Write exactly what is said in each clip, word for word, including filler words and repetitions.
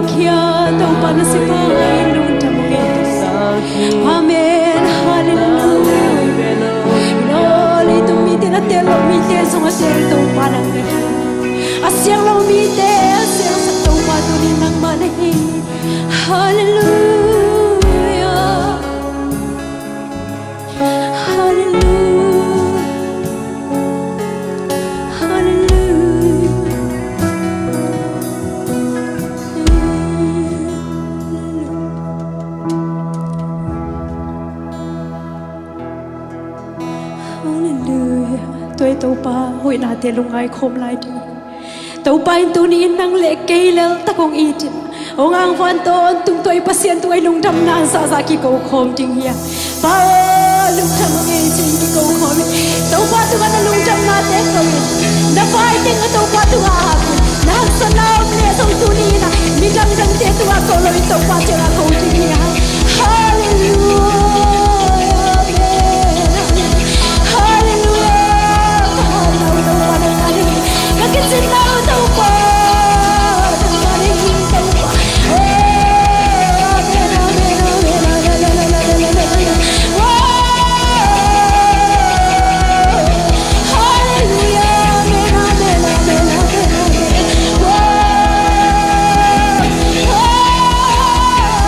Kia Topa na sipai lungdam ung ei. Amen. Halleluia. Lo leitung mite na tel lo mite zong a tel Topa nang na hi. A siang lo mite a siangsak Topa tuni nangmah na hi. Halleluia. Halleluia. Halleluia. Halleluia. Tua i Topa hoihnate lungngai khawm lai ding. Topa in tuni in nang le kei lel tak hong it in, hong angvan tawntung tua i Pasian tungah i lungdamna zahzah kiko khawm ding hi a. Pa aw, lungdam hong ei ci-in kiko khawm in. Topa tungah na lungdamnate ko in, na vai teng a Topa tungah a hak in, na haksatna om leh zong tuni in a midang dangte tungah ko lo in Topa tungah ko ding hi a. Halleluia. Amen. Halleluia. Ka hauhna uh Topa nangmah na hi. Ka kicin na uh Topa nangmah na hi Topa. Oh, amen, amen, amen, amen, amen, amen, amen. Oh, halleluia. Amen, amen, amen, amen, amen. Oh, oh.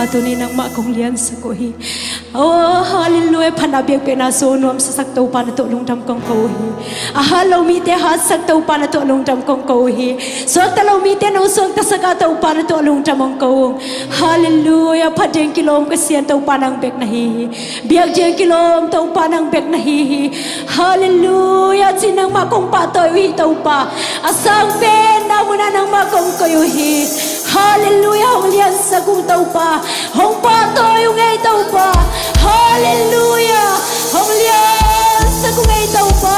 Tuni nangmah kong liansak uh hi. Oh, halleluiah. Phatna biakpiakna sung nuamsasak Topa na tawh lungdam kong ko uh hi. A hat lo mite hatsak Topa na tawh lungdam kong ko uh hi. Suakta lo mite nong suaktasak a Topa na tawh lungdam kong ko uh. Halleluiah. Phat ding kilawm ka Sian Topa nang bek na hi hi. Biak ding kilawm Topa nang bek na hi hi. Halleluiah. Ci nangmah kong pahtawi uh hi Topa. A sang pen na munah nangmah kong koih uh hi. Halleluiah. Hong liansak ung Topa. Hong pahtawi ung ei Topa. Halleluiah. Hong liansak ung ei Topa.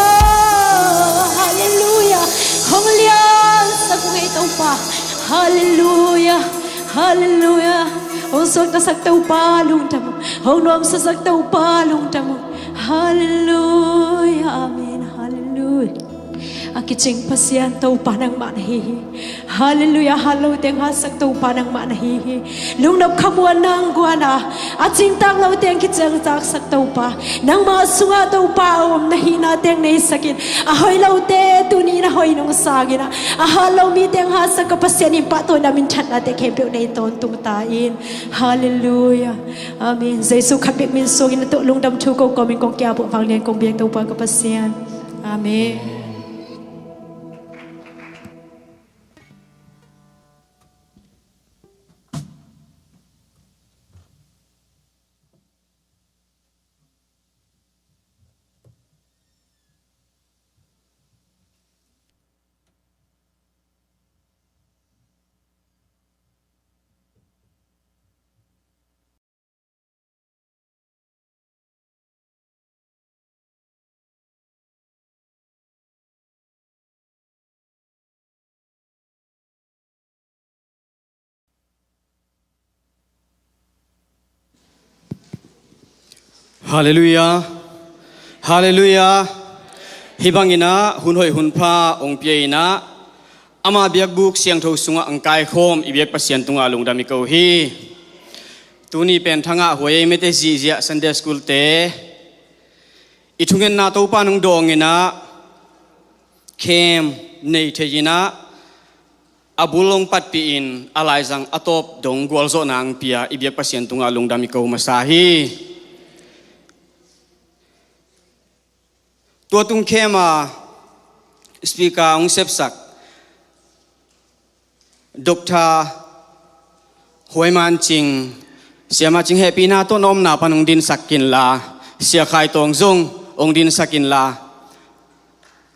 Halleluiah. Hong liansak ung ei Topa. Halleluiah. Halleluiah. Hong suaktasak Topa lungdam ung. Hong nuamsasak Topa lungdam ung. Halleluiah. Amen. Halleluiah. A kicing Pasian Topa nangmah na hi hi. Halleluiah. Hat lo teng hatsak Topa nangmah na hi hi. Lungnop khamuanna hong guan a, a cingtak lo teng kiciangtaksak Topa, nangmah sungah Topa a om na hihna teng neisak in. A hoih lote tuni in a hoih nong sang in a, a hat lo mi teng hatsak ka Pasian in pahtawina minthanna te khempeuh nei tawntung ta in. Halleluiah. Amen. Jesu khat bek min suangin na tawh lungdam thu ko kawmin kong ki-ap uh. Vanglian kong biak Topa ka Pasian. Amen. Halleluiah. Halleluiah. Hih bangin ah hun hoih hun pha hong pia in ah, ama biakbuk siangtho sungah hong kaikhawm i biak Pasian tungah lungdam i ko hi. Tuni pen Thangah Huai ei mete zihziah Sunday School te i thungetna Topa in hong dawng in ah, khem nei thei in ah, a bul hong patpih in a laizang a tawp dong gualzawhna hong pia i biak Pasian tungah lungdam i ko masa hi. Tua tung khem a speaker hong sepsak Doctor Huai Man Cing, Sia Ma Cing hehpihna tawh na omna pan hong dinsak inla, Sia Khai Tawng zong hong dinsak inla,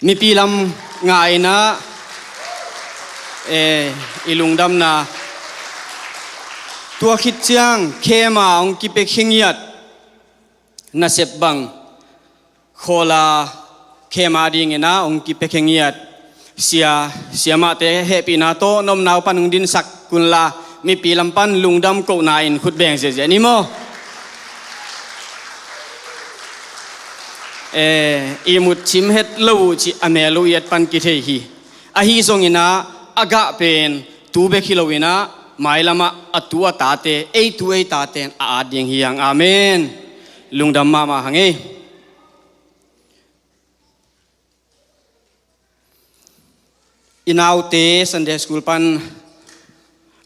mipi lam nga in ah, eh, i lungdamna. Tua khit ciang khem a hong kipia khe ngiat nasep bang, khawl a khem a ding in ah hong kipia khe ngiat sia, siamahte hehpihna tawh na omna uh pan hong dinsak unla, mipi lam pan lungdam kohna in khut beng ziahziah ni maw. Eh, ihmut cim het lo uh cih a mel uh i et pan kithei hi. Ahi zongin ah, a gah pen tu bek hi lo in ah, mailam ah a tu a tate, ei tu ei tate in a at ding hi hang. Amen. Lungdam mahmah hang ei. I naute Sunday School pan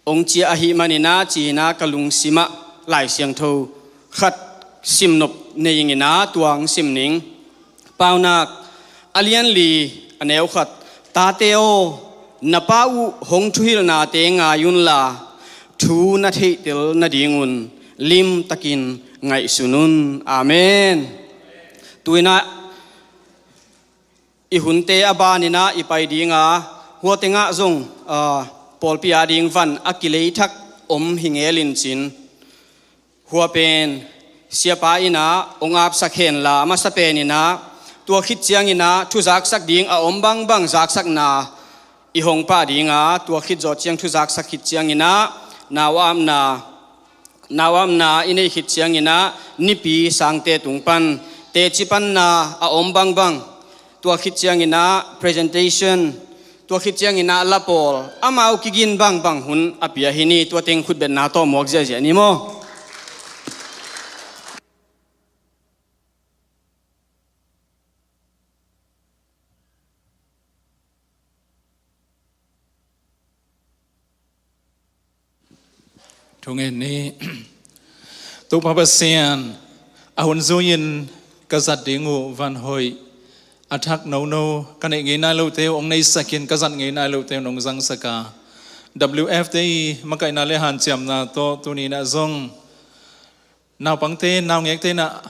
hong ciah ahih manin ah, ci-in ah ka lungsim ah Lai Siangtho khat simnop nei ing in ah, tua hong sim ning. Paunak a lian li, a neu khat. Tate aw, na pa uh hong thuhilhnate ngai unla, thu na theihtel nadingun limtakin ngaihsun un. Amen. Tu-in ah i hunte a ban in ah i pai ding a, hua tengah zong, ah, pawlpi a ding van a kilei thak om hi ngel in cin. Hua pen siapa in ah hong apsak henla, a masa pen in ah tua khit ciangin ah thu zaksak ding a om bangbang zaksakna i hong pah ding a, tua khit zawh ciang thu zaksak khit ciangin ah nau apna, nau apna i neih khit ciangin ah nipi sangte tung pan teci panna a om bangbang, tua khit ciangin ah presentation, tua khit ciangin ah la pawl, amau kigin bangbang hun a pia hi ni. Tua teng khutbetna tawh muak ziahziah ni maw. Thungen ni. Topa Pasian, a hun zui-in ka zat ding uh van hoih, a thak nono ka neih ngei nai lote uh hong neisakin, ka zat ngei nai lote uh nong zangsak a, W F te i makaihna le hanciamna tawh tuni-in ah zong naupangte, naungekte in ah,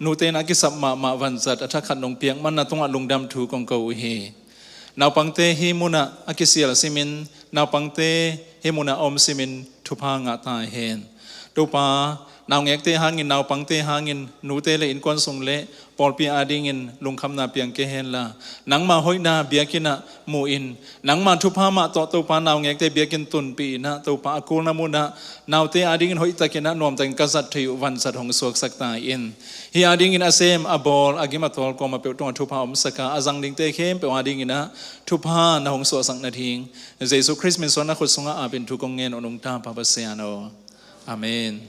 nute in ah a kisap mahmah vanzat a thak khat nong piak man na tungah lungdam thu kong ko uh hi. Naupangte hih munah a kisial simin, naupangte hih munah a om simin thupha ngah ta hen. Topa, naungekte hangin, naupangte hangin, nute le innkuan sung le pawlpi adingin lungkhamna piang kei henla, nangma hoihna biakinn ah mu-in, nangma thupha mah tawh Topa, naungekte biakinn tunpih in ah, Topa, a kulna munah naute adingin hoihtakin ah nuamtakin ka zat thei uh vanzat hong suaksak ta in. Hih adingin a sem, a bawl, a gim a tawl kuamah peuh tungah thupha omsak a, a zang dingte khempeuh adingin ah thupha na hong suahsak nading, Jesu Khrist min suang na khut sungah apin thu kong ngen uh nungta, Pa Pasian aw. Amen.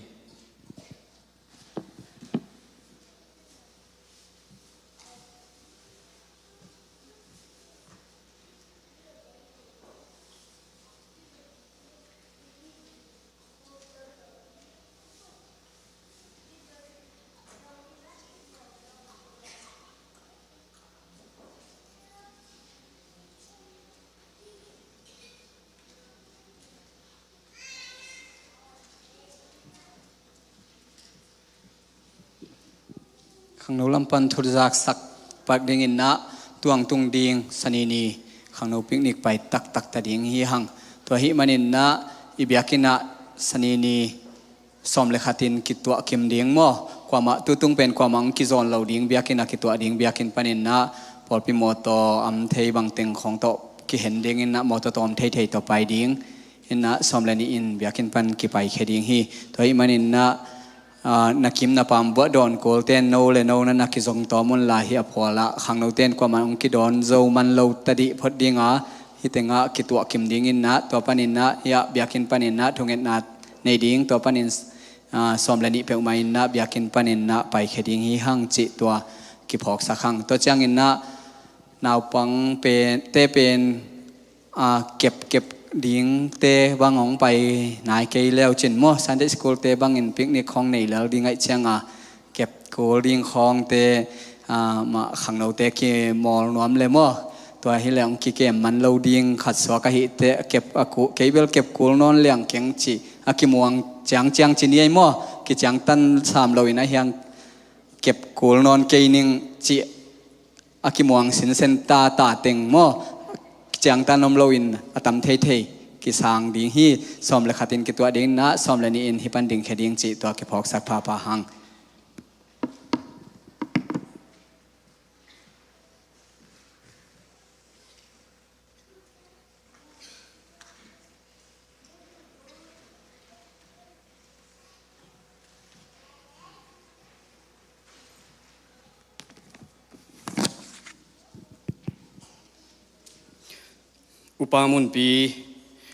Khangno lam pan thuzaksak pak dingin ah tuangtung ding Sani ni khangno picnic pai taktak ta ding hi hang. Tua ahih manin ah i biakinn ah Sani ni sawm le khatin kituah kim ding maw? Kuamah tutung pen kuamah hong kizawn lo ding biakinn ah kituah ding biakinn panin ah pawlpi mawtaw am thei bangteng khawng tawh kihen dingin ah mawtaw tawm theithei tawh pai ding. In ah sawm le nih in biakinn pan kipaikhia ding hi. Tua ahih manin ah, ah, na kim na pam buah dawn kulte no le no na na kizong tawm un la hi a phualah khangnote in kuamah hong kidawn zo man lo ta dih phot ding a, hih tengah kituah kim dingin ah tua panin ah, hiah biakinn panin ah thungetna nei ding, tua panin, ah, sawm le nih peuhmah in ah biakinn panin ah paikhia ding hi hang cih tua kiphawksak hang. Tua ciangin ah naupang pen, te pen, a, kep, kep dingte bang hong pai nai kei leu cin maw, Sunday school te bangin picnic khawng nei lel ding ahih cianga kep kul ding khawngte, a, mah khangnote kimawl nuam le maw? Tua hi leh hong kikem man lo ding khat suak ahih teh, kep a ku, kei bel kep kul nawn liang keng cih a kimuang ciangciang ci ni ei maw? Kiciangtan sam loin a hiang kep kul nawn kei ning cih a kimuang sinsen tata teng maw? Ciangtan om loin a tam theithei kisang ding hi. Sawm le khatin kituah dingin ah sawm le nihin hih pan dingkhia ding cih tua kiphawksak phapha hang. Upa Munpi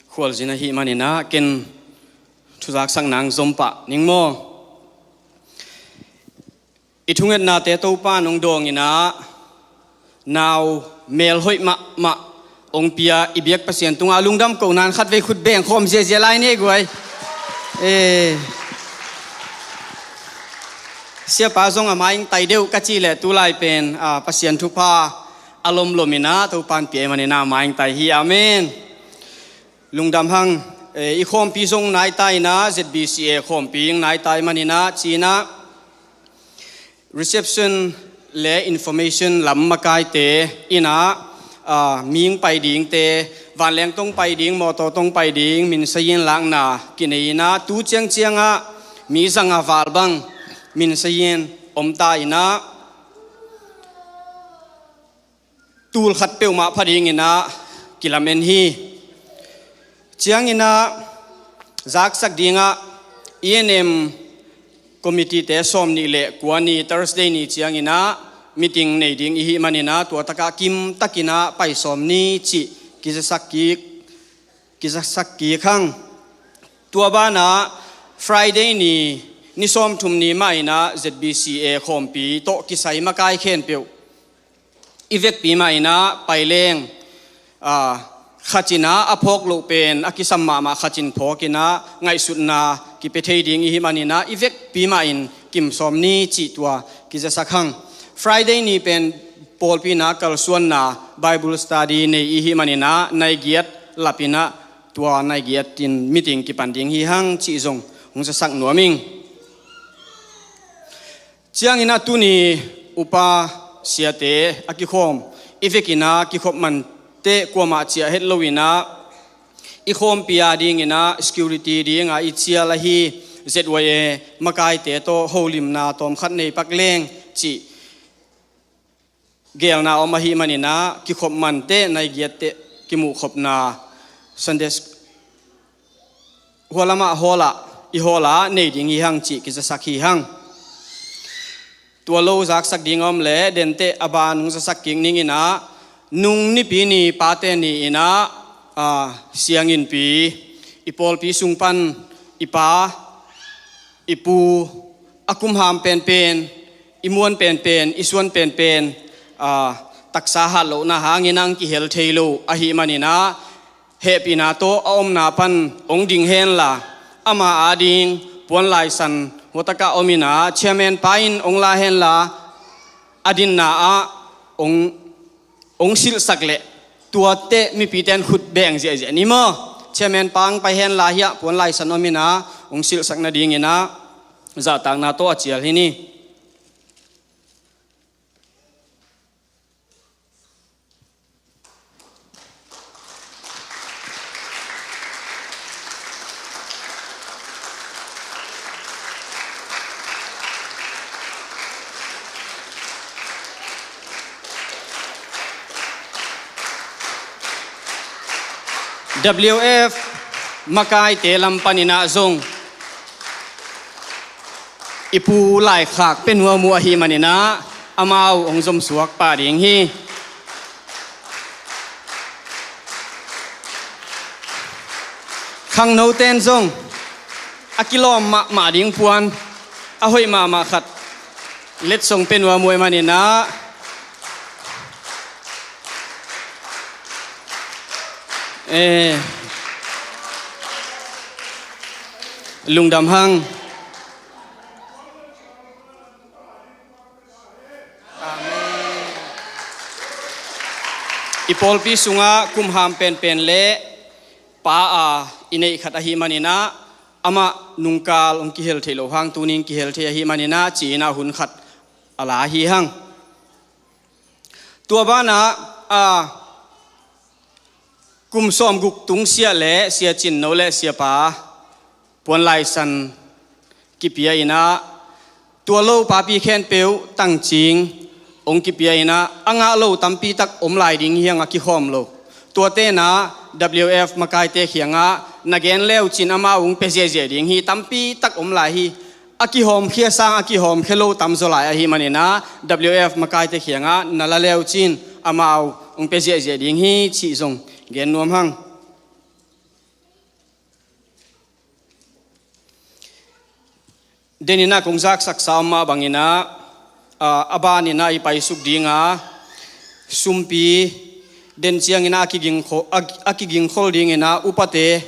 Khualzin ahih manin ah ken thuzaksak nang zom pah ning maw? I thungetnate Topa nong dawngin ah nau melhoih mahmah hong pia i biak Pasian tungah lungdam ko nan khatvei khut beng khawm ziazia lai ni ei guai. Eh. Siapa zong a maingtai deuh ka cih leh tulai pen, ah, Pasian thupha a lomlomin ah Topa in pia ei manin ah maingtai hi. Amen. Lungdam hang, eh, i khawmpi zong nai ta in ah, Z B C A khawmpi nai ta ei manin ah, ci-in ah reception le information lam makaite in ah, ah, mi hong pai dingte, vanleng tawh hong pai ding, mawtaw tawh hong pai ding, minsayin lakna kinei in ah, tu ciangciang ah mi zanga val bang minsayin om ta in ah, tul khat peuhmah pha dingin ah kilamen hi. Ciangin ah zaksak dingah E N M committee te sawm nih le kua ni Thursday ni ciangin ah meeting nei ding i hih manin ah tua takah kim takin ah pai sawm ni cih kizasak kik, kizasak kik hang. Tua banah Friday ni, ni sawmthum ni mah in ah Z B C A khawmpi tawh kisai makai khempeuh i vekpi mah in ah pai leng, ah, khat in ah a phawk loh pen a kisam mahmah khat in phawk in ah ngaihsutna kipia thei ding i hih manin ah i vekpi mah in kim sawm ni cih tua kizasak hang. Friday ni pen pawlpi in ah kalsuanna Bible study nei i hih manin ah nai giat lap in ah tua nai giat in meeting kipan ding hi hang cih zong hong zasak nuam ing. Ciangin ah tuni upa siate a kikhawm i vekin ah kikhop manteh kuamah ciah het lo in ah i khawmpi a dingin ah security ding a i cial ahi Z Y A makaite tawh holimna tawmkhat nei pak leng cih geelna om ahih manin ah kikhop manteh nai giatteh kimuhkhopna Sunday sch- hua lamah hall ah i hall ah nei ding hi hang cih kizasak hi hang. Tua lo zaksak ding a om leh denteh a ban hong zasak kik ning in ah nung nipi ni pate ni in ah, ah, sianginpi i pawlpi sung pan i pa i pu a kumham penpen i muan penpen i suan penpen, ah, taksa hat lohna hangin ah kihel thei lo ahih manin ah hehpihna tawh a omna pan hong ding henla ama ading puan laisan huatakah om in ah chairman pa in hong la henla a dinna ah hong hong silhsak leh tuate mipite in khut beng ziahziah ni maw? Chairman pa hong pai henla hiah puan laisan om in ah hong silhsak nadingin ah zahtakna tawh a cial hi ni. W F makaite lam panin ah zong i pu Laikhak Pe Nuam uh ahih manin ah amau hong zomsuak pah ding hi. Khangnote in zong a kilawm mahmah ding puan a hoih mahmah khat letsong pe nuam uh ahih manin ah, eh, lungdam hang. Amen. I pawlpi sungah kumham penpen le pa a i neih khat ahih manin ah amah nungkal hong kihel theih loh hang tunin kihel thei ahih manin ah ci-in ah hun khat a la hi hang. Tua banah, a, kum sawmguk tung sia le sia Cin No le sia Pa Puan Lai San kipia in ah, tua lo papi khempeuh tangcing hong kipia in ah, a ngah lo tampi tak om lai ding hi hang a kikhawm lo. Tuate in ah W F makaite kiangah na gen leu cin amau hong pia ziahziah ding hi, tampi tak om lai hi. A kihawmkhia sang a kihawmkhia lo tamzaw lai ahih manin ah W F makaite kiangah na la leu cin amau hong pia ziahziah ding hi cih zong gen nuam hang. Den in ah kong zaksaksa om mah bangin ah, a, a ban in ah i paisuk ding a, sumpi den ciangin ah a kigingkho-, a, a kigingkhol dingin ah upate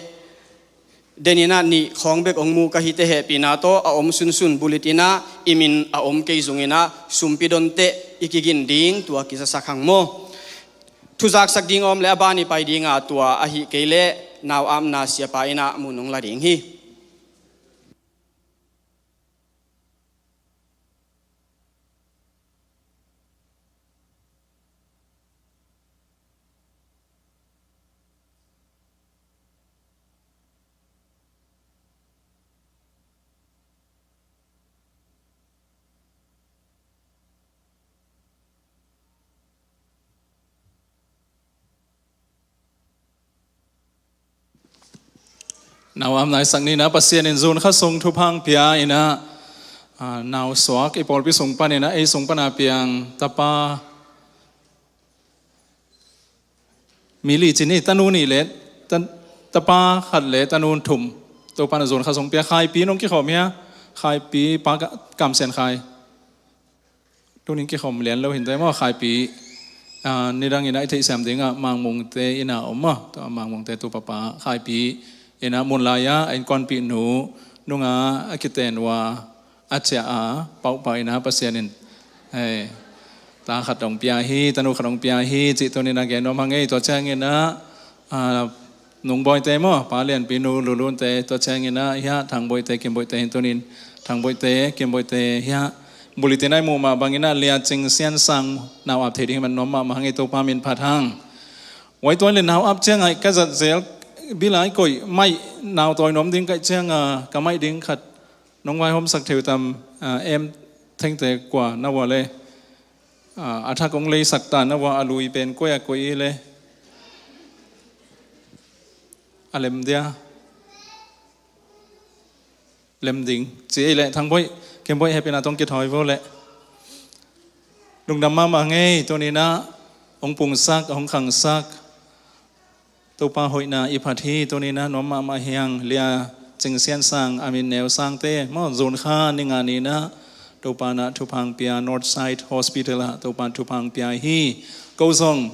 den in ah nih khawng bek hong mu ka hi teh hehpihna tawh a om sunsun bullet in ah i min a om kei zongin ah sumpi donteh i kigin ding tua kizasak hang maw. Thuzaksak ding a om le a ban i pai ding a, tua ahih kei leh nau apna siapa in ah mun hong la ding hi. Nau am nai sak ni na, Pasian in June kha sung thupha hong pia in ah, a, nau suak i pawlpi sung panin ah, ei sung pana piang tapa mi li ci ni, tanu nih le, ta-, tapa khat le tanu thum. Topa in ah June kha sung pia, Khaipi nong kikhawm hia, Khaipi pa ka-, Kam Sian Khai. Tunin kikhawm lian lo hi inteh maw, Khaipi. Ah, nidang in ah i theihsiam dingah Mangmungte in ah om maw. Tua Mangmungte tu papa Khaipi in ah mun lai-ah a innkuanpihnu nungah a kiten uh a a ciah a pauhpah in ah Pasian in, eh, ta khat hong pia hi, tanu khat hong pia hi cih tuni-in ah gen nuam hang ei. Tua ciangin ah, ah, Nungbawite maw, Pa Lianpi nu Lulunte, tua ciangin ah hiah Thangboite, Kimboite hi tuni-in, Thangboite, Kimboite hiah. Bulletin ah i muh mah bangin ah Lia Cing Sian Sang nau ap thei ding hi man nuam mahmah hang ei, Topa min phat hang. Wai tua le nau ap ciangah ka zat zel, bil ah i koih maih, nau tawi nuam ding ka hih ciangah ka maih ding khat nong vaihawmsak thei uh tam, ah, em Thengte, kua na vua le, ah, a thak hong leisak ta na vua, a lui pen koi a koi i le a lem dia. Lem ding ci ei leh Thangboih, Kimboih hehpihna tawh kithawi vo leh. Lungdam mahmah hang ei, tuni-in ah hong pungsak, hong khangsak Topa hoihna i phat hi. Tuni-in ah nuam mahmah hi hang. Lia Cing Sian Sang, a min Neu Sangte maw, June kha ni nga ni-in ah Topa in ah thupha hong pia, Northside Hospital ah Topa in thupha hong pia hi. Ko zong,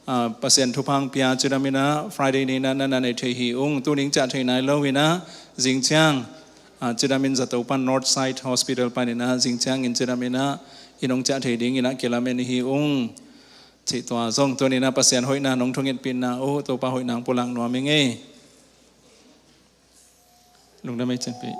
ah, Pasian thupha hong pia, cidam in ah Friday ni-in ah na na neih thei hi ung. Tuni-in ciah thei nai lo-in ah zing ciang, ah, cidam in zato pan, Northside Hospital panin ah zing ciangin cidam in ah inn hong ciah thei dingin ah kilamen hi ung. Cih tua zong tuni-in ah Pasian hoihna nong thungetpihna uh, Topa hoihna hong pulak nuam ing ei. Lungdam ei, cianpi.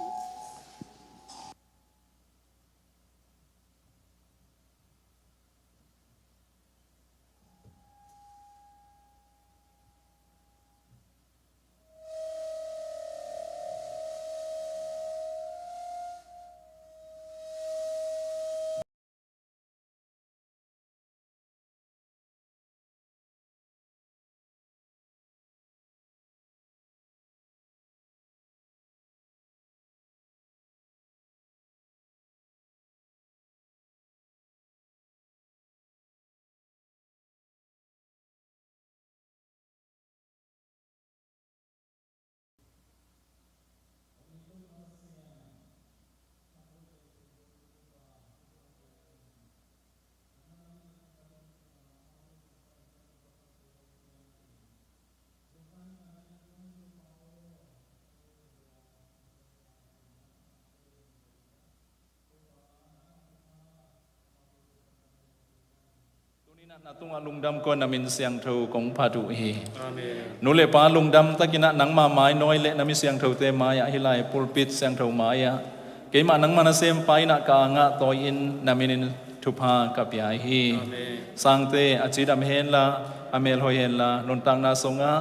Tuni-in ah na tungah lungdam ko, na min siangtho kong phat uh hi. Amen. Nu le pa lungdam takin ah nangma mai nawi le na mi siangthote mai-ah, hih lai pulpit siangtho mai-ah keimah nangma nasempa in ah ka angah tawi-in na minin thupha ka pia hi. Amen. Sangte a cidam henla, a melhoih henla, nuntakna sungah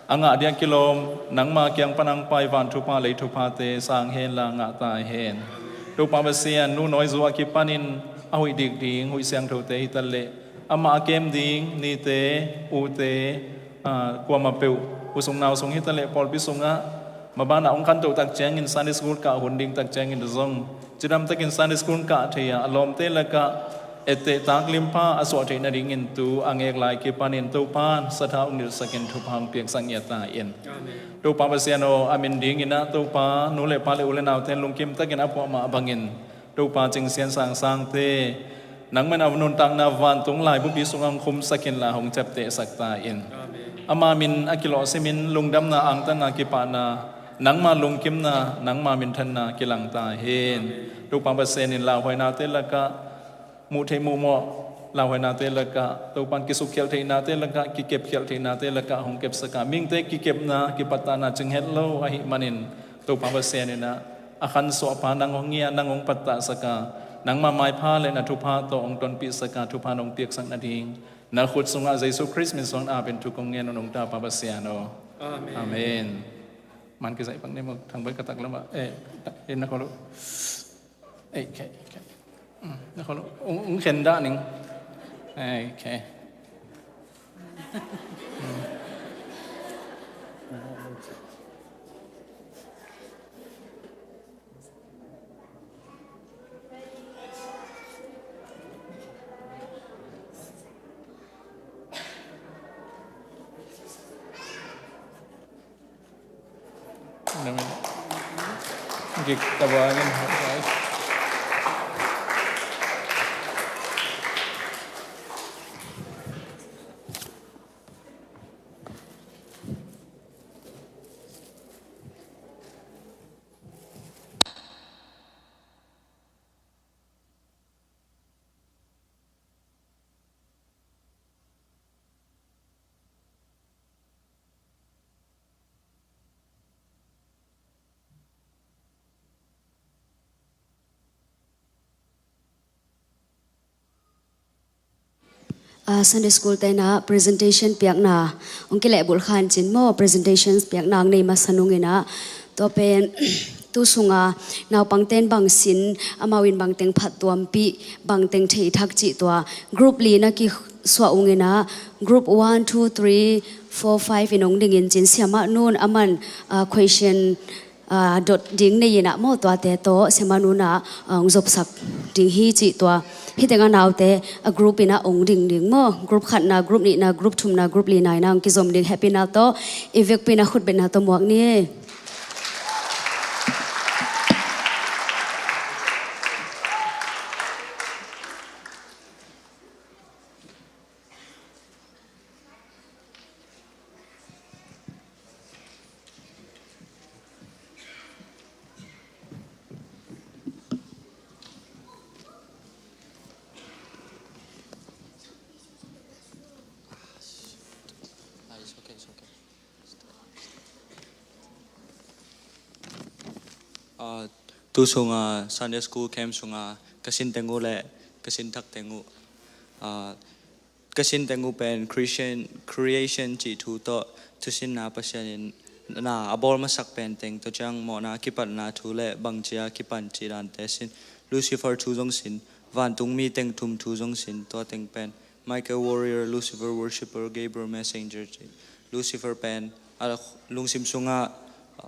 a ngah ding a kilawm, nangma kiang pan hong pai van thupha, lei thuphate sang henla ngah ta hen. Topa Pasian, nu nawi zuah kipanin a huih dik ding huih siangthote hi ta leh, amah a kem ding nite, ute, ah, kuamah peuh, u sung nau sung hi ta leh, pawlpi sungah mabanah hong khantoh tak ciangin Sunday school kah hun ding tak ciangin zong cidam takin Sunday school kah thei-a, a lawmte lakah etteh tak limpha a suah theih nadingin tu a ngek lai kipanin Topa in satha hong nilhsakin thupha hong piaksak ngiat ta in. Amen. Topa Pasian aw, a min dingin ah Topa, nu le pa le u le naute in lungkim takin a phuah mah bangin Topa Cing Sian Sang Sangte, nangman a nuntakna vantung laibupi sungah hong khumsak inla hong ciaptehsak ta in. Amen. Ama min a kilawh simin lungdamna, angtanna, kipahna, nangma lungkimna, nangma minthanna kilang ta hen. Amen. Topa Pasian in lauhuainate lakah, muh theih muh mawh lauhuainate lakah, Topa in kisukkhialh theihnate lakah, kikepkhialh theihnate lakah hong kepsak a, mihingte kikepna, kipattahna cing het lo ahih manin, Topa Pasian in ah a khansuahpa nang hong ngia, nang hong pattahsak a, nangma maipha le na thupha tawh hong tonpihsak a, thupha nong piaksak nading na khut sungah Jesu Khrist min suang apin thu kong ngen uh, nong Tapa Pasian aw. Amen. Amen. Man kizaih pak ni maw, Thangboih ka tak lamah. Eh, in na khawl uh. Eh, okay, okay. Mm, na khawl uh. Ung, ung khen dah ning. Eh, okay. Mm. Amen. Gik tabuangin. Ah, Sunday school tenah presentation piakna hong kilehbulh khan cin maw, presentations piakna hong nei masa nunginah tua pen tu sunga naupangten bang sin, amau in bangteng phattuampih, bangteng theithak cih tua group lina kisuah unginah group one, two, three, four, five in hong dingin cin siamah nun aman, ah, question, ah, dot ding nei inah maw tuate tawh siamah nunah, ah, hong zopsak ding hi cih tua. Hih tengah naute a group inah hong ding ding maw. Group khatna, group nihna, group thumna, group lina inah hong kizom ding. Hehpihna tawh i vekpi inah khutbetna tawh muak ni. Ah, tu sunga Sunday school camp sunga ka sin teng uh le ka sin thak teng uh, ah, ka sin teng uh pen Christian, creation cih thu tawh thusinna Pasian in na a bawl masak pen teng, tua ciang mawhna kipatna thu le bangcia kipan cih dante sin, Lucifer thu zong sin, vantung mi teng thum thu zong sin, tua teng pen Michael warrior, Lucifer worshipper, Gabriel messenger cih. Lucifer pen a lungsim sungah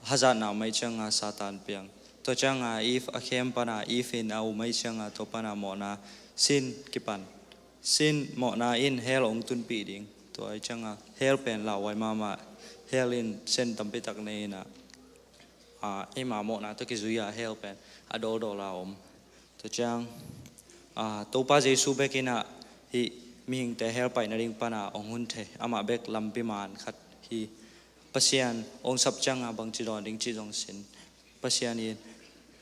hazatna mai cianga Satan piang. Tua cianga Eve a khem pana Eve in a um mai cianga tua pana mawhna sin kipan. Sin mawhna in hell hong tunpih ding. Tua cianga hell pen lauhuai mahmah. Hell in sen tampi tak nei inah, ah, eima mawhna tawh kizui-a hell pen a dawldawl a om. Tua ciang, ah, Topa Jesu bek inah hih mihingte hell pai nading pana hong hun thei. Amah bek lampi man khat hi. Pasian hong sap cianga bangci dawn ding cih zong sin. Pasian i,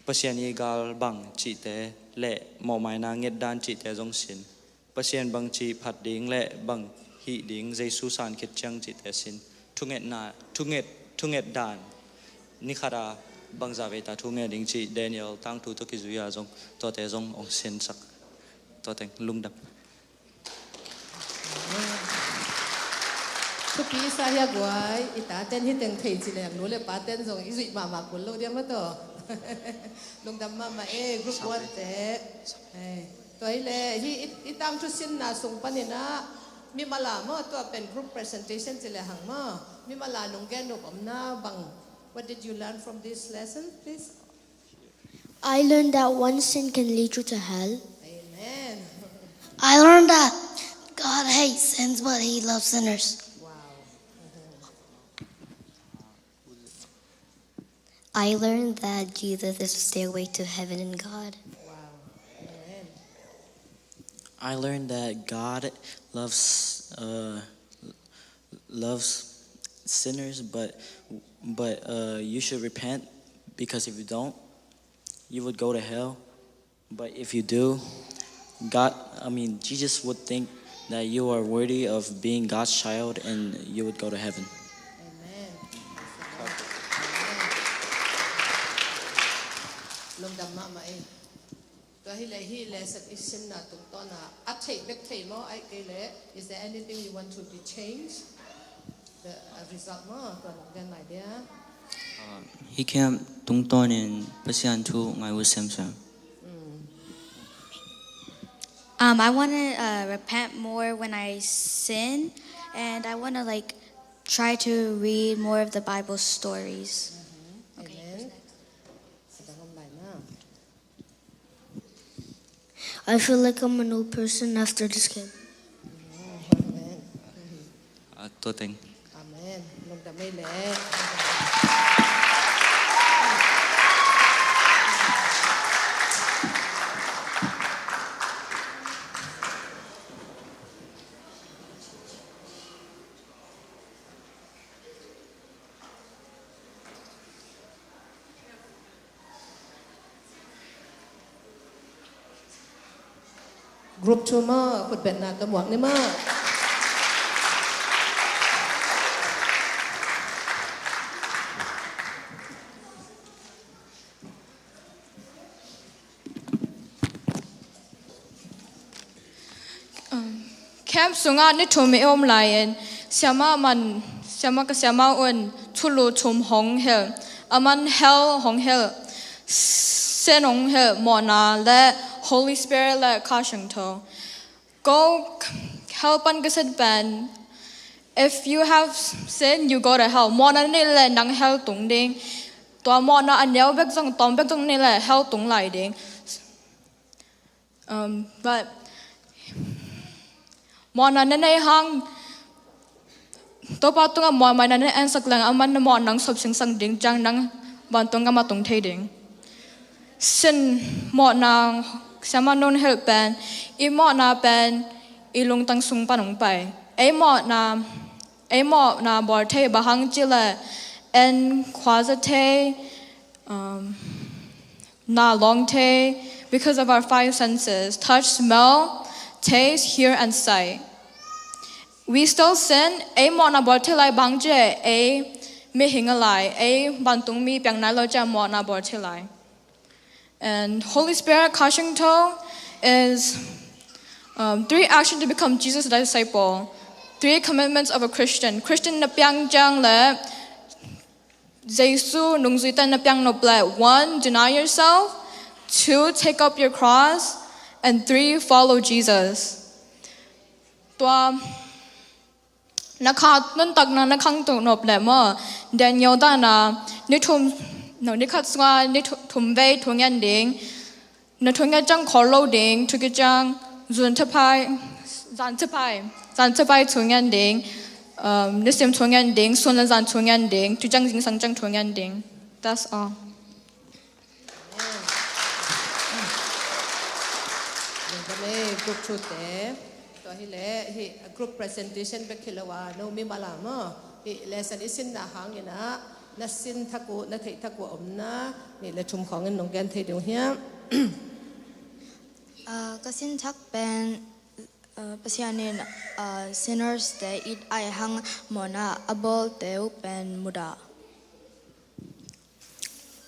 Pasian i gal bang cihte le mawhmaina ngetdan cihte zong sin. Pasian bangci phat ding le bang hih ding Jesu san khit ciang cihte sin. Thungetna, thunget, thunget dan. Nikhata bangzah veita thunget ding cih Daniel tangthu tawh kizui-a zong tuate zong hong sinsak. Tua teng lungdam. Thupi sa hia guai, i taten hi teng thei ci leng nu le paten zong i zuih mahmah kul lo dia maw taw. Lungdam mahmah e, group one te. Tua hi le, hi i, i tangthu sinna sung paninah, mimala maw, tua pen group presentation ci le hang maw, mimala nung gen nop omna bang, what did you learn from this lesson, please? I learned that one sin can lead you to hell. Amen. I learned that God hates sins, but he loves sinners. Wow. I learned that Jesus is the stairway to heaven and God. Wow. Amen. I learned that God loves, uh, loves sinners, but, but, uh, you should repent, because if you don't, you would go to hell. But if you do, God, I mean, Jesus would think that you are worthy of being God's child and you would go to heaven. Amen. Praise the Lord. Amen. Lungdam mahmah e. Tua hi le, hi le, sa i sinna tungtawna a theih bek thei maw, ai kei le, is there anything you want to be changed? The, uh, result maw, tua nong gen lai dia. Uh, hi kiam tungtawnin Pasian thu ngai uh semsem. Mm. Um, I want to, uh, repent more when I sin, and I want to, like, try to read more of the Bible stories. Mm-hmm. Okay. Amen. Adang om lai na. I feel like I'm a new person after this game. Amen. Ah, tua teng. Amen. Lungdam ei le. Group two maw, khutbetna tawh muak ni maw. Um, Camp sungah ni thum i om lai-in, siamah man, siamah ka siamah un thulu thum hong hilh, a man hell hong hilh, sin hong hilh, mawhna le Holy Spirit le Kha Siangtho. Ko hell pan ka sin pen, if you have sin, you go to hell. Mawhna na neih leh nang hell tung ding. Tua mawhna a neu bek zong, tawm bek zong na neih leh hell tung lai ding. Um, but mawhna na neih hang, Topa tungah muanmaina na ensak leng, a man na mawh nang sop singsang ding ciang nang vantung gam ah tung thei ding. Sin mawhna, siamah nu in hilh pen, i mawhna pen i lungtang sung pan hong pai. Ei mawhna, ei mawhna bawl thei bang hang cih leh, en, khua za thei, um, na lawng thei, because of our five senses, touch, smell, taste, hear, and sight. We still sin, ei mawhna bawl thei lai bang hang cih leh, ei mihing a lai, ei vantung mi piang nai lo ciang mawhna bawl thei lai. And Holy Spirit, Kha Siangtho, is, um, three action to become Jesus' disciple. Three commandments of a Christian. Christian na piang ciang leh, Jesu nungzuite na piang nop leh, one, deny yourself, two, take up your cross, and three, follow Jesus. Tua na kha nuntakna na khangto nop leh maw, Daniel dan a, ni thum, no, ni khat sungah ni thu-, thum vei thu ngen ding. Na thu ngen ciang khol lo ding, thu kiciang, zun thapai, zan thapai, zan thapai thu ngen ding, um, nisim thu ngen ding, sun le zan thu ngen ding, thu ciang zingsang ciang thu ngen ding. That's all. Lungdam ei, group two te. Tua hi leh, hih group presentation bek hi lo a, no mimal a maw. Hih lesson i sinna hangin ah, na sin thak uh, na theih thak uh a omna, nih le thum khawngin nong gen thei ding uh hiam? Ah, ka sin thak pen, ah, Pasian in, ah, sinners te it ai hang mawhna a bawlte uh pen mudah.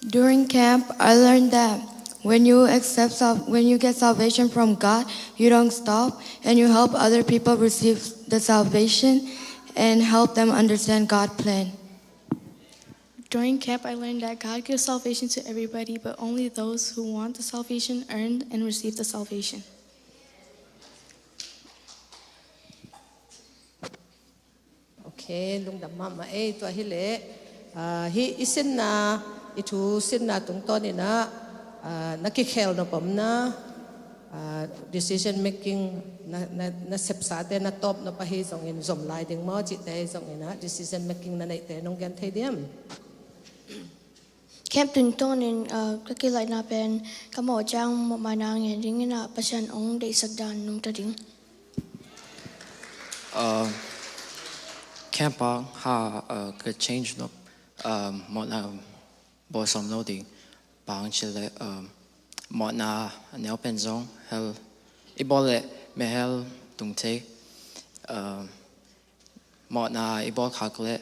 During camp, I learned that when you accept sal-, when you get salvation from God, you don't stop, and you help other people receive the salvation and help them understand God's plan. During camp, I learned that God gives salvation to everybody, but only those who want the salvation earn and receive the salvation. Ok, lungdam mahmah ei. Tua hi leh, ah, hih i sinna, i thu sinna tungtawnin ah, ah, na kikhel nop omna, ah, decision making, na, na, na sepsate na tawp nop ahi zongin zom lai ding maw cihte ahi zongin ah, decision making na neihte nong gen thei diam? Camp tungtawnin, ah, ka kilaihna pen ka mawh ciang mawhmaina ngen dingin ah Pasian hong deihsak dan nungta ding. Ah, camp ah ha, ah, ka change nop, ah, mawhna bawl sawm lo ding. Bang hang cih leh, ah, mawhna a neu pen zong hell i bawl leh mei hell tung thei. Ah, mawhna i bawl khak leh,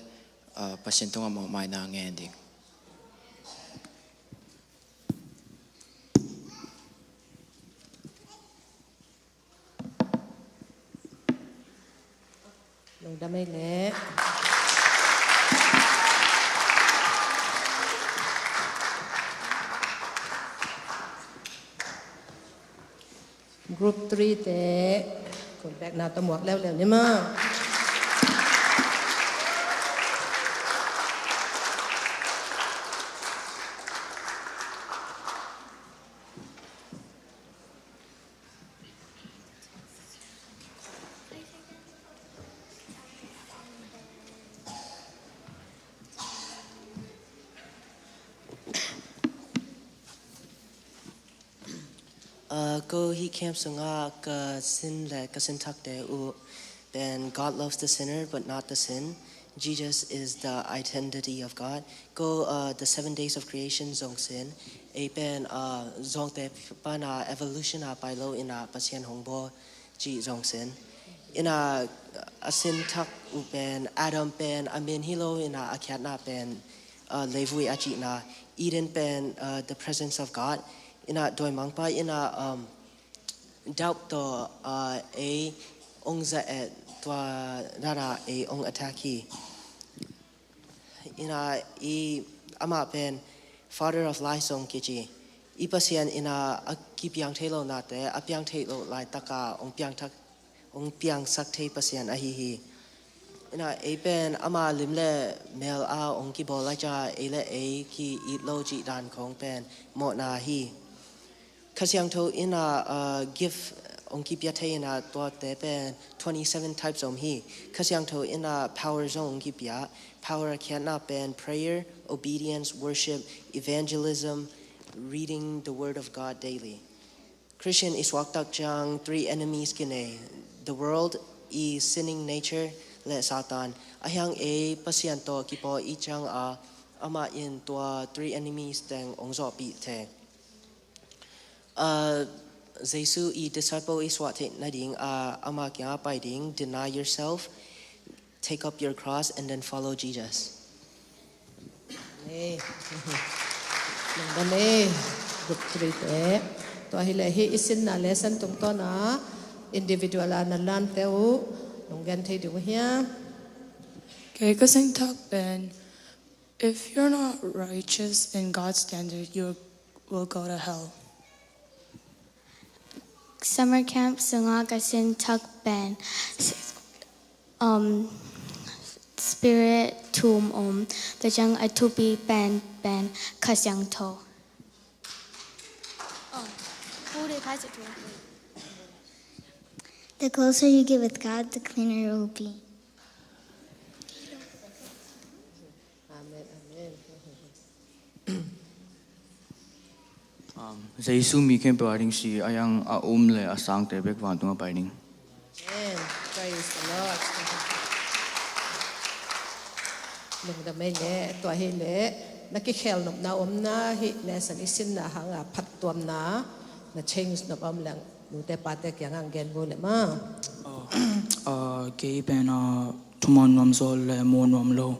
ah, Pasian tungah mawhmaina ngen ding. Lungdam ei leh. Group three te, kun pekna tawh muak leuleu ni maw. Uh, ko hih camp sungah ka sin le ka sin thakte uh pen God loves the sinner but not the sin. Jesus is the identity of God. Ko, uh, the seven days of creation zong sin. Ei pen, uh, zawngte pana evolution a pai lo ina Pasian hong bawl cih zong sin. Ina a sin thak uh pen Adam pen a min hi lo ina a khiatna pen, uh, leivui a cihna. Eden pen, uh, the presence of God. Ina dawimangpa ina, um, doubt tawh, uh, ei ong za et, tua dana ei ong attack hi. Ina i amah pen Father of Lies ong kici. I Pasian ina a kipiang thei lo nate a piang thei lo laitaka ong piang thak ong piangsak thei Pasian ahi hi. Ina ei pen ama lim le mel a ong kibawl laitaka ei le ei ki-it lo cih dan khong pen mawhna hi. Kha Siangtho ina uh, gift ong kipia thei ina tuate pen twenty-seven types om hi. Kha Siangtho ina power zong ong kipia. Power a khiatna pen prayer, obedience, worship, evangelism, reading the word of God daily. Christian i suaktak ciang three enemies kinei. The world, i sinning nature, le Satan. Ahiang ei Pasian tawh kipaw i ciang a amah in tua three enemies teng ong zawhpih thei. Uh, Jesu i disciple i suah theih nading a ama kiang a pai ding, deny yourself, take up your cross and then follow Jesus. Amen. Nang dam e, group three te. Tua hi le hi i sinna lesson tungtawna individual a na lante uh nong gen thei ding uh hia? Kei ka sin thak pen, if you're not righteous in God's standard, you will go to hell. Summer camp sunga ka sin thak pen, um, spirit thum om, tua ciang a thupi pen pen Kha Siangtho. The closer you get with God, the cleaner it will be. Amen, amen. Um, Jesu mi khempeuh a ding si a yang a um le a sangte bek vantung a pai ding. Amen. Praise the Lord. Lungdam ei le, tua hi le, na kikhel nopna omna hi, lesson i sinna hanga phattuamna, na change nop om leng, nute pate kiang ang gen mu le ma. Uh, uh, kei pen uh, thuman nuam zaw le mu nuam lo.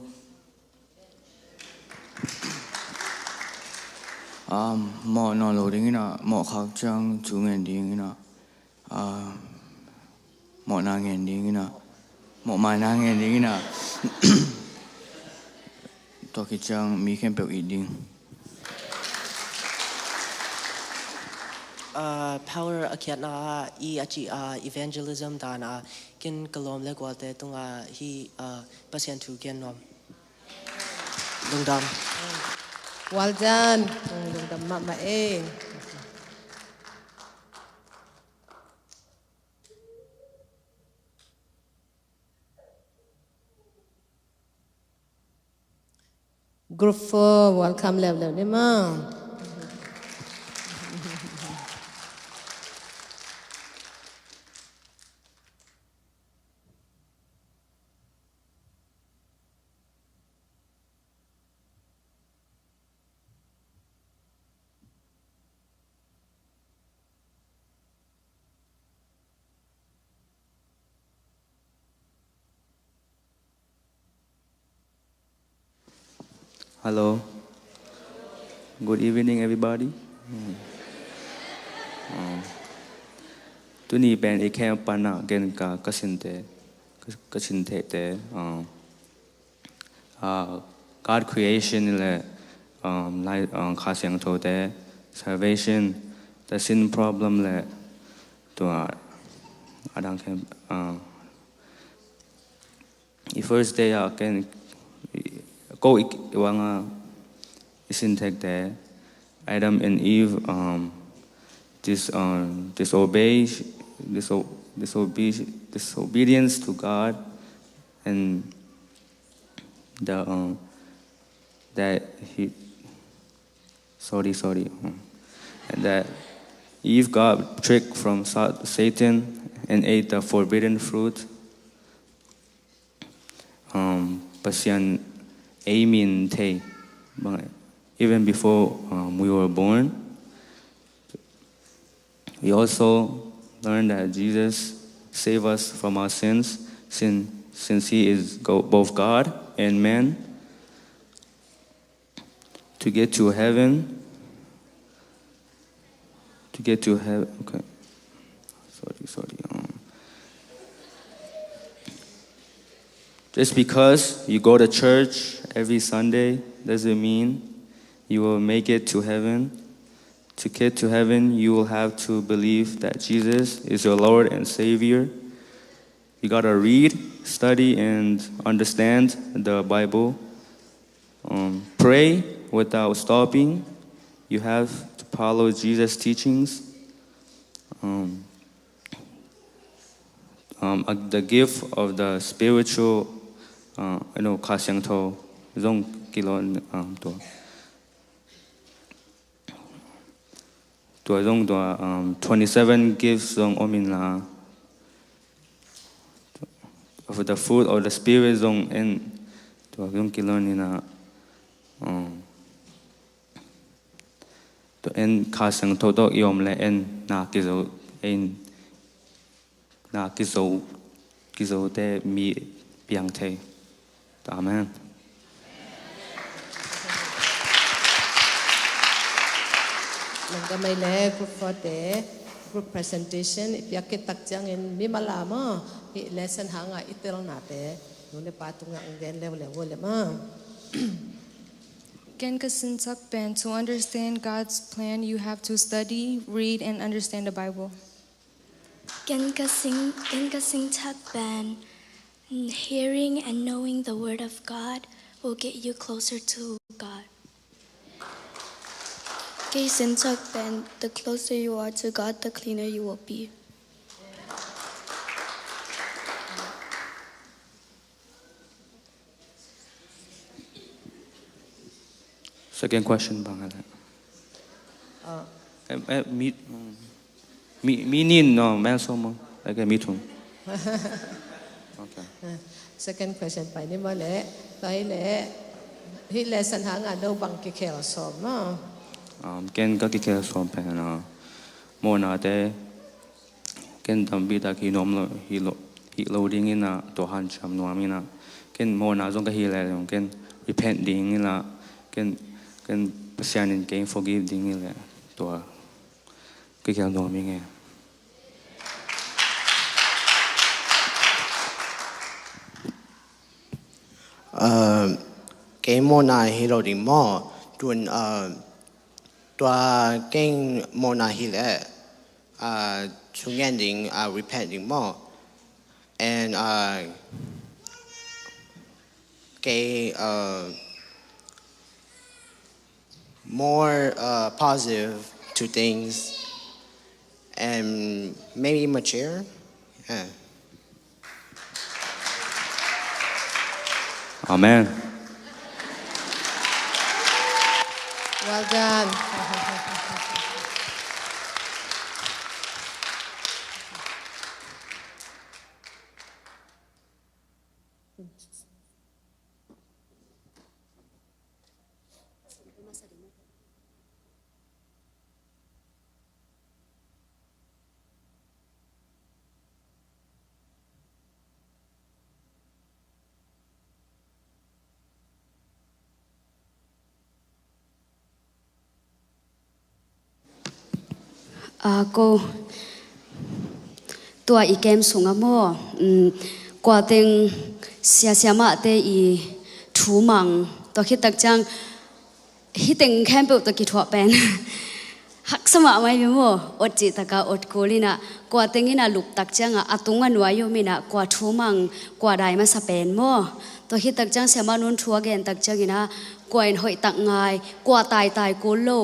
Um, mawh nawn lo ding ina, mawh khak ciang thu ngen ding ina, um, mawhna ngen ding ina, mawh maina ngen ding ina, tua khit ciang mi khempeuh it ding. Uh, power a khiatna a i a ci a evangelism dan a ken ka lawm le gualte tunga hi, uh, Pasian thu gen nuam. Lungdam. Well done. Lungdam mahmah e. Group four, welcome leuleu ni maw. Hello. Good evening, everybody. Mm. Mm. Tuni pen i khempeuh pana gen ka, ka sinte, ka, ka sinte te, uh, uh, God creation le, um, lai, um, Kha Siangtho te, salvation, the sin problem le, tua, adang khempeuh, uh, i first day a ken ko i wanga i sin thek te Adam and Eve, um, dis, um, disobey, diso, disobey, disobedience to God and the, um, that he, sorry, sorry. Hmm. And that Eve got tricked from Sa-, Satan and ate the forbidden fruit. Um, Pasian ei min thei, even before, um, we were born. We also learn that Jesus saved us from our sins, sin-, since he is go-, both God and man. To get to heaven, to get to heaven, okay. Sorry, sorry. Um, Just because you go to church every Sunday doesn't mean you will make it to heaven. To get to heaven, you will have to believe that Jesus is your Lord and Savior. You gotta read, study, and understand the Bible. Um, pray without stopping. You have to follow Jesus' teachings. Um, um, uh, the gift of the spiritual, uh, you know, Kha Siangtho zong kilon, um, tua. Tua zong tua, um, twenty-seven gifts zong om in la. Of the fruit of the Spirit zong en, tua zong kilon in la, um, tua en Kha Siangtho tawh i om le en na kizo, en na kizo, kizote mi piang thei. Amen. Nang ka mai le group four te, group presentation i piak khit tak ciangin mimal a maw, hih lesson hanga i telnate nu le pa tungah ong gen leuleu uh le maw. Ken ka sinsak pen, to understand God's plan, you have to study, read, and understand the Bible. Ken ka sing, ken ka singsak pen, hearing and knowing the word of God will get you closer to God. Kei singsak pen, the closer you are to God, the cleaner you will be. Second question bang a le. Ah. Eh, eh, mi, mi, mi nin no, mel so mo. Okay, mi thum. Okay. Second question pai ni maw le. Pai le. Hih lesson hanga no bang kikhel sawm maw? Um, ken ka kikhel sawm pen, uh, mawhnate ken tampi tak hi nuam lo, hi lo, hi lo ding in a, tua hanciam nuam in a, ken mawhna zong ka hi le zong ken repent ding in a, ken, ken Pasian in kei forgive ding in le tua kikhel nuam ing e. Uh, kei mawhna hi lo ding maw? Tun, uh, tua kei mawhna hi le, uh, thungen ding, uh, repent ding maw? And, uh, kei, uh, more, uh, positive to things and maybe mature. Yeah. Amen. Well done. A ko tua i kem sungah maw, um, kua teng sia siamahte i thu mang, tua khit tak ciang hih teng khempeuh tawh kithuah pen haksa mahmah hi maw, ot cih taka ot kul in a, kua teng in a lup tak ciangah a tung a nuai om in a, kua thu mang, kua dai masa pen maw. Tua khit tak ciang siamah nun thu a gen tak ciangin a, kua in hoih tak ngai, kua taitai kul lo.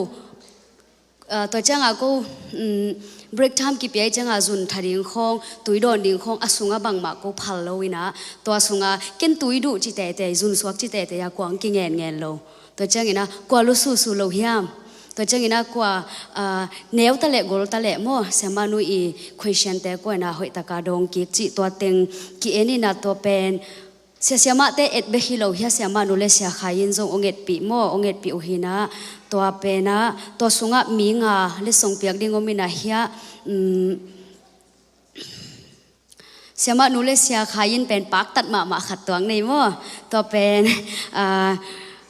Ah, tua ciangah ko, um, break time kipia i ciangah zun tha ding khawng, tui dawn ding khawng, a sungah bangmah ko phal lo in a, tua sungah ken tui duh ci teitei, zun suak ci teitei a kua hong kingen ngen lo. Tua ciangin a, kua lu susu lo hiam? Tua ciangin a, kua, ah, neu ta leh gol ta leh maw, siamah nu i question te kua in a hoih taka dawng kik cih tua teng ki-en in a, tua pen sia siamahte et bek hi lo hia, siamah nu le sia khai in zong ong etpih maw, ong etpih uh hi in a, tua pen a, tua sungah mi nga letsong piak ding om in a hia, um, siamah nu le sia khai in pen paktat mahmah khat tuak nei maw. Tua pen, ah,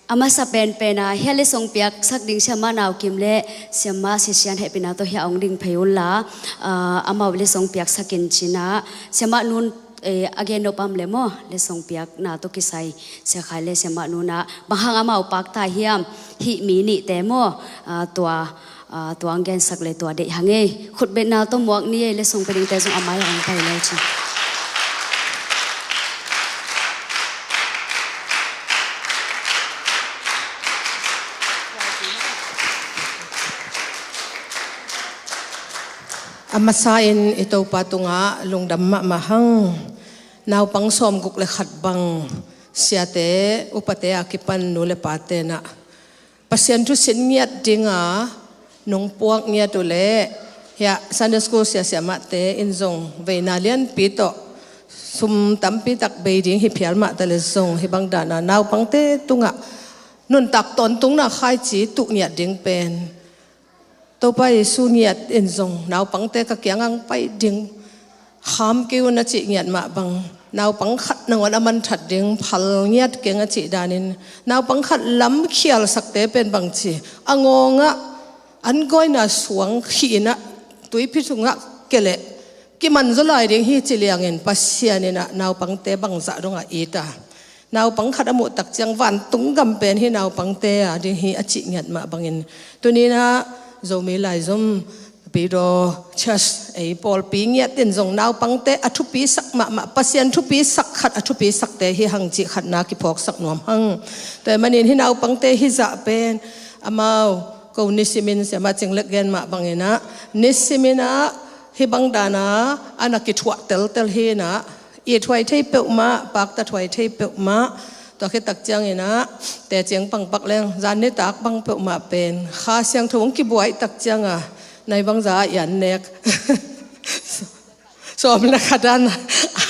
a masa penpen a, hia letsong piaksak ding siamah Nau Kim le siamah Sia Sian hehpihna tawh hia ong ding phei un la, ah, amau letsong piaksak in cin a, siamah nun Eh, a gen nop am le maw, letsong piakna tawh kisai Sia Khai le Sia Mah Nu in ah bang hang amau pakta hiam, hih mi nihte maw, ah, tua, ah, tua hong gensak le tua deih hang ei. Khutbetna tawh muak ni ei, letsong pia dingte zong a mai ah hong pai lai ci. A masa in i Topa tungah lungdam mahmah hang. Naupang sawmguk le khat bang siate, upate a kipan nu le pate in ah Pasian thu sin ngiat dinga nong puak ngiat uh leh, hiah Sunday school sia siamahte in zong veina lianpi tawh sum tampi tak bei ding hi phial mah ta le zong, hih bang dana naupangte tungah nuntak tawntungna khaici tuh ngiat ding pen Topa Jesu ngiat in zong naupangte ka kiangah hong pai ding, kham kei un a cih ngiat mah bang, naupang khat nangawn a manthat ding phal ngiat keng a cih danin, naupang khat lamkhialsakte pen bangci, a ngawngah an gawina suang khih in ah tuipi sungah keleh kiman zaw lai ding hi ci liangin Pasian in ah naupangte bangzah dongah it a, naupang khat a muh tak ciang vantung gam pen hih naupangte a ding hi a cih ngiat mah bangin, tuni in ah Zomi Laizom Pidaw Church ei pawlpi ngiat in zong naupangte a thupisak mahmah, Pasian thupisak khat a thupisakte hi hang cih khatna kiphawksak nuam hang. Tua ahih manin hih naupangte hih zah pen amau ko nisimin, Sia Mah Cing Lek gen mah bangin ah, nisimin ah hih bang dana a na kithuah teltel hi in ah, it huai thei peuhmah, paktat huai thei peuhmah. Tua khit tak ciangin ah teci hong pang pak leng, zan nitak bang peuhmah pen Kha Siangtho hong kibuai tak cianga nai bangza a i an nek sawm le khat an,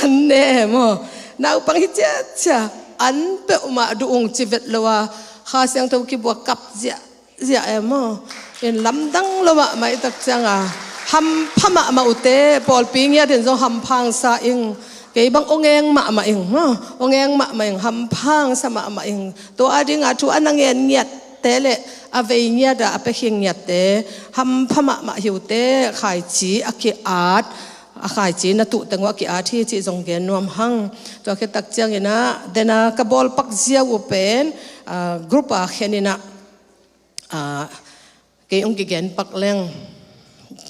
an ne maw. Naupang hi ciacia, an peuhmah duh ung ci vet lo a, Kha Siangtho kibuak kap ziah ziah e maw. In lamdang lo mahmah i tak cianga hampha mahmah uh teh, pawlpi ngiat in zong hampha hong sa ing. Kei bang ong eng mahmah ing maw, ong eng mahmah ing, hampha hong sa mahmah ing. Tua a dinga thu a na ngen ngiatte le a vei ngiat a, a pia khing ngiatte hampha mahmah hi uh teh, khaici a ki-at, a khaici na tuh teng uh a ki-at hi cih zong gen nuam hang. Tua khit tak ciangin ah dena ka bawl pak ziau uh pen, ah, group a khen in ah, ah, kei hong kigen pak leng,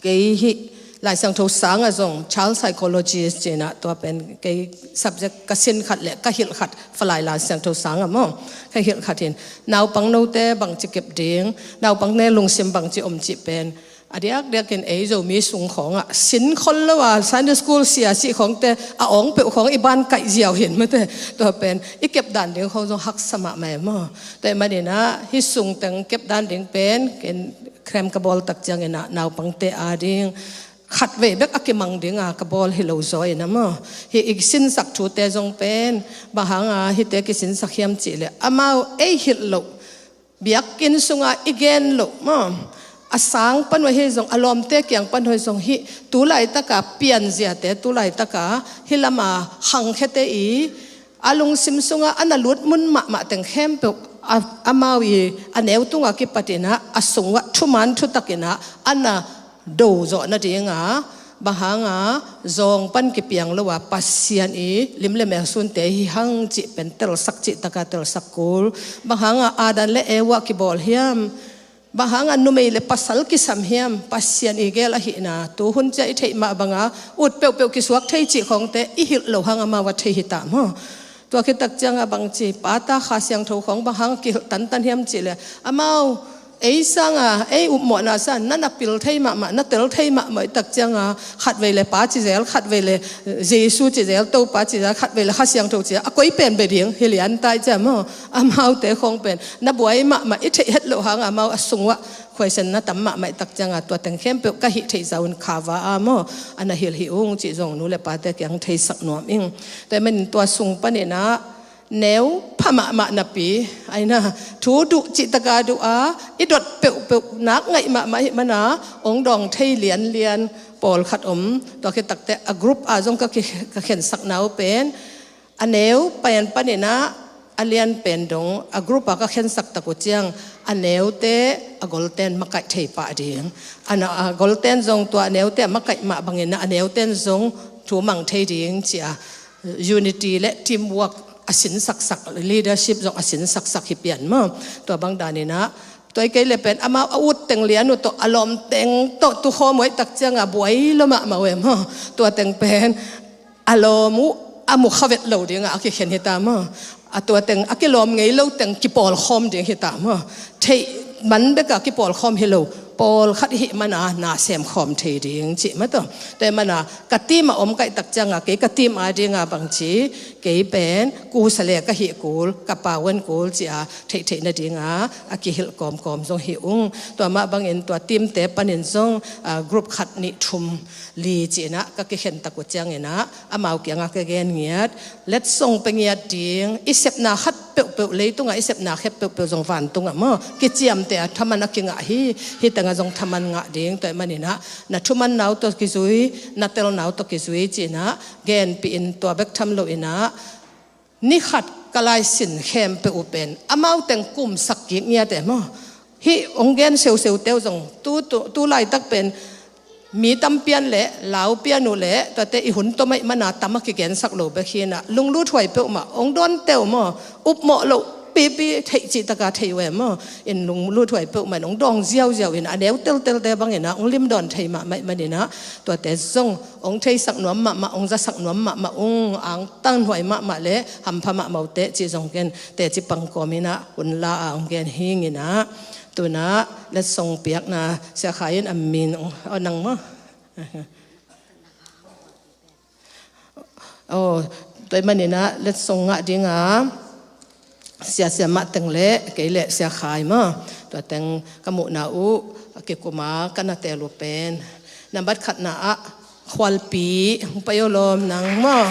kei hih Lai Siangtho sangah zong child psychologist ci in ah, tua pen kei subject ka sin khat le ka hilh khat, Falai Lai Siangtho sangah maw, ka hilh khat in naupang note bangci kep ding, naupangte lungsim bangci om cih pen a diakdiakin ei Zomi sung khawngah sin khol lo a, Sunday school sia cih khawngte a awng peuh khawng i ban kaih ziau hi in mate. Tua pen i kep dan ding khawng zong haksa mahmah e maw. Tua ahih manin ah hih sung teng kep dan ding pen ken khrem ka bawl tak ciangin ah naupangte a ding khatvei bek a kimang dinga ka bawl hi lo zaw in ah maw. Hih i sinsak thute zong pen bang hanga hihte kisinsak hiam cih leh, amau ei hilh loh, biakinn sunga i gen loh maw, a sang pan uh ahi zong, a lawmte kiang pan uh ahi zong, hih tu laitaka pianziate, tu laitaka hih lama khangkhete i a lungsim sunga a na lut mun mahmah teng khempeuh, a, amau i a neu tunga kipat in ah, a sung uah thuman thutak in ah a na do zawh nadinga, bang hanga zawng pan kipiang lo a, Pasian i lim le mel sunte hi hang cih pen telsak cih taka telsak kul. Bang hanga Adam le Eva kibawl hiam? Bang hanga numei le pasal kisam hiam? Pasian i gel ahihna tuhun cia i theih mah banga ut peuhpeuh kisuak thei cih khawngte i hilh loh hang amau a thei hi ta maw. Tua khit tak cianga bangci, pata Kha Siangtho khawng bang hang kihilh tantan hiam cih leh, amau ei sanga, ei upmawhna sanga na na pil thei mahmah, na tel thei mahmah i tak cianga, khatvei le Pa ci zel, khatvei le Jesu ci zel, Topa ci zel, khatvei le Kha Siangtho ci zel, a koi pen bia ding hi lian tai cia maw. Amaute khawng pen na buai mahmah, i theih het loh hanga amau a sung uah khuaisenna tam mahmah i tak cianga, tua teng khempeuh ka hih theih zah un khava a maw, a na hilh hi ung cih zong nu le pate kiang theisak nuam ing. Tua ahih manin tua sung panin ah neu pha mahmah napi, aina thu duh cih taka duh a, i dot peuhpeuh nak ngaih mahmah ahih mana ong dawng thei lianlian pawlkhat om. Tua khit takteh a group a zong ka ki-, ka khensakna uh pen a neu pen panin ah a lian pen dong, a group a ka khensak tak uh ciang a neute a golten makaih thei pah ding. A na, a golten zong tua a neute a makaih mah bangin ah a neuten zong thu mang thei ding ci a, unity le teamwork a sinsaksak, leadership zong a sinsaksak hi pian maw. Tua bang daninah tua i kei le pen amau a ut teng lian uh tawh a lawm teng tawh tukhawm uh aih tak cianga buai lo mahmah uh e maw. Tua teng pen a lawm uh a mu khavet lo dingah a kikhen hi ta maw. A tua teng a kilawm ngei lo teng kipawlkhawm ding hi ta maw. Theih man beka kipawlkhawm hi lo, pawlkhat hih mana na semkhawm thei ding cih mah tawh. Tua mana ka team a om kaih tak cianga kei ka team a dinga bangci kei pen kusa le ka hih kul, ka pawan kul cia theihtheih nadinga a kihilh kawmkawm zong hi ung. Tua mah bangin tua teamte panin zong, ah, group khat nih thum li cinah ka kikhen tak uh cianginah amau kiangah ka gen ngiat. Letsong pe ngiat ding, i sepna khat peuhpeuh, leitungah i sepna khat peuhpeuh zong vantungah maw kiciamteh a thaman a kingah hi. Hih tengah zong thaman ngah ding. Tua ih maninah na thuman nau tawh kizui, na tel nau tawh kizui cinah genpih in tua bek tham loinah ni khat ka laisin khempeuh uh pen amau teng kumsak kik ngiat e maw. Hih hong gen seuseute uh zong tu, tu, tu laitak pen mi tam pian le lau pian uh le tuate i hun tom aih mana tam a kigensak lo bek hinah lunglut huai peuhmah hong dawnte uh maw. Upmawh loh pipi theih cihtaka thei uh e maw. In lunglut huai peuhmah in hong dawng ziauziau in a neu teltelte banginah hong limdawn thei mahmah ih maninah tuate zong hong theisak nuam mahmah, hong zasak nuam mahmah ung. Angtan huai mahmah le hampha mahmah uh teh cih zong ken teci pangkawm inah hun la a hong gen hinginah tunah letsong piakna Sia Khai in a min hong, oh, nang maw? Oh, tua ih maninah letsong ngah dinga Sia Siamah teng le kei le Sia Khai maw. Tua teng ka muhna uh a kikuma ka na tel uh pen nambat khatna ah Khualpi, hong pai aw lawm nang maw.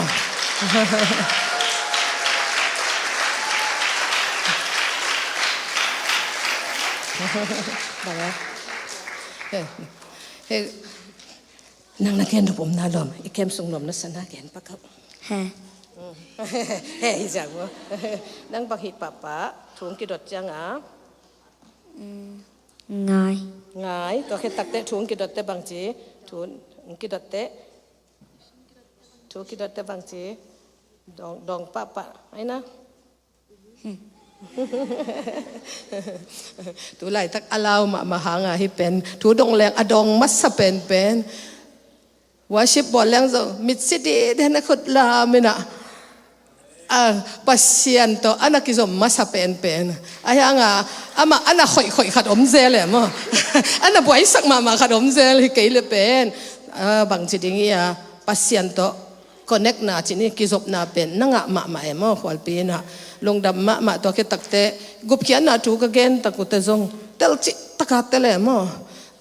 Bang a. He, he, nang na gen nop om na lawm, i kem sung nuam na sana gen pak au. He. He, hi zang maw. Nang bang hih pahpah, thu hong kidot cianga. Mm, ngai. Ngai, tua khit takteh thu hong kidotte bangci, thu hong kidotte, thu kidotte bangci, dawng, dawng pahpah, aina. Tu laitak a lau mahmah hanga hih pen, thu dong leng a dawng masa penpen. Worship bawl leng zong mitsi dide na khut lam inah, ah, Pasian tawh a na kizom masa penpen. Ahi hanga amah a na khoihkhoih khat om zel e maw. A na buaisak mahmah khat om zel hi kei le pen. Ah, bangci ding hi a, Pasian tawh connect na cih ni kizopna pen na ngah mahmah e maw, Khualpi inah. Lungdam mahmah. Tua khit takteh gupkhiatna thu ka gen tak uh teh zong telcih taka tel e maw.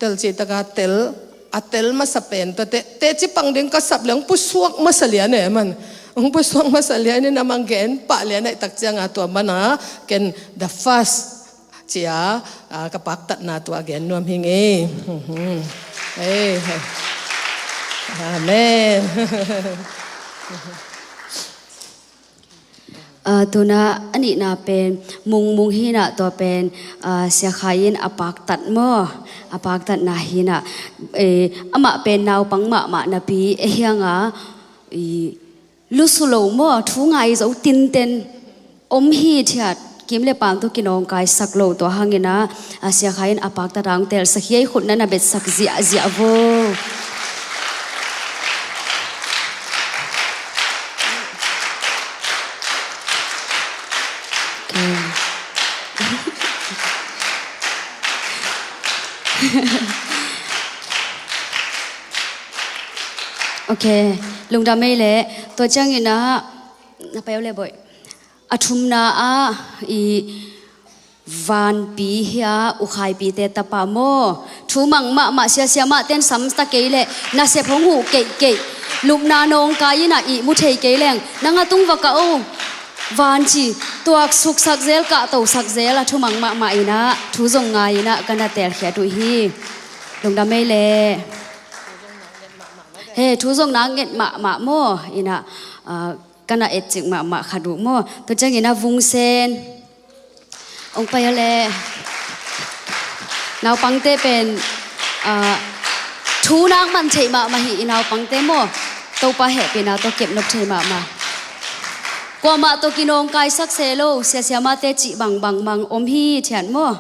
Telcih taka tel, a tel masa pen tua teh, teci pang ding ka sap leh hong pusuak masa lian e man. Hong pusuak masa lian in a mang gen pah lian aih tak cianga tua mana ken the first cia, ah, ka paktatna tua gen nuam hing e. Ei, amen. Ah, tuna a nihna pen Mungmung hinah tua pen, ah, Sia Khai in a paktat maw, a paktatna hinah, eh, amah pen naupang mahmah napi e hianga, i, lusu lo maw, thu ngai zo tinten om hithiat, kim le paam tawh kinawngkaisak lo tua hangina, ah, Sia Khai in a paktat a hong telsak hi ei khutna na betsak ziahziah vo. Ok, lungdam ei leh, tua ciangin ah, na pai aw leh boih. A thumna ah, i Vanpi hi a, U Khaipite tapa maw. Thu mang mahmah, Sia Siamah ten samta kei leh, nasep hong huh keihkeih. Lupna nawngkai in ah ihmu thei kei leng, nang a tung va kah o. Vanci, tuaksuksak zel, kahtosak zel, a thu mang mahmah in ah, thu zong ngai in ah, ka na telkhiat uh hi. Lungdam ei leh. He, thu zong na nget mahmah maw, in ah, ah, ka na etcik mahmah khat uh maw. Tua ciangin ah Vungsen. Hong pai aw leh. Naupangte pen, ah, thu nak man theih mahmah hi i naupangte maw. Topa hehpihna tawh kepnop thei mahmah. Kuamah tawh kinawngkaisak seh lo, sia siamahte cih bang bangmang om hi thiat maw?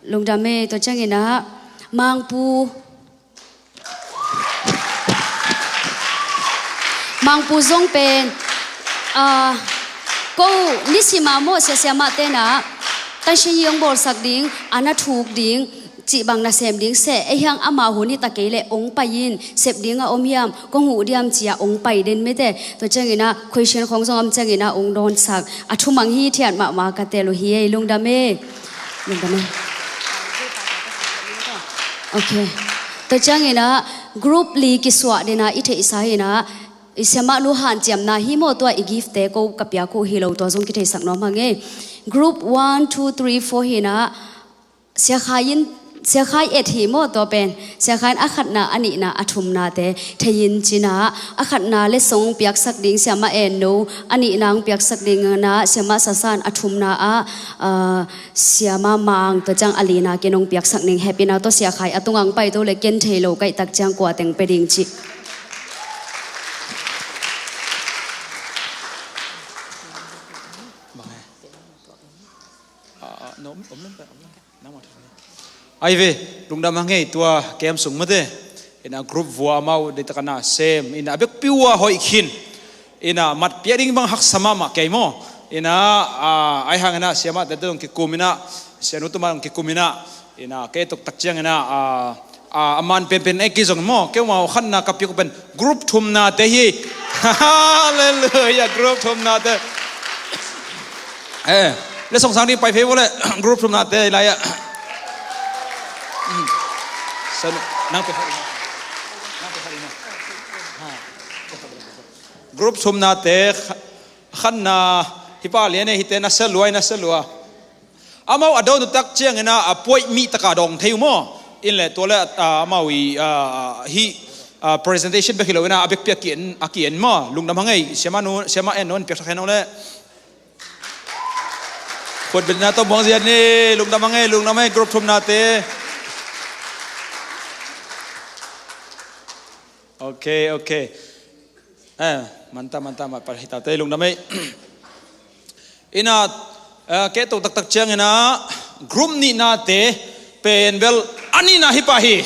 Lungdam e. Tua cianginah Mangpu, Mangpu zong pen, ah, ko nisima maw, sia siamahte na tansin i hong bawlsak ding, a na thuk ding, cih bang nasem ding seh, ei hiang amah hun hi ta kei leh hong pai in, sep ding a om hiam, kong huh diam ci-a hong pai den mete. Tua cianginah question khong zong om cianginah hong dawnsak, a thumang hi thiat mahmah ka tel uh hi ei. Lungdam e. Lungdam e. Ok. Tua cianginah group li kisuah dena i theihsa hinah, i siamah nu hanciamna hi maw, tua i gift te ko ka piak uh hi lo, tua zong kitheisak nuam hang e. Group one, two, three, four hinah, Sia Khai in, Sia Khai et hi maw, tua pen Sia Khai in a khatna, a nihna, a thumnate thei in cinah, a khatna letsong piaksak ding Siamah En No, a nihna hong piaksak ding na Siamah Sasan, a thumna ah, ah, Siamah Mang, tua ciang a lina ken hong piaksak ning. Hehpihna tawh Sia Khai a tungah hong paito le ken thei lo kaihtak ciang kua teng pe ding cih. Ai ve, lungdam hang ei, tua kem sung mate. Ina group vua amau deihtak a na sem, ina a bekpi uh a hoih khin. Ina mat piak ding bang haksa mahmah kei maw. Ina, ah, ai hang ina siamahte zong kikum ina, sianu tuma zong kikum ina. Ina kei tuk tak ciang ina, ah, ah, a man penpen ei kei zong maw. Kei maw khatna ka piak uh pen group thumnate hi. Halleluiah, group thumnate. Eh, letsong sang ding pai phei vo le, group thumnate lai ah. San, nang pe khat in. Nang pe khat in. Ha. Group thumnate kha-, khatna hi pa lian e, hite na sa lua, na sa lua. Amau a dawn uh tak ciang ina a puai mi taka dawng thei uh maw. In le tua le, ah, amau i, ah, hi, ah, presentation bek hi lo ina a bekpi a ki-en, a ki-en maw. Lungdam hang ei, Siamah Nu, Siamah En No in piaksak hen aw le. Khutbetna tawh buang ziat ni, lungdam hang ei, lungdam hang ei, group thumnate. Ok, ok. Eh, manta, manta, ma, pa, hita te, lungdam ei. Ina, eh, kei tuk taktak ciang ina, group nihnate, pen bel, a nihna hi pa hi.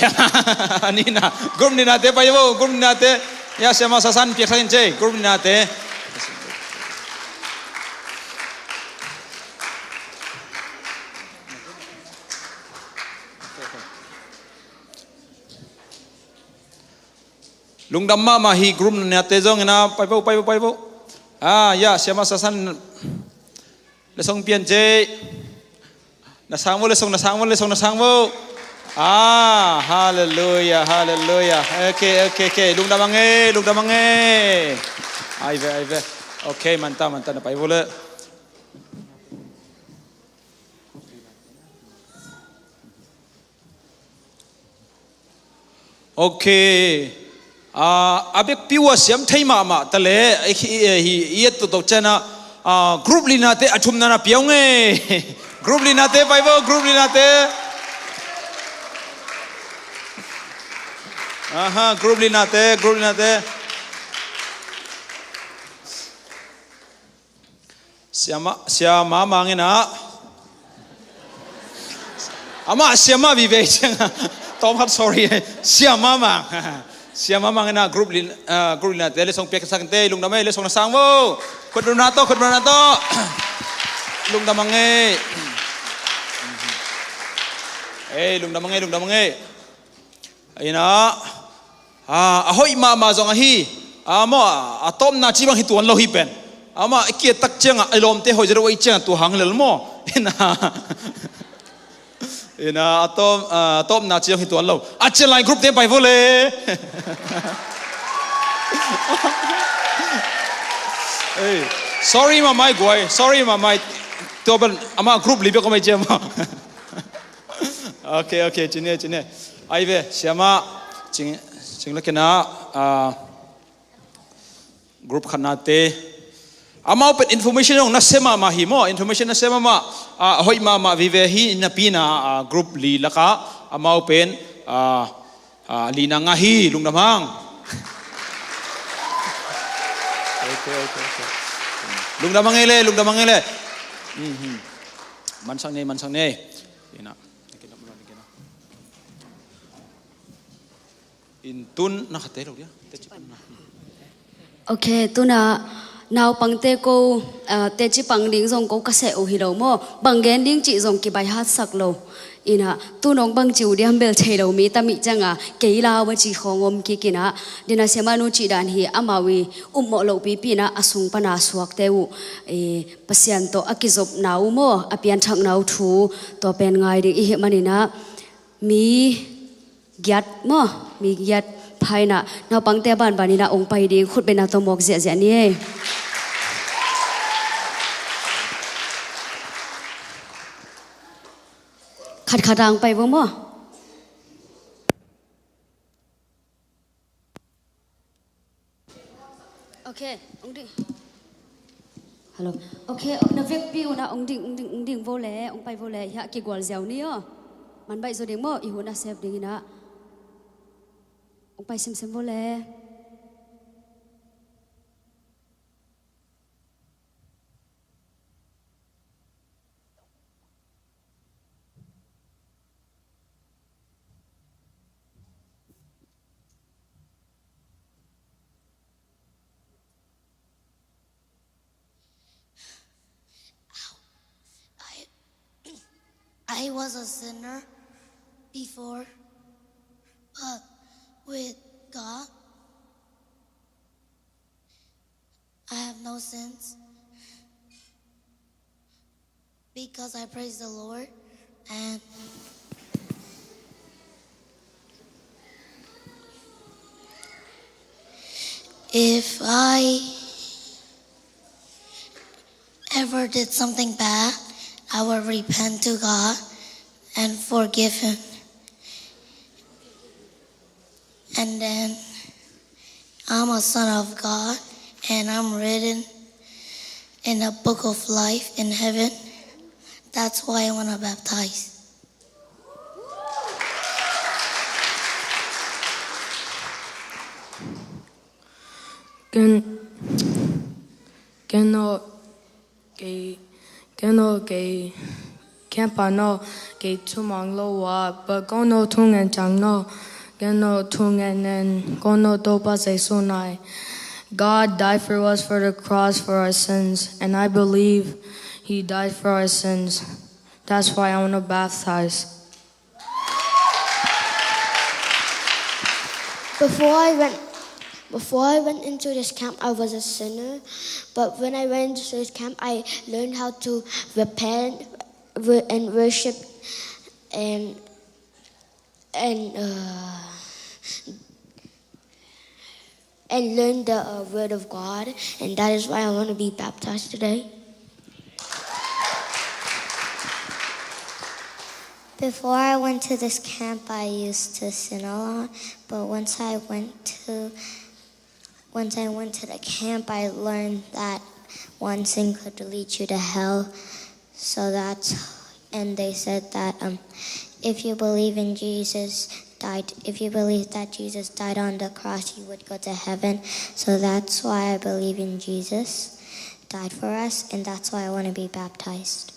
A nihna, group nihnate, pai vo, group nihnate. Ya, Siamah Sasan, piaksak in cei, group nihnate. Lungdam mahmah hi group nihnate zong ina, pai vo, pai vo, pai vo. Ah, ya, Siamah Sasan. Letsong pian cei. Na sang vo, letsong na sang vo, letsong na sang vo. Ah, halleluiah, halleluiah. Ok, ok, ok. Lungdam hang ei, lungdam hang ei. Ai ve, ai ve. Ok, manta, manta na pai vo le. Ok. Ah, a bekpi uh a siam thei mahmah ta le, eh, hi, eh, hi, i et tawtawk ciang a, ah, group linate a thumna na piau ngei. Group linate pai vo, group linate. Aha, group linate, group linate. Siamah, Siamah Mang ina. Amah Siamah vive ciang. Tawm khat, sorry. Siamah Mang. Siamah Mang ina group lin, ah, group linate letsong piaksak te, lungdam ei, letsong na sang vo. Khutbetna tawh, khutbetna tawh. Lungdam hang ei. Ei, lungdam hang ei, lungdam hang ei. Ina, ah, a hoih mahmah zong ahi. Ah, maw, a tawpna ci bang hi tuan lo hi pen. Amah i kiat tak ciangah, i lawmte hoih zet uh ahi ciangah tua hang lel maw. Ina. Ina, a tawp, ah, a tawpna ci bang hi tuan lo. A cian lai group te pai vo le. Ei, sorry mahmah ei guai, sorry mahmah ei. Tua pen, amah group li bek om ei ciang maw. Ok, ok, cine, cine. Ai ve, Siamah, cing, cing la kena, ah, group khatnate. Amau pen information zong nasia mahmah hi maw, information nasia mahmah, ah, hoih mahmah vive hi napi na, ah, group li lakah, amau pen, ah, ah, lina ngah hi, lungdam hang. Ok, ok, ok. Lungdam a ngei le, lungdam a ngei le. Mansak nei, mansak nei. In tun na khat te lo dia. Te ci pan na. Ok, tuna naupangte ko, ah, teci pang ding zong ko ka seh uh hi lo maw. Bang gen ding cih zong kibaihatsak lo. Ina, tu nong bang ci uh diam bel thei lo mi ta mi cianga, kei lau a ci khawng om kik ina. Dina siamanu cih dan hi amau i upmawh loh pipi ina a sung pana suakte uh, eh, Pasian tawh a kizopna uh maw, a pianthakna uh thu, tua pen ngai ding i hih manina. Mi giat maw, mi giat phaina, naupangte a banbanina ong pai ding, khut bena tawh mawk ziahziah ni ei. Khatkhat ang pai vo maw. Ok, ong ding. Hello. Ok, na vekpi una ong ding, ong ding, ong ding vo le, ong pai vo le, hiah kigual ziau ni aw. Man baih zo ding maw, i hun a sep ding ina. Ong pai semsem vo le. I, I was a sinner before, but with God, I have no sins because I praise the Lord and if I ever did something bad, I will repent to God and forgive him. And then I'm a son of God and I'm written in the book of life in heaven. That's why I want to baptize. Ken, ken no, kei, ken no, kei, ken pa no, kei thumang lo wa, but ken no thungen chang no, ken no thungen nen, ken no to pa say so nai. God died for us for the cross for our sins, and I believe he died for our sins. That's why I want to baptize. Before I went, before I went into this camp, I was a sinner. But when I went into this camp, I learned how to repent wo- and worship and and uh, and learn the uh, word of God. And that is why I want to be baptized today. Before I went to this camp, I used to sin a lot, but once I went to once I went to the camp, I learned that one sin could lead you to hell. So that's and they said that um, if you believe in Jesus died, if you believe that Jesus died on the cross, you would go to heaven. So that's why I believe in Jesus died for us, and that's why I want to be baptized.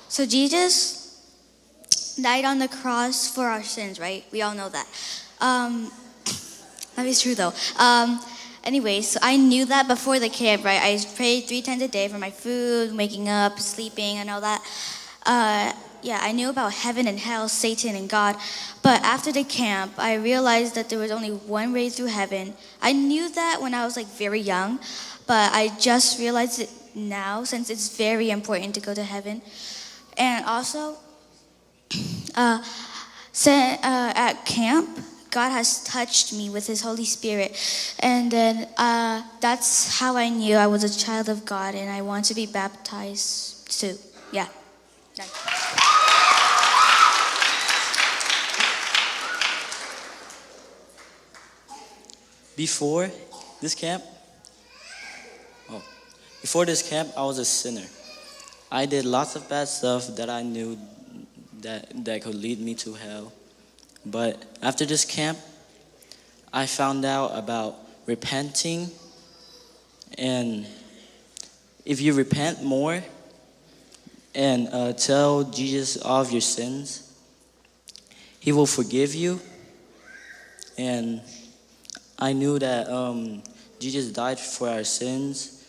So Jesus died on the cross for our sins, right? We all know that. Um, that is true, though. Um, anyways, so I knew that before the camp, right? I prayed three times a day for my food, waking up, sleeping, and all that. Uh, yeah, I knew about heaven and hell, Satan and God. But after the camp, I realized that there was only one way through heaven. I knew that when I was, like, very young, but I just realized it now since it's very important to go to heaven. And also, uh, sa- uh, at camp, God has touched me with His Holy Spirit. And then uh, that's how I knew I was a child of God and I want to be baptized too. Yeah. Before this camp, oh, before this camp, I was a sinner. I did lots of bad stuff that I knew that, that could lead me to hell. But after this camp, I found out about repenting. And if you repent more and, uh, tell Jesus of your sins, He will forgive you. And I knew that, um, Jesus died for our sins,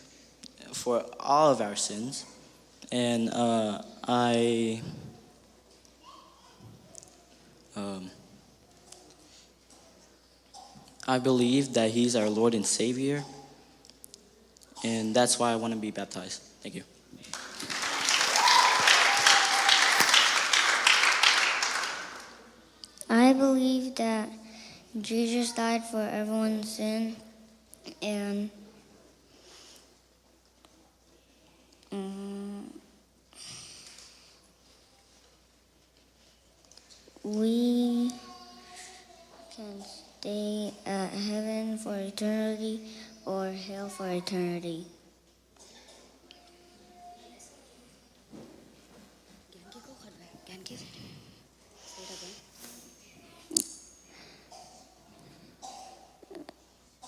for all of our sins. And, uh, I, um, I believe that He's our Lord and Savior, and that's why I want to be baptized. Thank you. I believe that Jesus died for everyone's sin, and, um, we can stay at heaven for eternity or hell for eternity.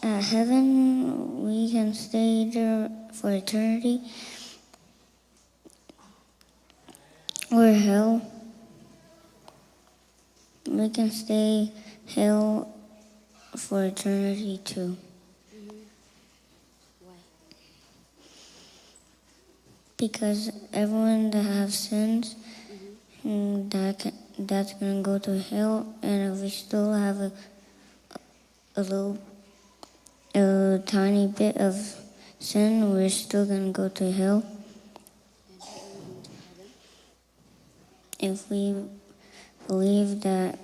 At heaven, we can stay there for eternity, or hell, we can stay hell for eternity too. Because everyone that have sins, mm, that can, that can go to hell, and if we still have a, a little, a tiny bit of sin, we're still gonna go to hell. If we believe that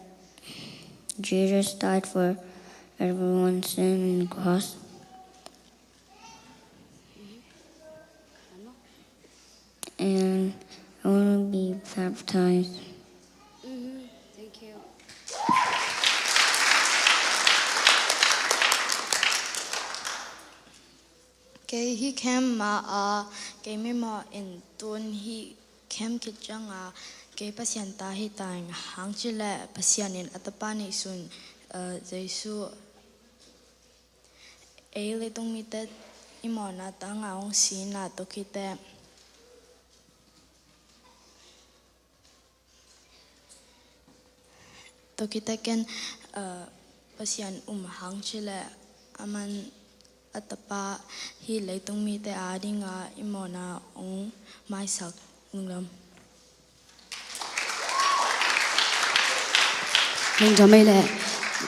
Jesus died for everyone's sin on the cross, and I want to be baptized. Thank you. Kei hih camp ma-a kei mimawh in tun hih camp khit cianga kei Pasian ta hi ta ing, hang cileh Pasian in a tapa neihsun, eh, Jesu ei leitung mite i mawhna tanga hong sihna tawh khit teh Tawh khit teh ken, uh, Pasian um hang cileh aman a tapa hih leitung mite adinga i mawhna hong maisak. Lungdam. Lungdam ei leh.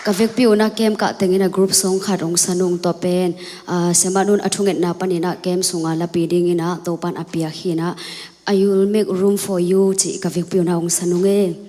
Ka vekpi un a camp kah tengin a group song khat hong sa nung, tua pen, uh, Siamah Nun a thungetna panin a camp sunga lapi dingin a Topan a piak hi-in a, "I will make room for you," cih ka vekpi un a hong sa nung e.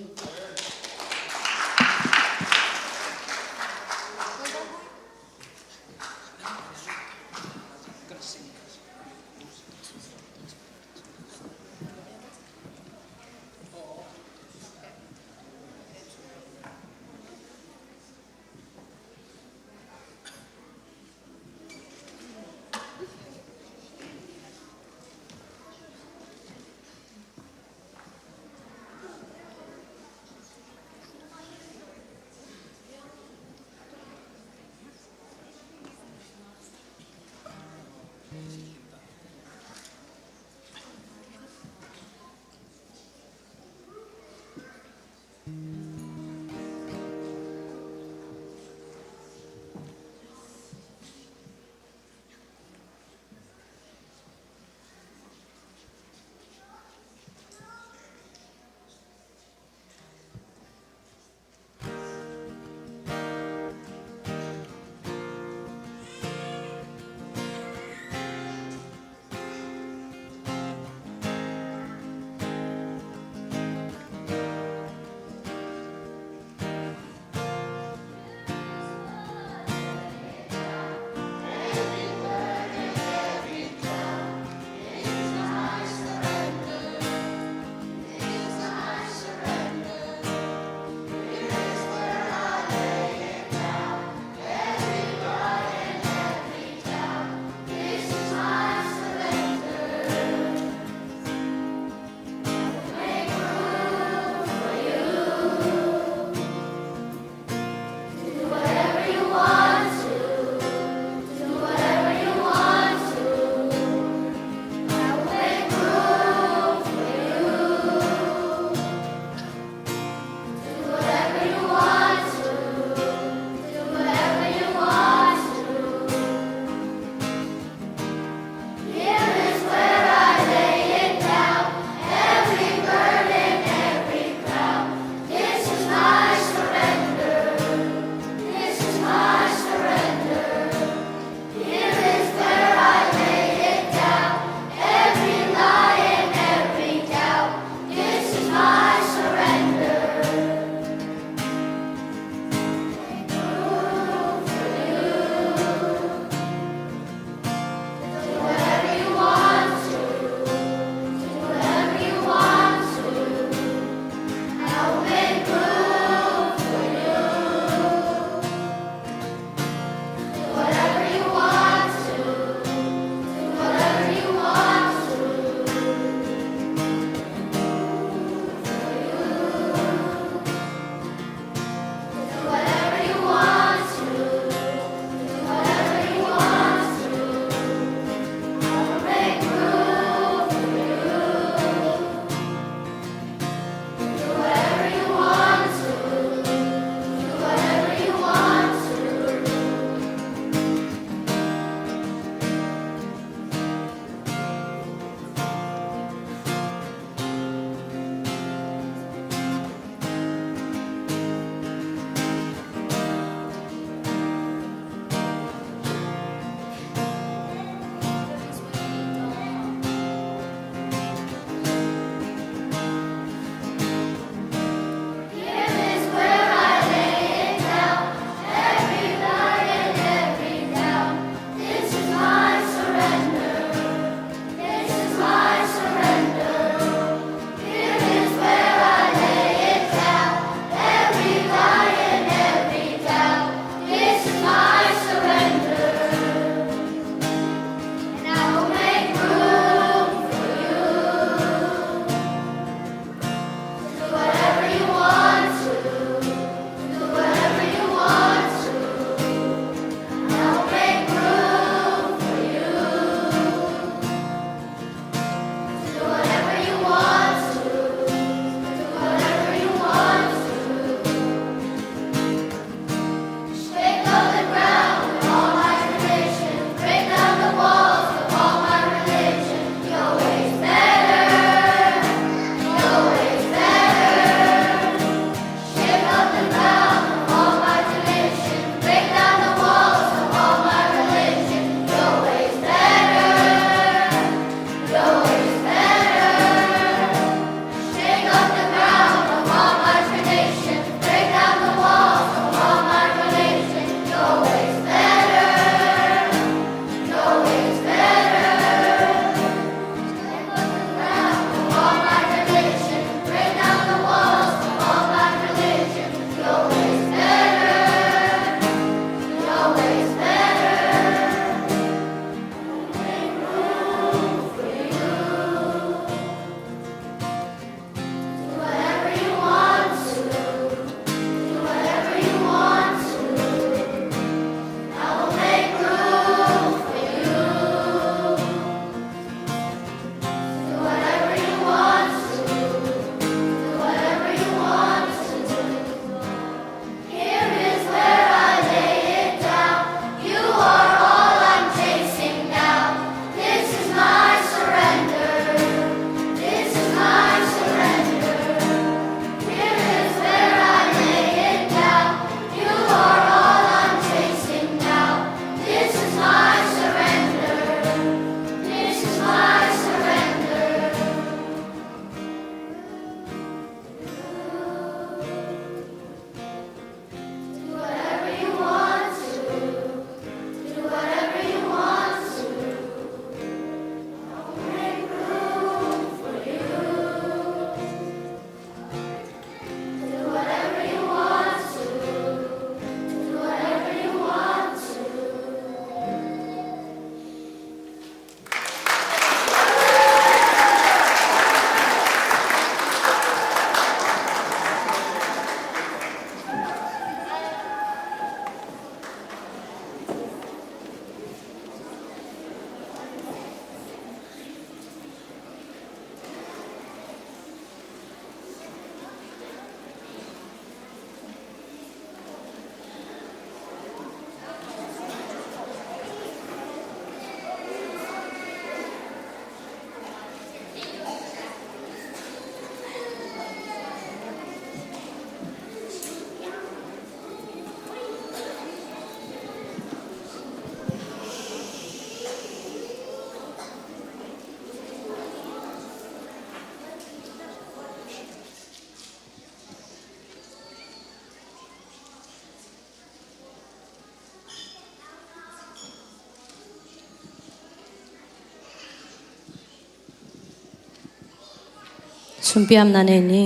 Sumpiamna nei ni.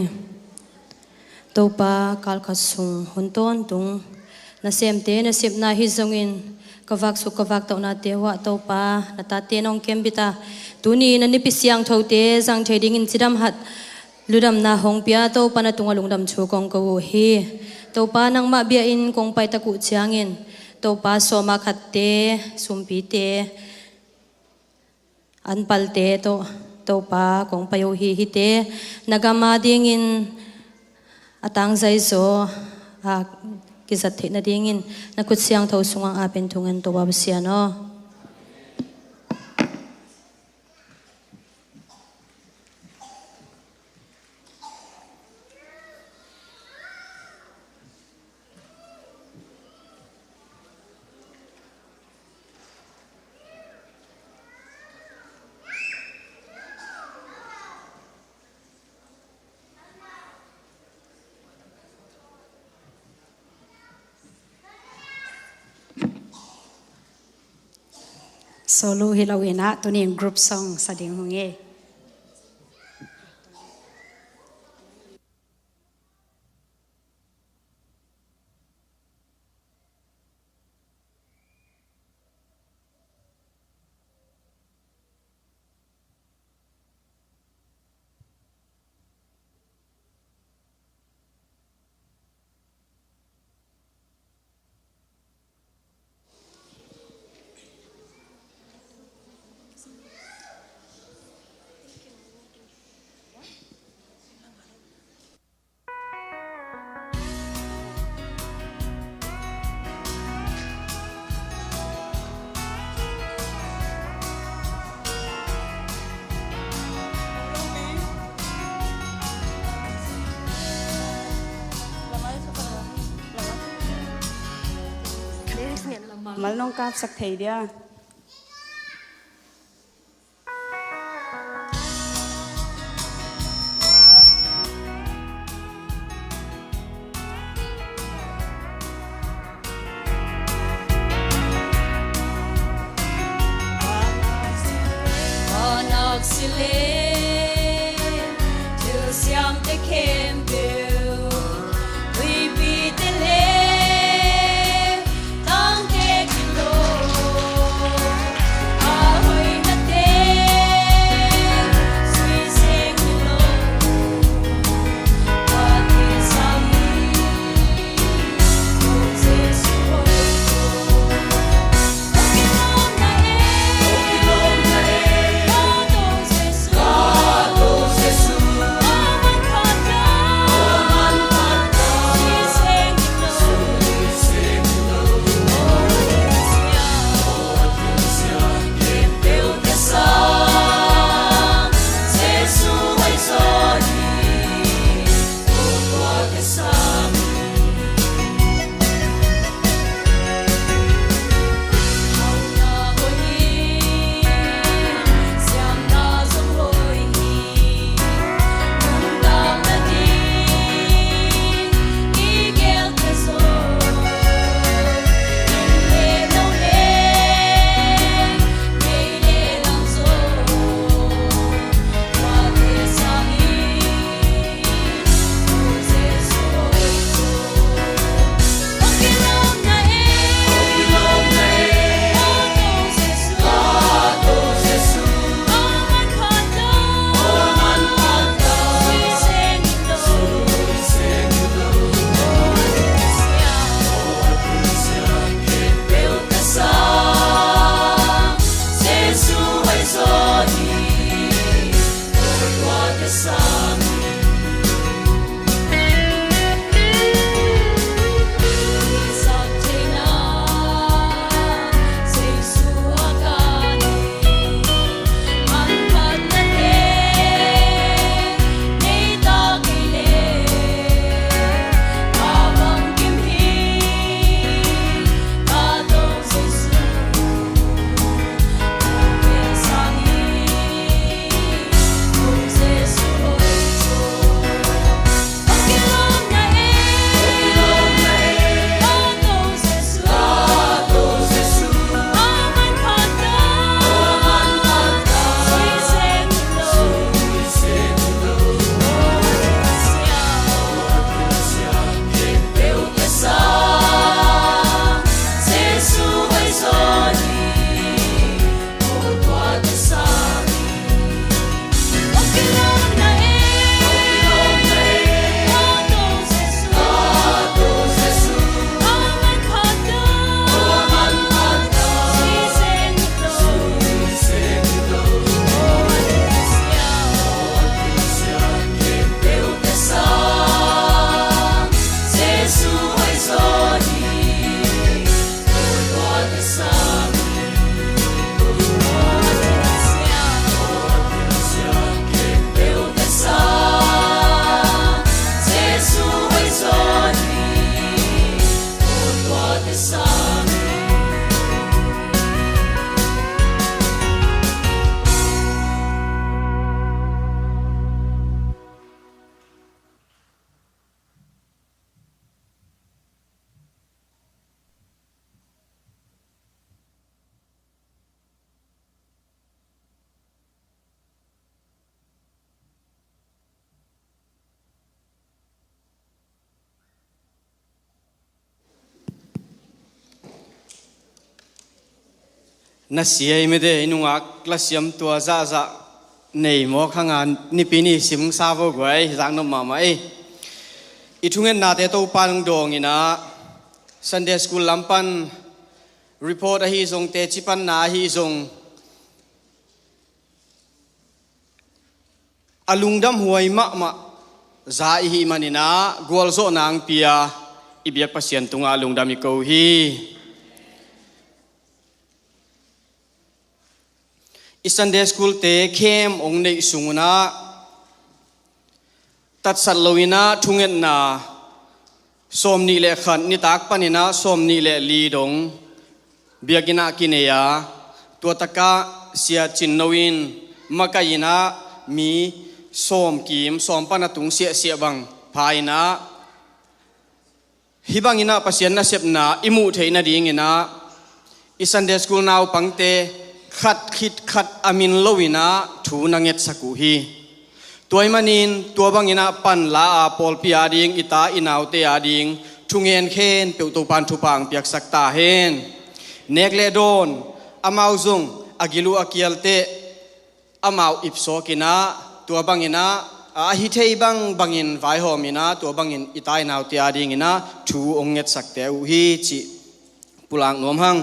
Topa, kalkhat sung hun tawntung nasemte nasepna hi zongin, ka vaksuk ka vaktauhnate uhah Topa, na tate nong kembit a, tuni na nipi siangthote zang thei dingin cidam hat ludamna hong pia Topa, na tungah lungdam thu kong ko uh hi. Topa, nangmah bia-in kong paitak uh ciangin, Topa, sawma khatte, sumpite, an palte tawh Topa kong pai uh hi. Hihte na gam a dingin a tangzai zaw a kizat theih nadingin na khut siangtho sungah ap in thungen, Topa Pasian aw. Solo hi lo in ah, tuni in group song sa ding hong e. Mal nong kapsak thei dia. Na sia i mete i nungak lasiam tua zahzah nei mawk hanga nipi ni sim sa vo guai, zak nop mahmah ei. I thungennate Topa nung dawngin ah Sunday school lam pan report ahi zong, teci panna ahi zong, a lungdam huai mahmah za i hih manin ah gualzawhna ang pia i biak Pasian tungah lungdam i ko hi. I Sunday school te camp ong neih sungun ah tatsat loin ah thungetna sawmnih le khat, nitak panin ah sawmnih le li dong biakinn ah kinei a, tua takah Sia Cin No in makaih in ah mi sawm kim, sawm pan a tung siahsiah bang pha in ah, hih bangin ah Pasian nasepna i muh theih nadingin ah i Sunday school naupangte khat khit khat a min loin ah thu na ngetsak uh hi. Tua ahih manin tua bangin ah pan la a pawlpi ading, i ta i naute ading thungen khempeuh Topan thupha ang piaksak ta hen. Nek le dawn, amau zong a gil uh a kial teh amau ipsawk in ah, tua bangin ah, a hi thei bang bangin vaihawm in ah, tua bangin i ta i naute adingin ah thu ong ngetsakte uh hi cih pulak nuam hang.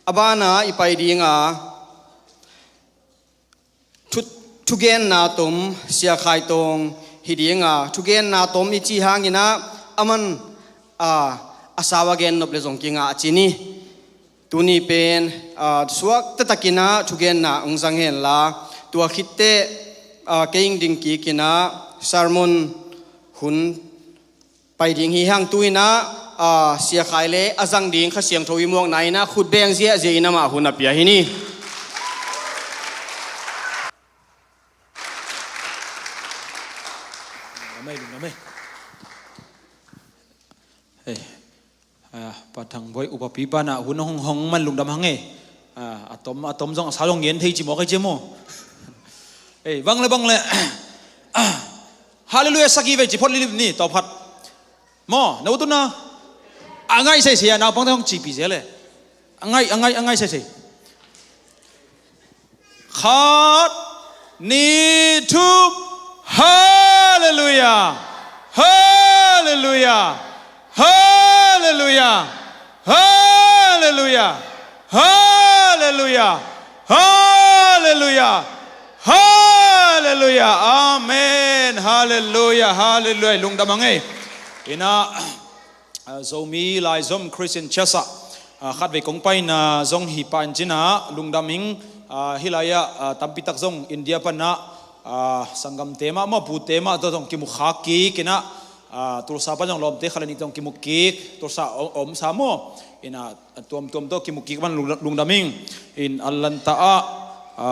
A bana i pai ding a, thu, thugenna tom, Sia Khai Tawng hi ding a, thugenna tom i cih hangin ah, aman, a, a sau a gen nop le zong kingah ci ni. Tuni pen, a, suak taktakin ah thugenna ong zang hen la, tua khit teh, a, kei ing ding kik in ah sermon hun pai ding hi hang. Tu in ah, a, Sia Khai le a zang ding Kha Siangtho i muakna in ah khut beng ziahziah in amah hun a pia hi ni. Lungdam ei, lungdam ei. Hei, a, Pa Thang Bawi upapi pan ah hun hong hong man lungdam hang ei. A, a tom, a tom zong a sau zong ngen thei ci mawk ei ci maw. Ei, bang le, bang le. Halleluiah sagih vei ci phot lilip ni, tawpkhat. Maw, na ut un na. A ngaih seisei a, naupangte hong cipi zel e. A ngaih, a ngaih, a ngaih seisei. Khat, nih, thum. Halleluiah. Halleluiah. Halleluiah. Halleluiah. Halleluiah. Halleluiah. Amen. Halleluiah. Halleluiah. Lungdam hang ei. In ah, a, Zomi Laizom Christian Church ah, a, khatvei kong paina zong hi pah in cin ah lungdam ing. A, hih lai ah, a, tampi tak zong India pan ah, a, sanggamte mah, mah pute mah tawh zong kimu khak kik in ah, a, Tulsa pan zong lawmte khat le nih tawh kimu kik, Tulsa om, om sa maw. In ah, a, tuamtuam tawh kimu kik man lungdam, lungdam ing. In Atlanta ah, a,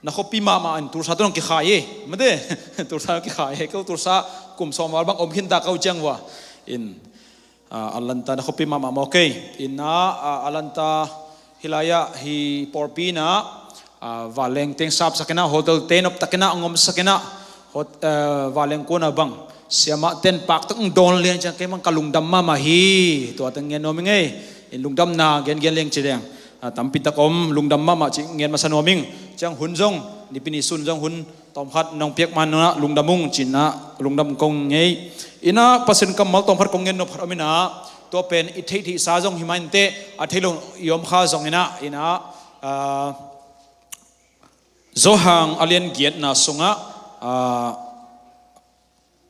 na khuapi mahmah in Tulsa tawh nong kikhai e. Mate, Tulsa nong kikhai e. Keu Tulsa kum sawm val bang om khin ta kau ciang vua. In, a, Atlanta na khuapi mahmah maw kei. In ah, a, Atlanta hih lai ah hih pawlpi in ah, a, vanleng teng sapsak in ah, hotel te nop tak in ah, ngomsak in ah, hot-, a, vanleng kuan ah bang siamah ten pak tak dawn lian ciang kei bang ka lungdam mahmah hi. Tua teng ngen nuam ing ei. In lungdamna gengen leng ci leng, a, tampi tak om, lungdam mahmah cih ngen masa nuam ing. Ciang hun zong, nipi ni sun zong hun tawmkhat nong piak man ah lungdam ung cih in ah lungdam kong ngei. In ah Pasian kammal tawmkhat kong ngen nop khat om in ah, tua pen i theihtheihsa zong hi mah in teh, a thei lo i om kha zong in ah, in ah, a, Johan a lian giatna sungah, a,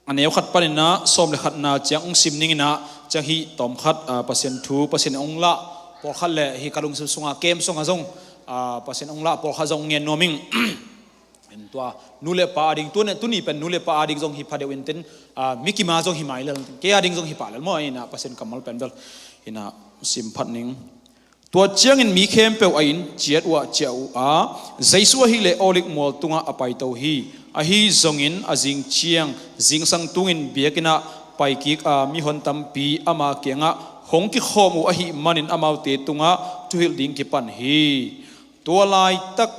a neu khat panin ah sawm le khatna ciang ong sim ning in ah, ciang hih tawmkhat, a, Pasian thu, Pasian ong lah pawlkhat le hih ka lungsim sungah kem sungah zong, a, Pasian ong lah pawlkhat zong ngen nuam ing. In tua nu le pa ading, tu ne, tuni pen nu le pa ading zong hi pha deuh in ten, a, mi kim a zong hi mai lel, kei ading zong hi pah lel maw, in ah Pasian kammal pen bel. In ah sim phat ning. Tua ciangin mi khempeuh a inn ciat uhah ciah uh a, Jesu ahih leh Olive mual tungah a paito hi. Ahi zongin a zing ciang, zingsang tungin biakinn ah paikik a, mihon tampi ama kiangah hong kikhawm uh ahih manin amaute tungah thuhilh ding kipan hi. Tua laitak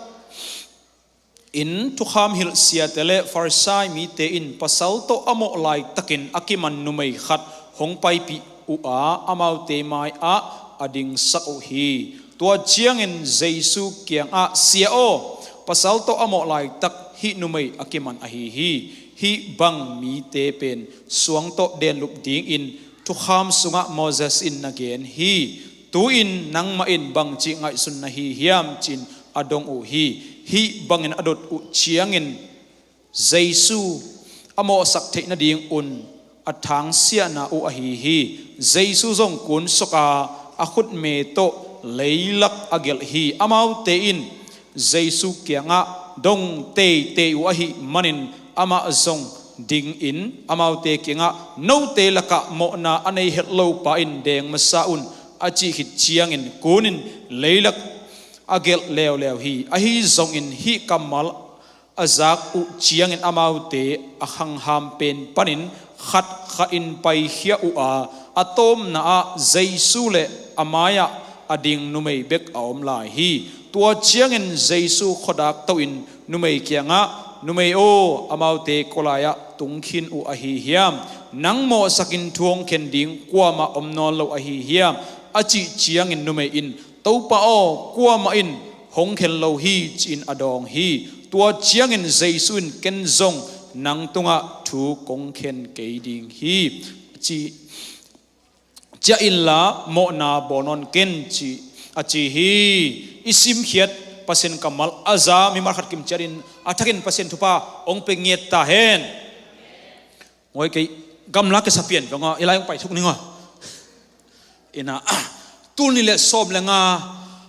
in thukham hilh siate le Farisai mite in pasal tawh a mawh laitakin a kiman numei khat hong paipih uh a, amaute mai-ah a dingsak uh hi. Tua ciangin Jesu kiangah, "Sia aw, pasal tawh a mawh laitak hih numei a kiman ahi hi. Hih bang mite pen suang tawh denlup dingin thukham sungah Moses in na gen hi. Tu-in nangmah in bangci ngaihsun na hi hiam?" ci-in a dong uh hi. Hih bangin a dot uh ciangin Jesu a mawhsak theih nadingun a thangsiahna uh ahi hi. Jesu zong kunsuk a, a khutme tawh leilak a gelh hi. Amaute in Jesu kiangah dong teitei uh ahih manin amah zong dingin amaute kiangah, "Note lakah mawhna a nei het lo pa in deng masa un," a cih khit ciangin kunin leilak a gelh leuleu hi. Ahi zongin hih kammal a zak uh ciangin amaute a khangham pen panin khatkhatin paikhia uh a, a tawpna ah Jesu le a mai-ah a ding numei bek a om lai hi. Tua ciangin Jesu khuadak tohin numei kiangah, "Numei aw, amaute kua lai-ah tungkhin uh ahi hiam? Nang mawhsakin thu hong khen ding kuamah om nawn lo ahi hiam?" a cih ciangin numei in, "Topa aw, kuamah in hong khen lo hi," ci-in a dawng hi. Tua ciangin Jesu in, "Ken zong nang tungah thu kong khen kei ding hi," ci, "Ciah inla mawhna bawl nawn ken," ci, a ci hi. I simkhiat Pasian kammal a za mimal khat kim ciatin a thakin Pasian thupha hong pia ngiat ta hen. Ngoi kei, gamla kesa pian dong a, i lai hong pai thuk ning a. Ina, tul nih le sawm le nga,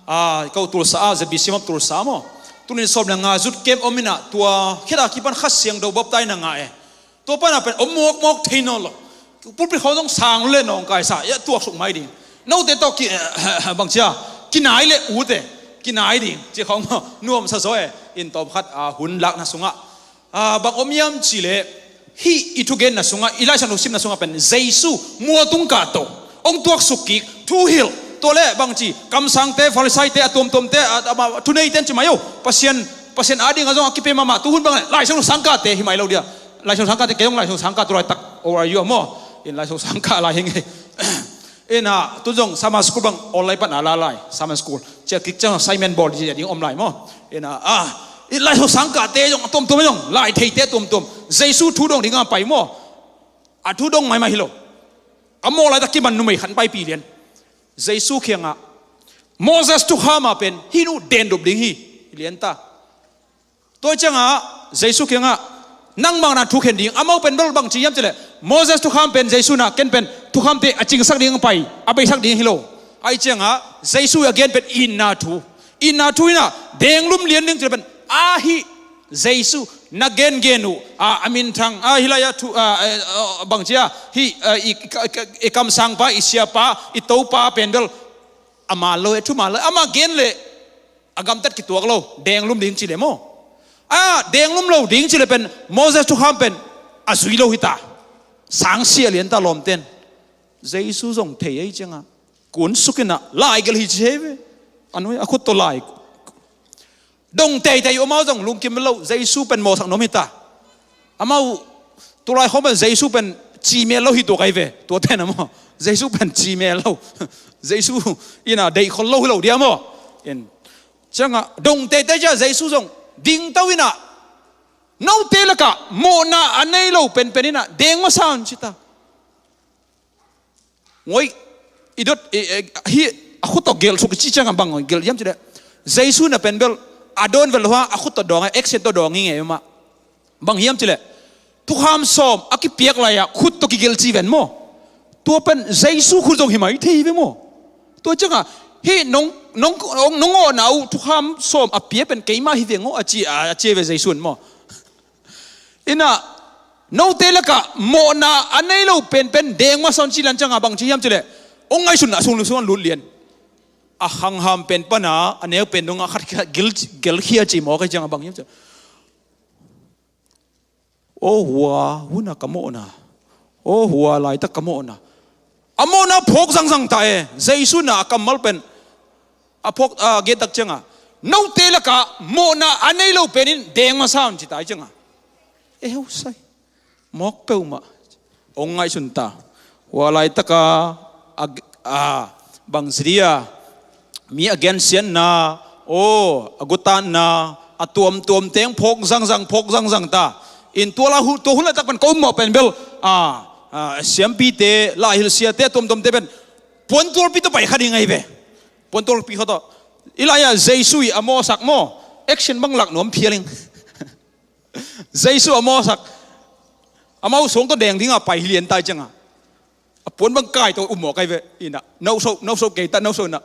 a, ko Tulsa a, Z B C map Tulsa maw. Tul nih le sawm le nga zut kem om ina, tua khita kipan Kha Siangtho baptaina ngah e. Tua pana pen om mawkmawk thei nawn lo. Pulpit khawng zong sang le nawngkaisa, ia tuaksuk mai ding. Note tawh ki, bangcia, kinai le ute, kinai ding. Ci khawng maw, nuamsa zaw e, in tawm khat, a, hun lakna sungah. A, bang om hiam cih leh, hih i thugenna sungah, i Laisiangtho simna sungah pen Jesu mual tung kahto, hong tuaksuk kik, thuhilh, tua leh bangci, kamsangte, Farisaite, a tuamtuamte, a, a, a, thuneite an ci mai o, Pasian, Pasian adingah zong a kipia mahmah, tuhun bang leh, Laisiangtho sangkahte, hi mai lo dia. Laisiangtho sangkahte, kei zong Laisiangtho sangkah tu laitak, oh, are you, maw? In Laisiangtho sangkah lai hi ngei. Ina, tu zong Summer School bang online pan a la lai, Summer School. Ciah kik ciang assignment bawl ding om lai maw. Ina, a, i Laisiangtho sangkahte zong a tuamtuam zong, lai theite a tuamtuam. Jesu thu dong ding a pai maw. A thu dong maimai hi lo. A mawh laitak kiman numei khat paipih lian. Jesu kiangah, "Moses thukham a pen hih nu denlup ding hi," lian ta. Tua ciangah Jesu kiangah, "Nangmah na thu khen ding." Amau pen bel bang ci hiam cih leh, Moses thukham pen Jesu na ken pen thukhamte a cingsak ding pai, a beisak ding hi lo. Ahi ciangah Jesu a gen pen itna thu. Itna thu ina denglum lian ding cih leh pen, a, hih Jesu na gengen uh, a, a minthang, a, hih lai-ah thu, a, a, a, bang ci a, hih, a, i, i, i, i kamsangpa, i siapa, i Topa pen bel a man lo, e, thuman lo, amah gen leh a gamtat kituak lo, denglum ding cih leh maw. A, denglum lo ding cih leh pen Moses thukham pen a zui lo hi ta. Sangsia lian ta lawmten. Jesu zong thei ahi ciangah, kunsuk ina lai gelh hi ci hi ve. A nui a khut tawh lai. Dong teitei uh, amau zong lungkim lo, Jesu pen mawhsak nuam hi ta. Amau tulai khawng pen Jesu pen ci mel lo hi tuak ahi ve, tuate na maw. Jesu pen ci mel lo. Jesu ina deih khol lo hi lo dia maw. In, ciangah dong teitei ciah Jesu zong dingto ina, "Note lakah mawhna a nei lo penpen ina deng masa un," ci ta. Ngoi, i dot, i, i, hi, a khut tawh gelh suk i ci ciangah bang gelh hiam cih leh, Jesu na pen bel a dawn vel hua a khut tawh dawng, action tawh dawng hi ngei mah. Bang hiam cih leh, thukham sawm a kipiak lai-ah khut tawh kigelh ci ven maw. Tua pen Jesu khut zong hi mai thei hi ve maw. Tua ciangah, "Hih nong, nong, nong, nong awhna uh thukham sawm a pia pen keimah hi ve ngaw," a ci, a, a ci ve Jesu in maw. Ina, "Note lakah mawhna a nei lo penpen deng masa un," ci lian ciangah bang ci hiam cih leh, hong ngaihsun a sung sung an lut lian. A khangham pen pana a neu pen dongah khat, khat gel, gelkhia ci mawk ahi ciangah bang hiam cih leh, "Aw hua, hun a ka mawhna. Aw hua, laitak ka mawhna." A mawhna phawk zangzang ta e. Jesu na a kammal pen a phawk, a, gen tak ciangah, "Note lakah mawhna a nei lo penin deng masa un," ci ta ahi ciangah, "E, hau sai. Mawk peuhmah." Hong ngaihsun ta. Hua laitaka, a, a, bang ci dia, Mi a gensiatna, aw, a gutatna, a tuamtuam teng phawk zangzang, phawk zangzang ta. In tua la hu-, tua hun laitak pen ka um mawh pen bel, a, a, siampite, laihilh siate, tuamtuamte pen puantualpi tawh pai kha ding ahi ve. Puantualpi kha tawh. I lai-ah Jesu i a mawhsak maw, action bang lak nuam phial ing. Jesu a mawhsak. Amau suang tawh deng dingah pai hi lian tai ciangah, a puan bang kai tawh um mawh kai ve. Inah, no so, no so kei ta, no so inah.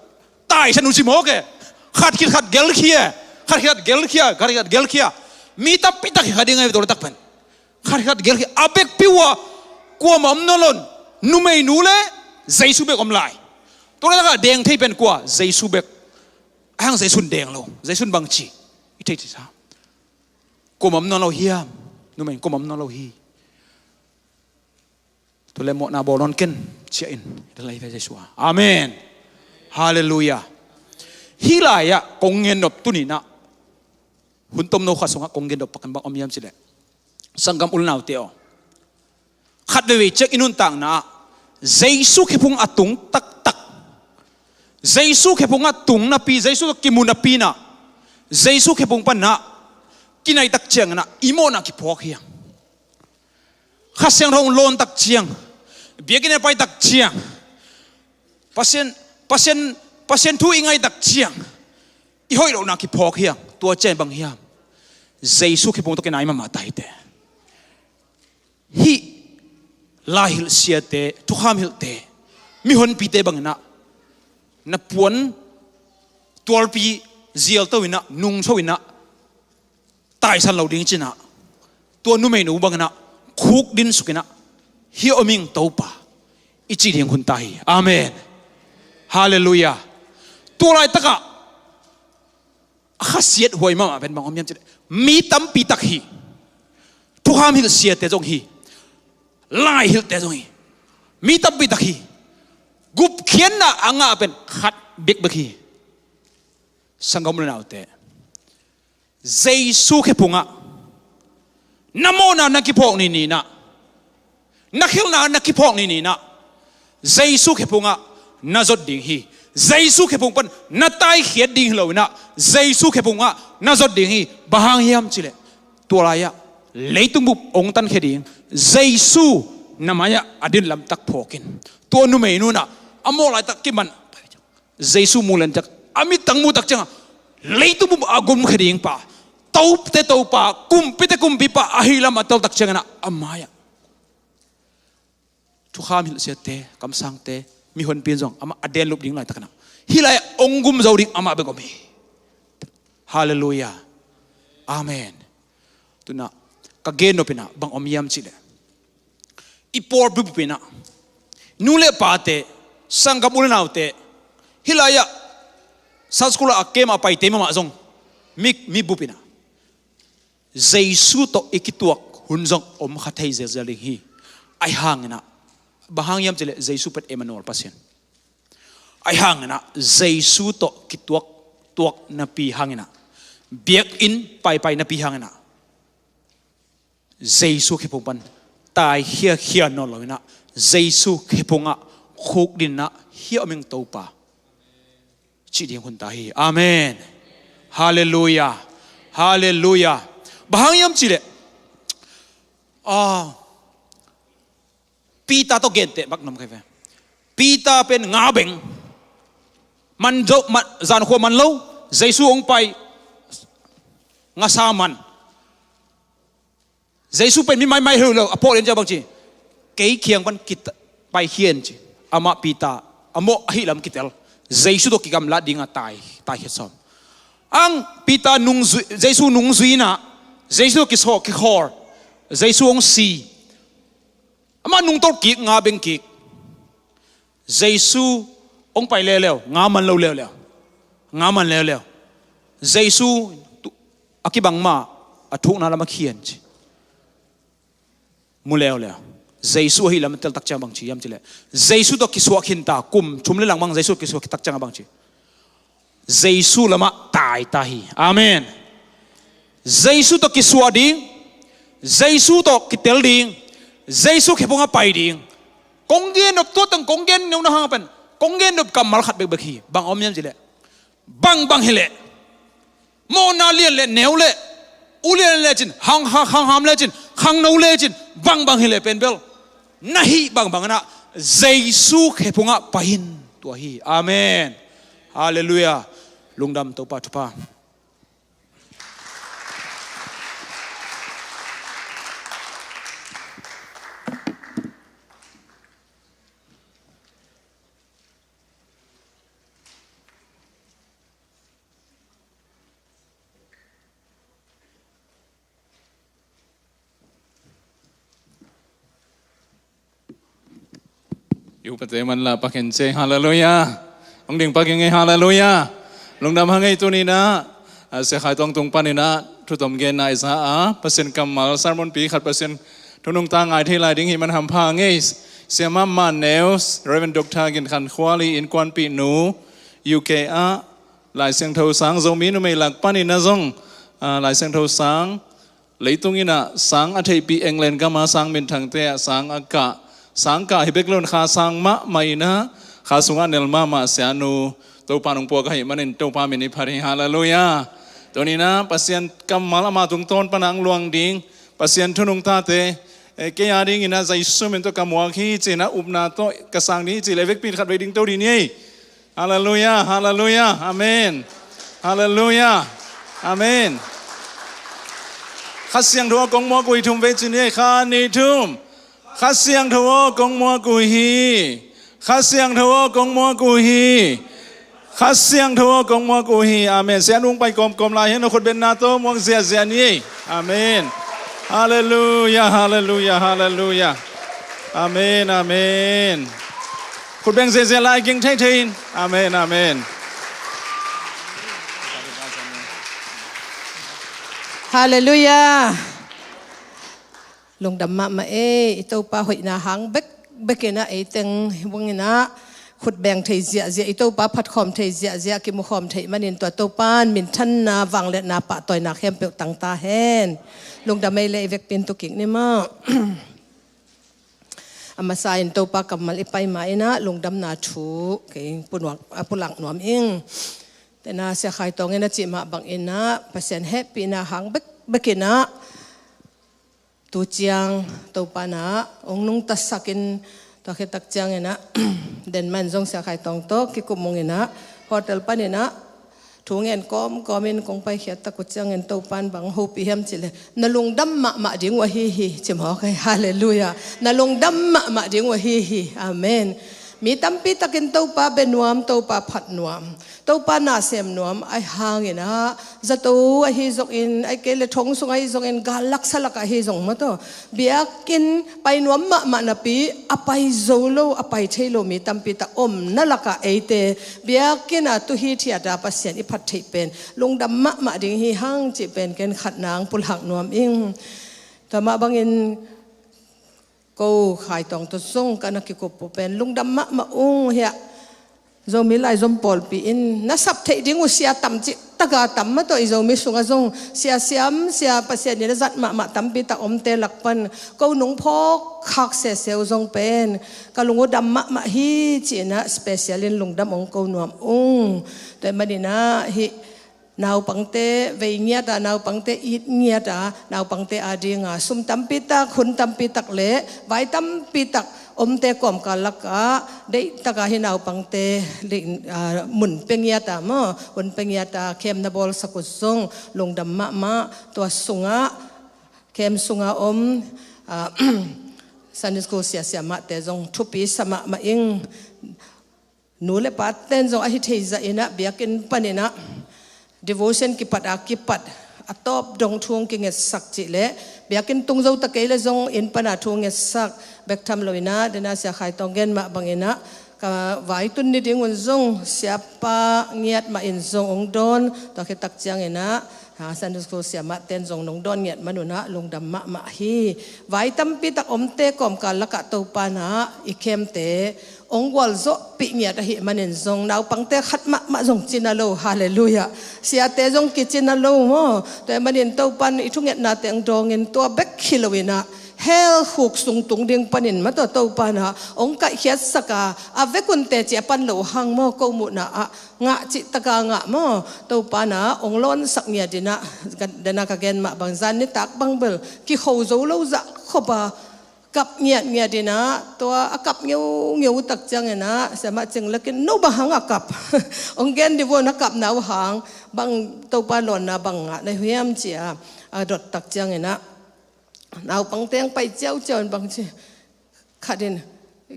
Taisan uh ci mawk e. Khat khit khat gelkhia. Khat khit khat gelkhia. Khat khit khat gelkhia. Mi tampi tak hi kha ding ahi ve tua laitak pen. Khat khit khat gelkhia. A bekpiu ah kuamah om nawn lo. Numeinu le Jesu bek om lai. Tua laitakah deng thei pen kua? Jesu bek. Ahang Jesu in deng lo. Jesu in bang ci? I thei ci sa. Kuamah om nawn lo hiam? Numei in kuamah om nawn lo hi. Tua le mawhna bawl nawn ken, ciah in. Amen. Halleluiah. Hih lai-ah kong gen nop tuni-in ah, hun tomno khat sungah kong gen nop pakhat bang om hiam cih leh, sanggam u le naute aw, khat veivei ciang i nuntakna ah Jesu khephung a tung taktak, Jesu khephung a tung napi, Jesu tawh kimu napi-in ah, Jesu khephung pan ah kinai tak ciangin ah i mawhna kiphawk hi hang. Kha Siangtho hong lawn tak ciang, biakinn a pai tak ciang, Pasian, Pasian, Pasian thu i ngaih tak ciang i hoih lohna kiphawk hi hang. Tua ciang bang hiam? Jesu khephung tawh kinai mahmah ta hi teh. Hih laihilh siate, thukham hilhte, mihonpite bangin ah na puan tualpi zialto in ah, nungso in ah, taisan lo ding ci-in ah, tua numeinu bangin ah khukdin suk in ah, "Hih om ing Topa," i cih ding hun ta hi. Amen. Halleluiah. Tua laitakah a khasiat huai mahmah pen bang om hiam cih leh, mi tampi tak hi. Thukham hilh siate zong hi. Laihilhte zong hi. Mi tampi tak hi. Gupkhiatna a ngah pen khat bekbek hi. Sanggam u le naute, Jesu khephung ah na mawhna na kiphawk ni-in ah, na khelhna na kiphawk ni-in ah, Jesu khephung ah na zot ding hi. Jesu khephung pan na taikhiat ding hi lo-in ah, Jesu khephung ah na zot ding hi. Bang hang hiam cih leh, tua lai-ah leitung bup hong tankhia ding Jesu na mai-ah a din lamtak phawk in. Tua numeinu in ah a mawh laitak kiman Jesu mu lian ciang, a mittang mu tak ciangah, leitung bup a gumkhia ding pa, Tote Topa, kumpite kumpipa ahih lam a tel tak ciangin ah, a mai-ah thukham hilh siate, kamsangte, mihonpi in zong amah a denlup ding laitakin ah, hih lai-ah hong gum zo ding amah bek om hi. Halleluiah. Amen. Tu-in ah ka gen nop in ah bang om hiam cih leh, i pawlpi bup in ah, nu le pate, sanggam u le naute, hih lai-ah Sunday school ah a kem a paite mahmah zong, mi, mi bup in ah Jesu tawh i kituak hun zong om kha thei zelzel ding hi. Ahih hangin ah, bang hang hiam cih leh, Jesu pen Emmanuel, Pasian. Ahih hangin ah, Jesu tawh kituak, tuak napi hangin ah, biakinn paipai napi hangin ah, Jesu khephung pan taikhia khia nawn lo-in ah, Jesu khephung ah khukdin ah, "Hih om ing Topa," cih ding hun ta hi. Amen. Halleluiah. Halleluiah. Bang hang hiam cih leh, ah, Peter tawh genteh bak nuam kei ve. Peter pen nga beng. Man zo, man, zankhua man lo. Jesu hong pai, ngasa man. Jesu pen mi maimai hi lo, a phawk lian ciang bang ci? "Kei kiang pan kita, pai khia in," ci. Amah Peter a mawh ahih lam kitel. Jesu tawh kigamlat dingah tai, taikhiat sawm. Ang Peter nungzui, Jesu nungzui in ah, Jesu tawh kisawh, kikhawm. Jesu hong si. Amah nungtolh kik, nga beng kik. Jesu hong pai leuleu, nga man lo leuleu. Nga man leuleu. Jesu tu-, a kibang mah, a thukna lam a khian ci. Mu leuleu. Jesu ahih lam a tel tak ciang bang ci hiam cih leh, Jesu tawh kisuah khin ta, kum thum le lang bang Jesu kisuah khin tak ciang bang ci? Jesu lamah tai ta hi. Amen. Jesu tawh kisuah ding, Jesu tawh kitel ding, Jesu khephung ah pai ding. Kong gen nop, tua teng kong gen nop na hang pen, kong gen nop kammal khat bekbek hi. Bang om hiam cih leh, bangbang hileh, mawhna lian le neu le, ulian lecin, hang, hang, hangham lecin, khangno lecin, bangbang hileh pen bel na hih bangbang inah Jesu khephungah pai in, tua hi. Amen. Halleluiah. Lungdam, Topa thupha. I upate manlah pakin cei, halleluiah. Hong ding pakin ngei, halleluiah. Lungdam hang ei. Tuninah, ah, Sia Khai Tawng tung paninah thu tom genna i za a, Pasian kammal sermon pi khat, Pasian thu nungta ngai thei lai ding hih man hampha ngei. Siamah Mah Neu, Reverend Doctor Gin Khan Khual i innkuanpihnu U K ah Lai Siangtho sang, Zomi numei lak paninah zong, ah, Lai Siangtho sang, leitung inah sang a theihpih England gama sang minthangte ah sang a kah, sang kah hi bek lo-in kha sang mahmah inah, kha sungah nel mahmah sianu, Topa nong puak ahih manin Topa min i phat hi, halleluiah. Tuninah Pasian kammal ama tungtawn pana ang luang ding, Pasian thu nungtate, eh, kei a dinginah Jesu min tawh ka muak hi cinah upna tawh ka sang ding hi cileh vekpi khat vei ding to ding ni ei. Halleluiah, halleluiah, amen. Halleluiah, amen. Kha Siangtho aw kong muak uh hi, thum vei ci ni ei, kha, nih, thum. Kha Siangtho aw kong muak uh hi. Kha Siangtho aw kong muak uh hi. Kha Siangtho aw kong muak uh hi. Amen. Sianu hong pai kawmkawm lai hen, a khutbenna tawh muak ziahziah ni ei. Amen. Halleluiah, halleluiah, halleluiah. Amen, amen. Khutbeng ziahziah lai, ging theithei in. Amen, amen. Halleluiah. Lungdam mahmah ei. I Topa hoihna hang bekbek inah ei teng hih bang inah khutbeng thei ziahziah, i Topa phatkhawm thei ziahziah, kimukhawm theih manin tua Topa in minthanna, vangliatna, pahtawina khempeuh tang ta hen. Lungdam ei leh, i vekpi in tu kik ni maw. A masa in Topa kammal i pai ma inah lungdamna thu kei punuak, a pulak nuam ing. Tena Sia Khai Tawng in a cih mah bang inah Pasian hehpihna hang bekbek inah tu ciang Topa inah hong nungtasak in, tua khit tak ciang inah den man zong Sia Khai Tawng tawh kikum ung inah hotel pan inah thu ngen kawmkawm in kong paikhiat tak uh ciangin Topa in bang hopih hiam cihleh, na lungdam mahmah ding uh ahi hi, ci mawk ei. Halleluiah. Na lungdam mahmah ding uh ahi hi. Amen. Mi tampi takin Topa bia nuam, Topa phat nuam, Topa na sem nuam ahih hangin ah, zato ahi zongin, ahih kei leh thong sung ahi zongin, gal laksa lak ahi zong maw, tua biakinn pai nuam mahmah napi a pai zo lo, a pai thei lo mi tampi tak omna lakah eite biakinn ah tu hithiat a Pasian i phat theih pen lungdam mahmah ding hi hang cih pen ken khatna hong pulak nuam ing. Tua mah bangin ko Khai Tawng tawh zong ka na kikup uh pen lungdam mahmah ung. Hiah Zomi Laizom pawlpi in na sap theih ding uh sia tam cih tak a tam maw, tua i Zomi sungah zong sia siam, sia Pasian in a zat mahmah tampi tak omte lak pan ko nong phawk khak sese uh zong pen ka lung uh dam mahmah hi, ci-in ah special in lungdam hong ko nuam ung. Tua ahih manin ah hih naupangte vei ngiat a, naupangte it ngiat a, naupangte ading a sum tampi tak, hun tampi tak leh vai tampi tak omte kawmkal lakah deihtak a hih naupangte deih, ah, mun pia ngiat a maw, hun pia ngiat a camp na bawlsak uh zong lungdam mahmah. Tua sungah, camp sungah om, ah, Sunday school sia siamahte zong thupi sa mahmah ing. Nu le paten zong ahi thei zah in ah biakinn panin ah devotion kipat a kipat a tawp dong thu hong kingetsak cih leh, biakinn tung zo ta kei leh zong inn pan a thu ngetsak bek tham lo in ah, den a Sia Khai Tawng gen mah bangin ah ka vai tun ni ding un zong siapa ngiat mah in zong hong dawn. Tua khit tak ciangin ah, ha, Sunday school siamahten zong nong dawn ngiat man un ah lungdam mahmah hi. Vai tampi tak omte kawmkal lakah Topa in ah i campte hong gualzawhpih ngiat ahih manin zong naupangte khat mahmah zong cina lo. Halleluiah. Siate zong kicina lo maw. Tua ahih manin Topa in i thungetnate hong dawngin tua bek hi lo in ah hell khuk sung tung ding panin maw, Topa in ah hong kaihkhiatsak a, a vekun teci a pan lo hang maw, ko muhna ah ngah cih taka ngah maw, Topa in ah hong lawnsak ngiat in ah, ka, den a ka gen mah bang, zan nitak bang bel kikho zo lo zah khop a, kap ngiatngiat in ah, tua a kap ngeungeu tak ciangin ah, siamah Cing Lek in, "No, bang hang a kap?" Hong gen dih vua, na kapna uh hang, bang Topa lawnna bang ngah na hiam ci a, a dot tak ciangin ah, naupangte hong pai ciauciau in bang ci, khat in,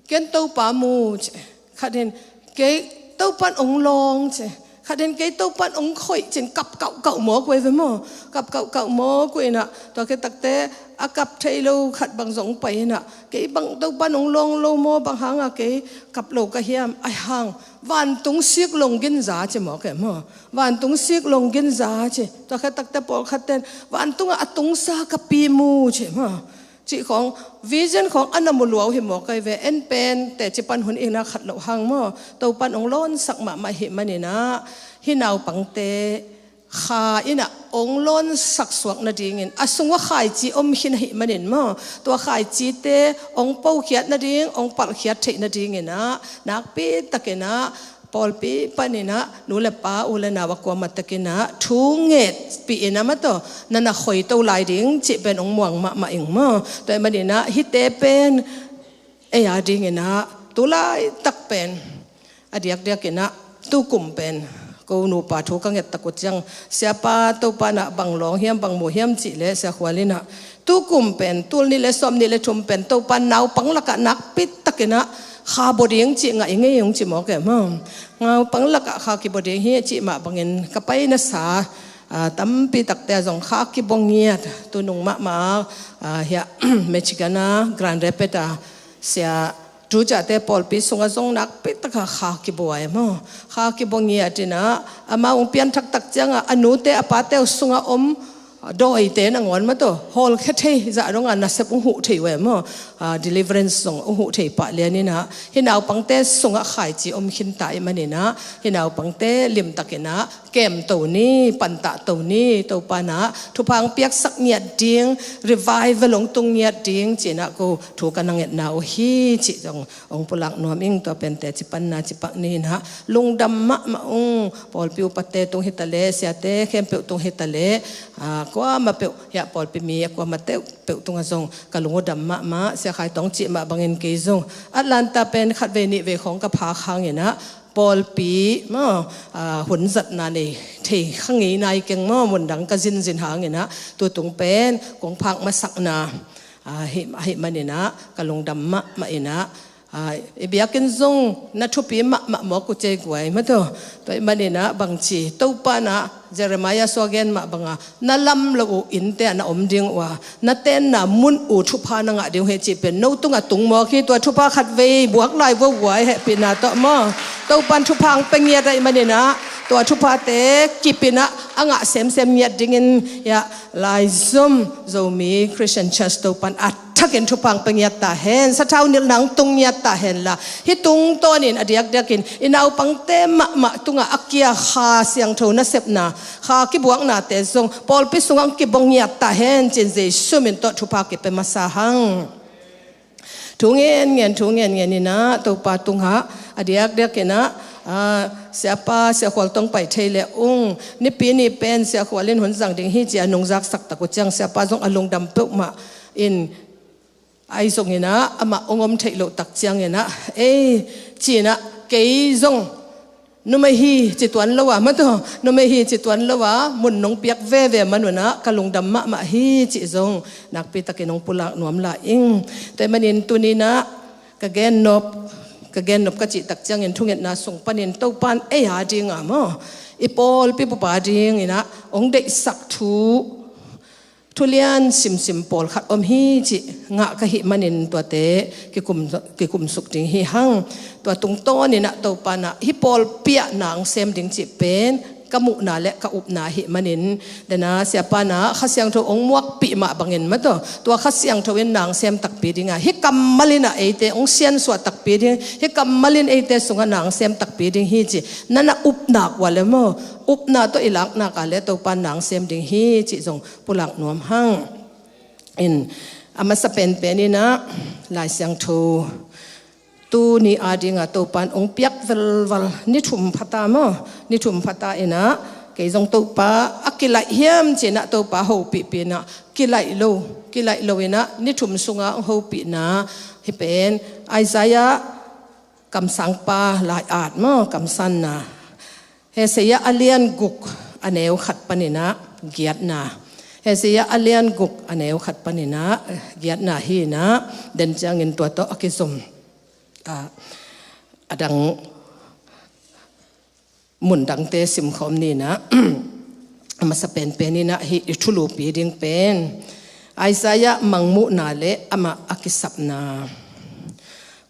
"Ken Topa mu," ci, khat in, "Kei Topa in hong lawng," ci, khat in, "Kei Topa in hong khoih," ci-in kap kauhkauh mawk uh hi ve maw. Kap kauhkauh mawk uh in ah, tua khit takte a kap thei lo khat bang zong pai in ah, "Kei bang Topa in hong lawng lo maw, bang hang a kei kap lo ka hiam?" Ahi hang, "Vantung sik long gin za," ci mawk e maw. "Vantung sik long gin za," ci. Tua khit takte pawlkhat ten, "Vantung ah a tungsa ka pi mu," ci maw. Cih khawng, vision khawng a na mu lua uh hi mawk ahi ve. En pen teci pan hun i na khat loh hang maw, Topa in hong lawnsak mahmah ahih manin ah, hih naupangte Kha in ah hong lawnsak suak nadingin, a sung uah khaici om khin ahih manin maw, tua khaicite hong pokhiat nading, hong palhkhiat theih nadingin ah, nakpi takin ah, pawlpi panin ah, nu le pa, u le nau a kuamah takin ah, thu ngetpih in ah maw, tua na na khoito lai ding cih pen hong muang mahmah ing maw. Tua ahih manin ah, hihte pen ei a dingin ah, tu laitak pen, a diakdiakin ah, tu kum pen, ko nupa thu ka nget tak uh ciang, "Siapa, Topa in ah bang lawng hiam, bang mu hiam?" cih leh, Sia Khual in ah, "Tu kum pen, tul nih le sawmnih le thum pen, Topa in naupang lakah nakpi takin ah kha baw ding cih ngah i ngei ung," ci mawk e maw. Naupang lakah kha kibaw ding hi cih mah bangin ka pai na sa, aa, tampi takte ah zong kha kibaw ngiat, tu nung mahmah, aa, hiah Michigan a Grand Rapids a, Sia Tucate pawlpi sungah zong nakpi taka kha kibaw e maw. Kha kibaw ngiat in ah, amau hong pianthak tak ciangah, a nute a pate uh sungah om dawite nangawn maw, tua hawlkhia thei zah dongah nasep hong huh thei uh e maw. Ah, deliverance zong hong huh thei pah lian in ah, hih naupangte sungah khaici om khin ta ahih manin ah, hih naupangte limtakin ah, kemto ni, pantahto ni, Topa in ah thupha hong piaksak ngiat ding, revival hong tung ngiat ding ci-in ah ko thu ka na ngetna uh hi cih zong hong pulak nuam ing. Tua pen teci panna ci pak ni in ah, lungdam mahmah ung. Pawlpi upate tung hi ta leh, siate khempeuh tung hi ta leh, aa, kuamah peuh, hiah pawlpi mi a kuamah peuh tungah zong ka lung uh dam mahmah. Sia Khai Tong cih mah bangin kei zong Atlanta pen khatvei nihvei khawng ka phak hangin ah, pawlpi maw, aa, hun zatna nei thei kha ngei nai keng maw, mundang ka zinzin hangin ah, tutung pen kong phak masakna, aa, ahih, ahih manin ah ka lungdam mahmah in ah, aa, i biakinn zong na thupi mahmah mawk uh cei guai maw, tua, tua ahih manin ah bangci, Topa in ah Jeremiah sung a gen mah banga, na lam lo uh innte ah na om ding uh a, na tenna mun uh thupha na ngah ding uh hi cih pen no tungah tung mawk hi. Tua thupha khatvei buak lai vua guai, hehpihna tawh maw. Topa in thupha hong pia ngiat ahih manin ah, tua thuphate kip in ah a ngah semsem ngiat dingin, hiah Laizom Zomi Christian Church Topa in a thakin thupha hong pia ngiat ta hen, sathau nilhna hong tung ngiat ta hen la, hih tungtawnin a diakdiakin i naupangte mahmah tungah a kia Kha Siangtho nasepna, kha kibuaknate zong pawlpi sungah hong kibaw ngiat ta hen ci-in Jesu min tawh thupha kipia masa hang. Thu ngenngen, thu ngenngen in ah, Topa tungah a diakdiakin ah, aa, Siapa, Sia Khual Tong pai thei le ung, Nipi ni pen Sia Khual in hun zang ding hi ci-a nungzaksak tak uh ciang, Siapa zong a lungdam peuhmah in, ahi zongin ah, amah hong om theih loh tak ciangin ah, "Ei," ci-in ah, kei zong numei hi ci tuan lo a, maw, tua numei hi ci tuan lo a, mun nong piak veve man un ah ka lungdam mahmah hi cih zong nakpi takin hong pulak nuam lai ing. Tua ahih manin tuni-in ah ka gennop, ka gennop ka cih tak ciangin thungetna sung panin Topa in ei a ding a maw, i pawlpi bup a dingin ah hong deihsak thu, thu lian simsim pawlkhat om hi cih ngah ka hih manin tuate kikum, kikumsuk ding hi hang. Tua tungtawnin ah Topa in ah hih pawlpi ah na hong sem ding cih pen ka muhna le ka upna ahih manin, den a Siapa in ah Kha Siangtho hong muakpih mah bangin, maw, tua, tua Kha Siangtho in na hong sem takpi ding a, hih kammal in ah eite hong siansuah takpi ding, hih kammal in eite sungah na hong sem takpi ding hi cih na na upna uh a le maw, upna tawh i lakna uh a le Topa in na hong sem ding hi cih zong pulak nuam hang. In, A masa penpen inah Lai Siangtho tuni a dinga Topa in ong piak velval ni thum phata maw, ni thum phata inah kei zong Topa a kilaih hiam ci inah Topa hopihpih inah kilaih lo, kilaih lo inah ni thum sunga ong hopihna hi pen Isaiah kamsangpa lai-at maw, kamsanna. Isaiah a lian guk a neu khat paninah giatna. Isaiah a lian guk a neu khat paninah giatna hi inah den ciangin tua tawh a kizom a, a dang mun dangte simkhawm ni inah a masa penpen inah hih i thulupi ding pen Isaiah mangmuhna le amah a kisapna.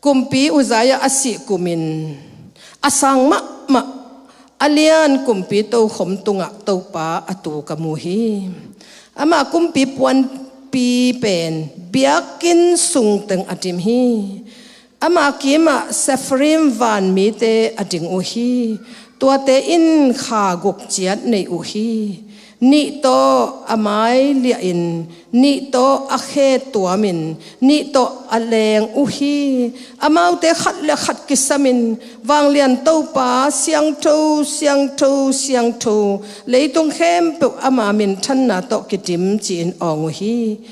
Kumpi Uzziah a sih kumin a sang mahmah a lian kumpi tokhom tungah Topa a tu ka mu hi. Amah kumpi puanpi pen biakinn sungteng a dim hi. Ama kimah Sepharim vanmite a ding uh hi. Tuate in kha guk ciat nei uh hi. Nih tawh a mai liahin, nih tawh a khe tuamin, nih tawh a leng uh hi. Amaute khat le khat kisamin, Vanglian Topa, siangtho, siangtho, siangtho, leitung khempeuh ama minthanna tawh kidim ci-in awng uh hi.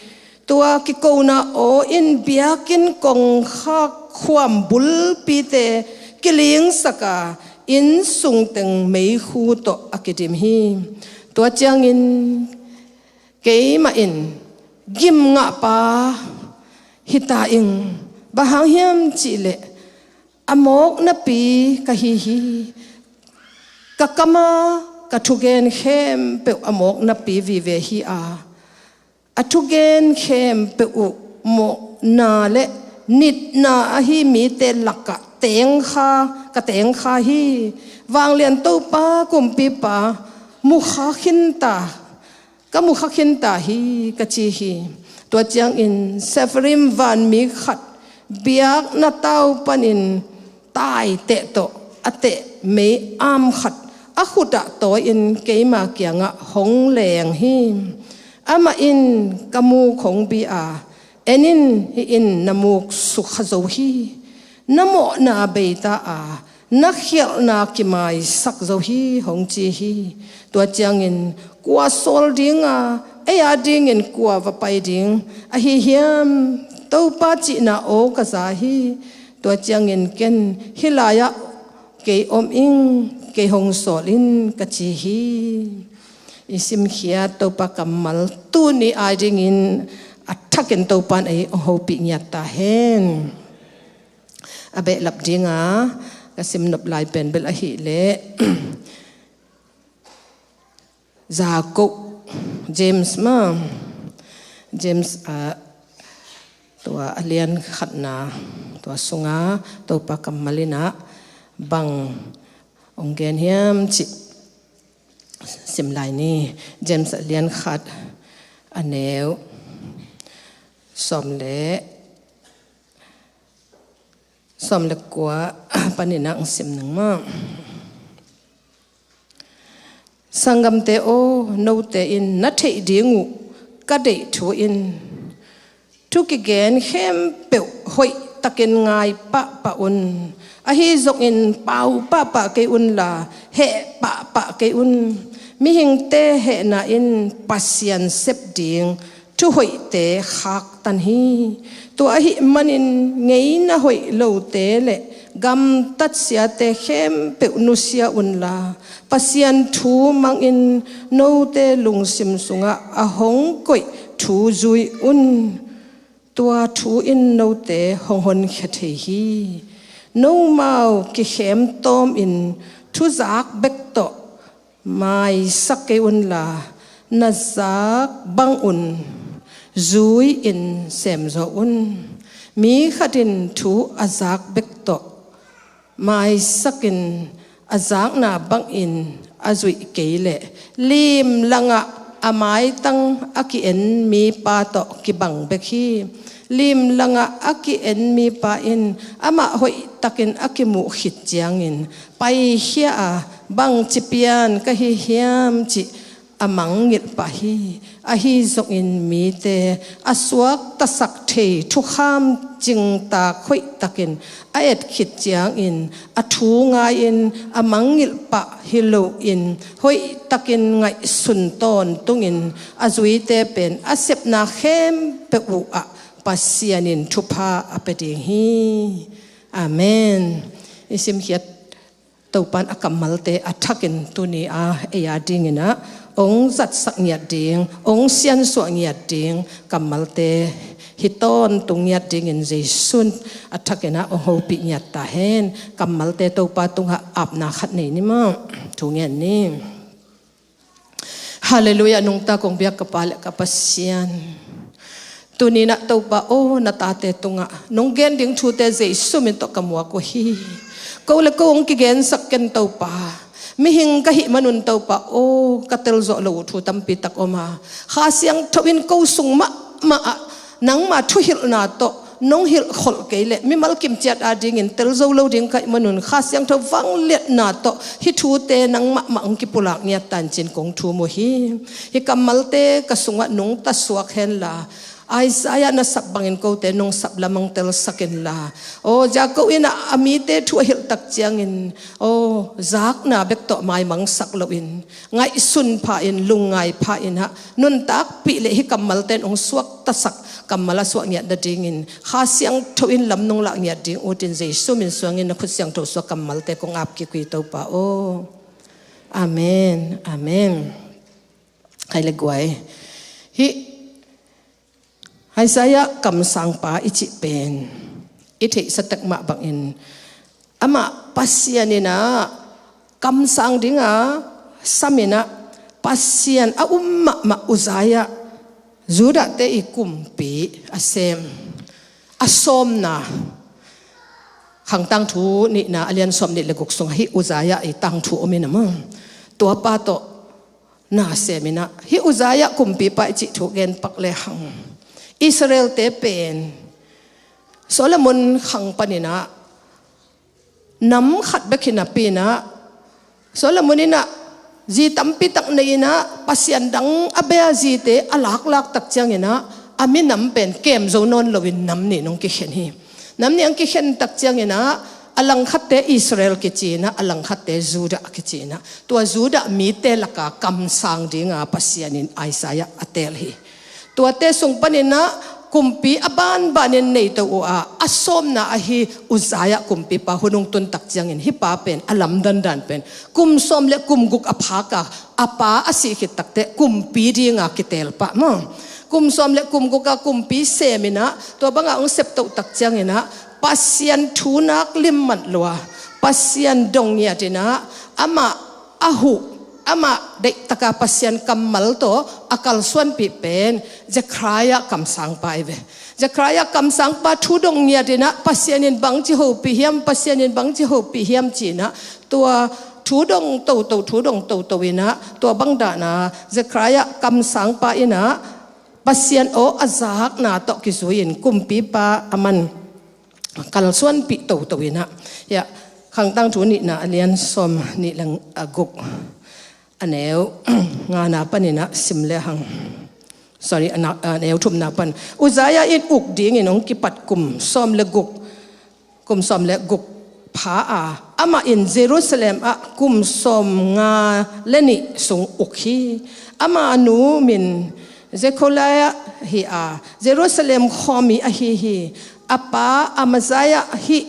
Tua kikona aw in biakinn kongkhak khuam bulpite kilingsak a, inn sungteng meikhu tawh a kidim hi. Tua ciangin keimah in gim ngahpa hi ta ing. Bang hang hiam cihleh a mawknapi ka hi hi. Ka kam a ka thugen khempeuh a mawknapi vive hi a, a thugen khempeuh uh mawhna le nitna ahi mite lakah tengkha, ka tengkha hi. Vanglian Topa, Kumpipa, mukha khinta, ka mukha khinta hi, ka ci hi. Tua ciangin Sepharim vanmi khat biakna tau panin taiteh tawh a teh mei-am khat a khutah tawi-in keima kiangah hong leng hi. Amah in ka muk hong bi a, "En in, hih in na muk sukha zo hi. Na mawhna beita a, na khialhna kimaisak zo hi," hong ci hi. Tua ciangin, "Kua sawl ding a, ei a dingin kua va pai ding ahi hiam? Topa cihna aw ka za hi. Tua ciangin ken hih lai-ah kei om ing, kei hong sawl in," ka ci hi. I simkhiat Topa kammal tuni a dingin a thakin Topa in ei hong hopih ngiat ta hen. A behlap dinga ka simnop lai pen bel ahih leh Jacob, James ma, James a, tua a lian khatna, tua sunga Topa kammal inah bang hong gen hiam cih sim lai ni. James a lian khat a neu sawm le, sawm le kua panin ah hong sim ning maw. Sanggamte aw, note in na theih ding uh ka deih thu in thu kigen khempeuh hoihtakin ngai pahpah un. Ahi zongin pau pahpah kei unla, heh pahpah kei un. Mihingte hehna in Pasian sep ding thuhoihte khaktan hi. Tua ahih manin ngeina hoih lote le gamtat siate khempeuh nusia unla, Pasian thu mangin note lungsim sungah a hong koih thu zui un. Tua thu in note hong honkhia thei hi. Nomau kikhem tawmin thuzak bek tawh maisak kei unla, na zak bangun zui-in semzaw un. Mi khat in thu a zak bek tawh maisakin a zakna bangin a zuih kei leh limlangah a maitang a ki-en mipa tawh kibang bek hi. Limlangah a ki-en mipa in amah hoihtakin a kimuh khit ciangin paikhia a, "Bangci pian ka hi hiam?" cih a mangngilh pah hi. Ahi zongin mite a suaktasak thei thukham cingtak hoihtakin a et khit ciangin a thu ngai-in a mangngilh pah hi loin hoihtakin ngaihsun tawntungin a zuite pen a sepna khempeuh uh ah Pasian in thupha a pia ding hi. Amen. I simkhiat Topan a kammalte a thakin tuni a ei a dinginah ong zatsak ngiat ding, ong siansuah ngiat ding, kammalte hi tawntung ngiat dingin Jesu'n a thakinah ong hopih ngiat ta hen. Kammalte Topa tungah apna khat nei ni maw. Thu ngen ni. Halleluiah, nungta kong biak ka Pa le ka Pasian. Tuninah Topa aw, na tate tungah nong gen ding thute Jesu min tawh ka muak uh hi. Ko le ko hong kigensak ken Topa. Mihing ka hih manun Topa aw, ka telzawh lo uh thu tampi tak om a. Kha Siangtho in ko sung mahmah ah nangma thuhilhna tawh nong hilhkholh kei leh mimal kimciat adingin tel zo lo ding ka hih manun Kha Siangtho vangliatna tawh hih thute nang mahmah hong kipulak ngiat tan cin kong thum uh hi. Hih kammalte ka sungah nungta suak henla, Isaiah na sap bangin kote nong sap lamang telsak inla, aw, Jacob in a mite thu a hilh tak ciangin, aw, zakna bek tawh maimangsak loin ngaihsun pha-in, lungngai pha-in ah nuntakpih le hih kammalte in hong suaktasak kammal a suah ngiat nadingin Kha Siangtho in lam nong lah ngiat ding utin Jesu min suangin na khut siangtho suak kammalte kong ap kik uh hi Topa aw. Amen. Amen. Khai le guai. Hih Isaiah kamsangpa i cih pen i theihsa tek mah bangin amah Pasian inah kamsang dinga sam inah Pasian a um mahmah Uzziah, Judah-te i kumpi a sem, a sawmna, Khangtangthu nihna a lian sawm nih le guk sungah hih Uzziah i tangthu om inah maw, tuapa tawh na sem inah hih Uzziah kumpipa i cih thu gen pak lehang, Israel-te pen Solomon khang paninah nam khat bek hi napi inah Solomon inah zi tampi tak nei inah pasian dang a bia zite a laklak tak cianginah a minam pen kem zo nawn loin nam nih nong kikhen hi. Nam nih ang kikhen tak cianginah a langkhatte Israel kici inah a langkhatte Judah kici inah tua Judah mite laka kamsang dinga Pasian in Isaiah a teel hi. Tuate sung paninah kumpi a banbanin neito uh a, a sawmna ahi Uzziah kumpipa hun hong tun tak ciangin hih pa pen a lamdandan pen kum sawm le kum guk a phak a, a pa a sih khit takteh kumpi dinga kiteel pah maw. Kum sawm le kum guk a kumpi sem inah tua banga hong septoh tak cianginah Pasian thu nak limmat lua, Pasian dong ngiat inah amah a huh, amah deihtaka Pasian kammal tawh a kalsuanpih pen Zechariah kamsangpa hi ve. Zechariah kamsangpa thu dong ngiat inah Pasian in bangci hopih hiam, Pasian in bangci hopih hiam ci inah tua thu dong toto, thu dong toto inah tua bang dana Zechariah kamsangpa inah Pasian aw a zakna tawh kizui-in kumpipa a man kalsuanpih toto inah, ya, Khangtangthu nihna a lian sawm nih le a guk a neu ngana paninah sim lehang, sorry, a na-, a neu thumna pan Uzziah in uk dingin hong kipat kum sawm le guk, kum sawm le guk pha a, amah in Jerusalem ah kum sawm nga le nih sung uk hi. Ama nu min Jekoliah hi a, Jerusalem khuami ahi hi. A pa Amaziah hih,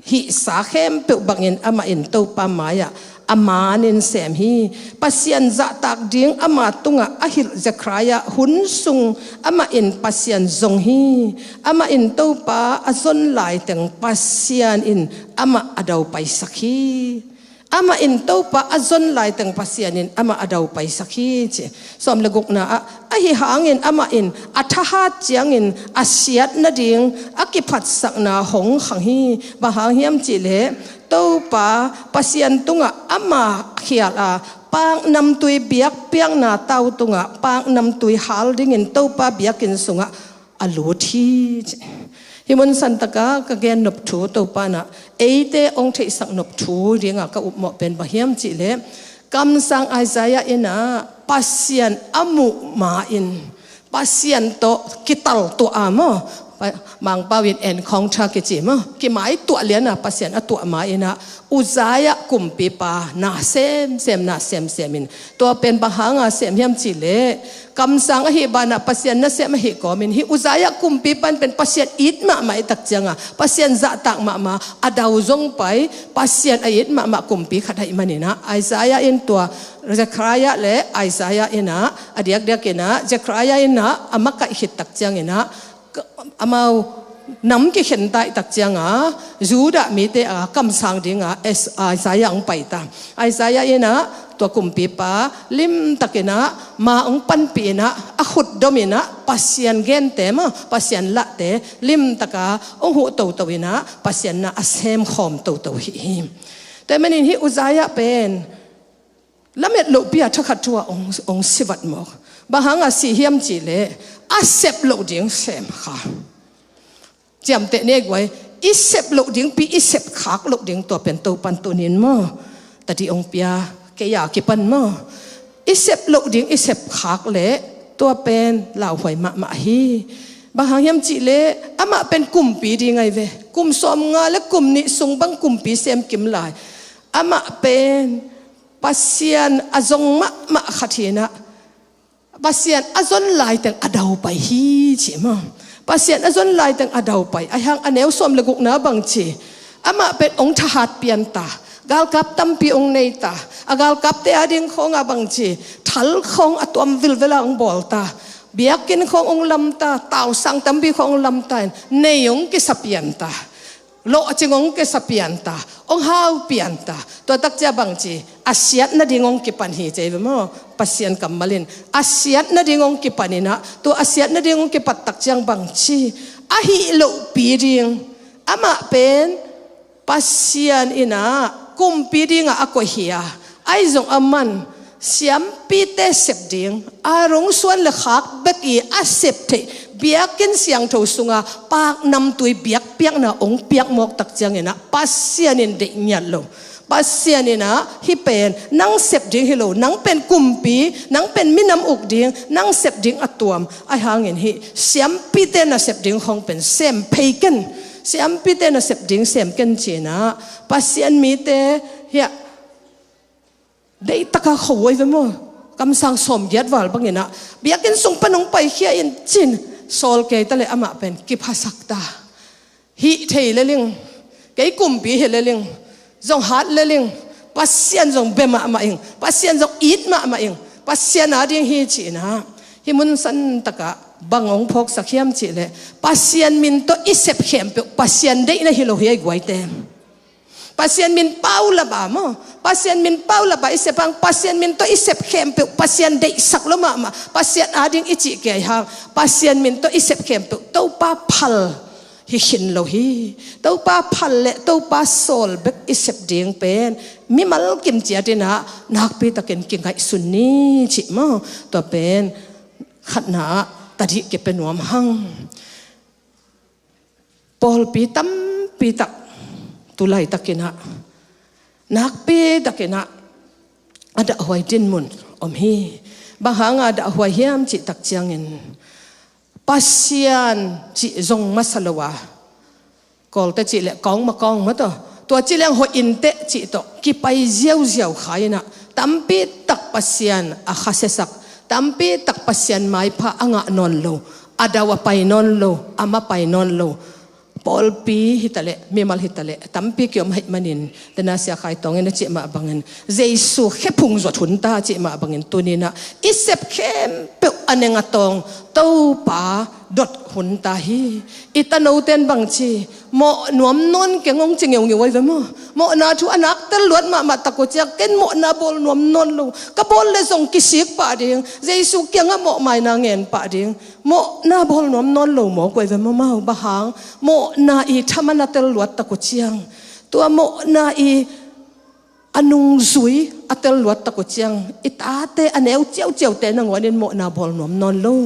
hihsa khempeuh bangin amah in Topa mai-ah a manin sem hi. Pasian zahtak ding ama tungah a hilh Zechariah hun sung amah in Pasian zong hi. Amah in Topa a zon laiteng Pasian in amah a daupaisak hi. Amah in Topa a zon laiteng Pasian in amah a daupaisak hi ci. Sawm le gukna ah, ahi hangin amah in a thahat ciangin a siat nading a kiphatsakna hong khang hi. Bang hang hiam cihleh Topa Pasian tungah ama khial a, paknamtui biakpiakna tau tungah paknamtui hal dingin Topa biakinn sungah a lut hi ci. Hih mun santaka ka gen nop thu Topa inah eite hong theihsak nop thu dinga ka upmawh pen bang hiam cihleh kamsang Isaiah inah Pasian a muh ma-in, Pasian tawh kital tuah a maw, Pa-, Mangpau in encounter kici maw, kimai tuah lian a Pasian a tuah ma-in ah, Uzziah kumpipa na semsem, na semsem in, tua pen bang hanga sem hiam cih leh, kamsang ahih banah Pasian nasem ahih kawmin, hih Uzziah kumpipa in pen Pasian it mahmah ahih tak cianga, Pasian zahtak mahmah, a dau zong pai, Pasian a it mahmah kumpi khat ahih manin ah, Isaiah in tua Zechariah le Isaiah in ah, a diakdiak in ah, Zechariah in ah, a makaih khit tak ciangin ah, amau nam kikhen ta ahih tak cianga, Judah mite a kamsang dinga Es-, Isaiah hong pai ta. Isaiah in ah, tua kumpipa limtakin ah, ma hong panpih in ah, a khut dom in ah, Pasian gente maw, Pasian lahte limtaka hong huh toto in ah, Pasian na a semkhawm toto hi hi. Tua ahih manin hih Uzziah pen lamet lohpi a thakhat thu a hong, hong sivat mawk. Bang hanga si hiam cih leh, a sep loh ding sem kha. Ciamteh ni ei guai, i sep loh dingpi, i sep khak loh ding, tua pen Topan tunin maw, tadih hong pia, kei a kipan maw, i sep loh ding, i sep khak leh, tua pen lauhuai mahmah hi. Bang hang hiam cih leh, amah pen kumpi ding ahi ve. Kum sawmnga le kum nih sung bang kumpi sem kim lai. Amah pen Pasian a zong mahmah khat hi in ah, Pasian a zon laiteng a dau pai hi ci maw. Pasian a zon laiteng a dau pai. Ahih hang a neu sawm le gukna bang ci, amah pen hong thahat pian ta, galkap tampi hong nei ta, a galkapte ading khawnga bang ci, thal khawng a tuam vilvela hong bawl ta, biakinn khawng hong lam ta, tausang tampi khawng hong lam ta in, nei hong kisa pian ta. Lawhcing hong kisa pian ta, hong hau pian ta. Tua tak cia bang ci, a siat nading hong kipan hi ci ei ve maw. Pasian kammal in, a siat nading hong kipan in ah, tua a siat nading hong kipat tak ciang bang ci, a hih lohpi ding, amah pen Pasian in ah kumpi dingah a koih hi a, ahi zong aman siampite sep ding, a rungsuan le khak bek i a sep theih, biakinn siangtho sunga paknamtui biakpiakna hong piak mawk tak ciangin ah, Pasian in deih ngiat lo. Pasian in ah, hih pen nang sep ding hi lo, nang pen kumpi, nang pen minam uk ding, nang sep ding a tuam. Ahih hangin hih siampite nasep ding khawng pen sem phei ken, siampite nasep ding sem ken ci-in ah, Pasian mite hiah deihtaka kho uh ahi ve maw. Kamsang sawmgiat val bangin ah, biakinn sung pan hong paikhia in cin, sawl kei ta leh amah pen kiphasak ta. Hih thei le ling, kei kumpi hi le ling, zong hat le ling, Pasian zong bia mahmah ing, Pasian zong it mahmah ing, Pasian ading hi ci-in ah, hih mun santakah bang hong phawksak hiam cih leh, Pasian min tawh i sep khempeuh Pasian deihna hi lo hi ei guaite. Pasian min paulap a maw, Pasian min paulap a i sep hang, Pasian min tawh i sep khempeuh Pasian deihsak lo mahmah, Pasian ading i cih kei hang, Pasian min tawh i sep khempeuh Topa phal hi khin lo hi. Topa phal le Topa sawl bek i sep ding pen mimal kim ciatin ah nakpitakin kingaihsun ni cih maw. Tua pen khatna ah tadih kipia nuam hang. Pawlpi tampi tak tu laitakin ah, nakpitakin ah a dahhuai dinmun om hi. Bang hanga dahhuai hiam cih tak ciangin, Pasian cih zong masa lo a, Kawlte cih leh kawng ma kawng maw taw, tua ci leng hoih inteh cih tawh kipai ziauziau kha in ah, tampi tak Pasian a khasiasak, tampi tak Pasian maipha a ngah nawn lo, a dau a pai nawn lo, a ma pai nawn lo pawlpi hi ta leh, mimal hi ta leh, tampi kiom ahih manin, tena Sia Khai Tawng in a cih mah bangin, Jesu khephung zuat hun ta cih mah bangin, tuni-in ah i sep khempeuh a neng a tawng Topa dot hun ta hi. I tanote'n bang ci, mawh nuam nawn keng hong ci ngeungeu ahi ve maw. Mawhna thu a nak tel luat mahmah tak uh ciang, ken mawhna bawl nuam nawn lo, ka bawl leh zong kisik pah ding, Jesu kiangah mawhmaina ngen pah ding. Mawhna bawl nuam nawn lo mawk uh ahi ve maw. Mau bang hang, mawhna i thaman a tel luat tak uh ciang, tua mawhna i a nungzui a tel luat tak uh ciang, i tate a neu ciauciaute nangawn in mawhna bawl nuam nawn lo.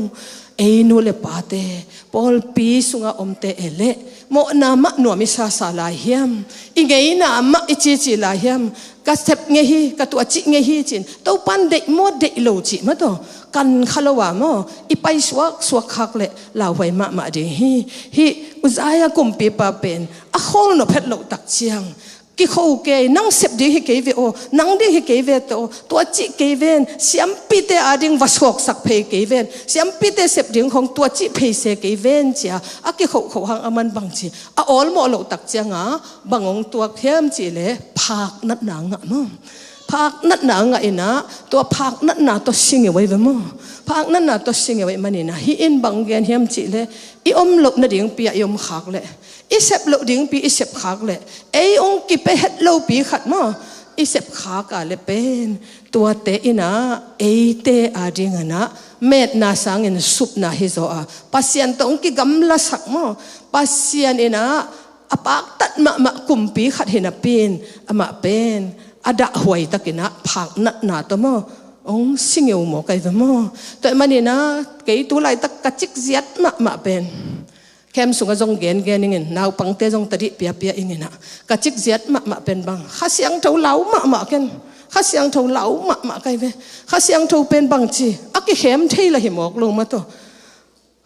Ei nu le pate, pawlpi sunga omte e leh, Mawhna mah nuam i sasa lai hiam? I ngeina mah i cici lai hiam? Ka sep ngei hi, ka tuahcih ngei hi ci-in Topan deih maw deih lo cih mah tawh kan kha lo a maw, i pai suaksuak khak leh lauhuai mahmah ding hi. Hih Uzziah kumpipa pen a khawl nop het loh tak ciang, kikho kei, nang sep ding hi kei ve aw, nang ding hi kei ve tawh, tuahcih kei ven, siampite ading va suaksak phei kei ven, siampite sep ding khong tuahcih phei se kei ven ci-a a kikhohkhoh hang aman bangci a awlmawh loh tak cianga bang hong tuak hiam cih leh phak natna ngah maw. Phak natna ngah in ah, tua phak natna tawh singeu ahi ve maw. Phak natna tawh singeu ahih manin ah, hih in bang gen hiam cih leh, i om loh nadingpi ah i om khak leh, i sep loh dingpi i sep khak leh, ei hong kipia het lopi khat maw, i sep khak a leh pen, tuate in ah eite adingin ah metna sangin supna hi zaw a, Pasian tawh hong kigamlasak maw, Pasian in ah a paktat mahmah kumpi khat hi napi-in, amah pen a dahhuai takin ah phak natna tawh maw, hong singeu mawk ahi ve maw. Tua ahih manin ah, kei tu laitak ka cikziat mahmah pen, camp sungah zong gengen ingin, naupangte zong tadih piapia ingin ah, ka cikziat mahmah pen bang, Kha Siangtho lau mahmah ken, Kha Siangtho lau mahmah ka hi ve. Kha Siangtho pen bangci a kikhem thei lah hi mawk lo mah tawh,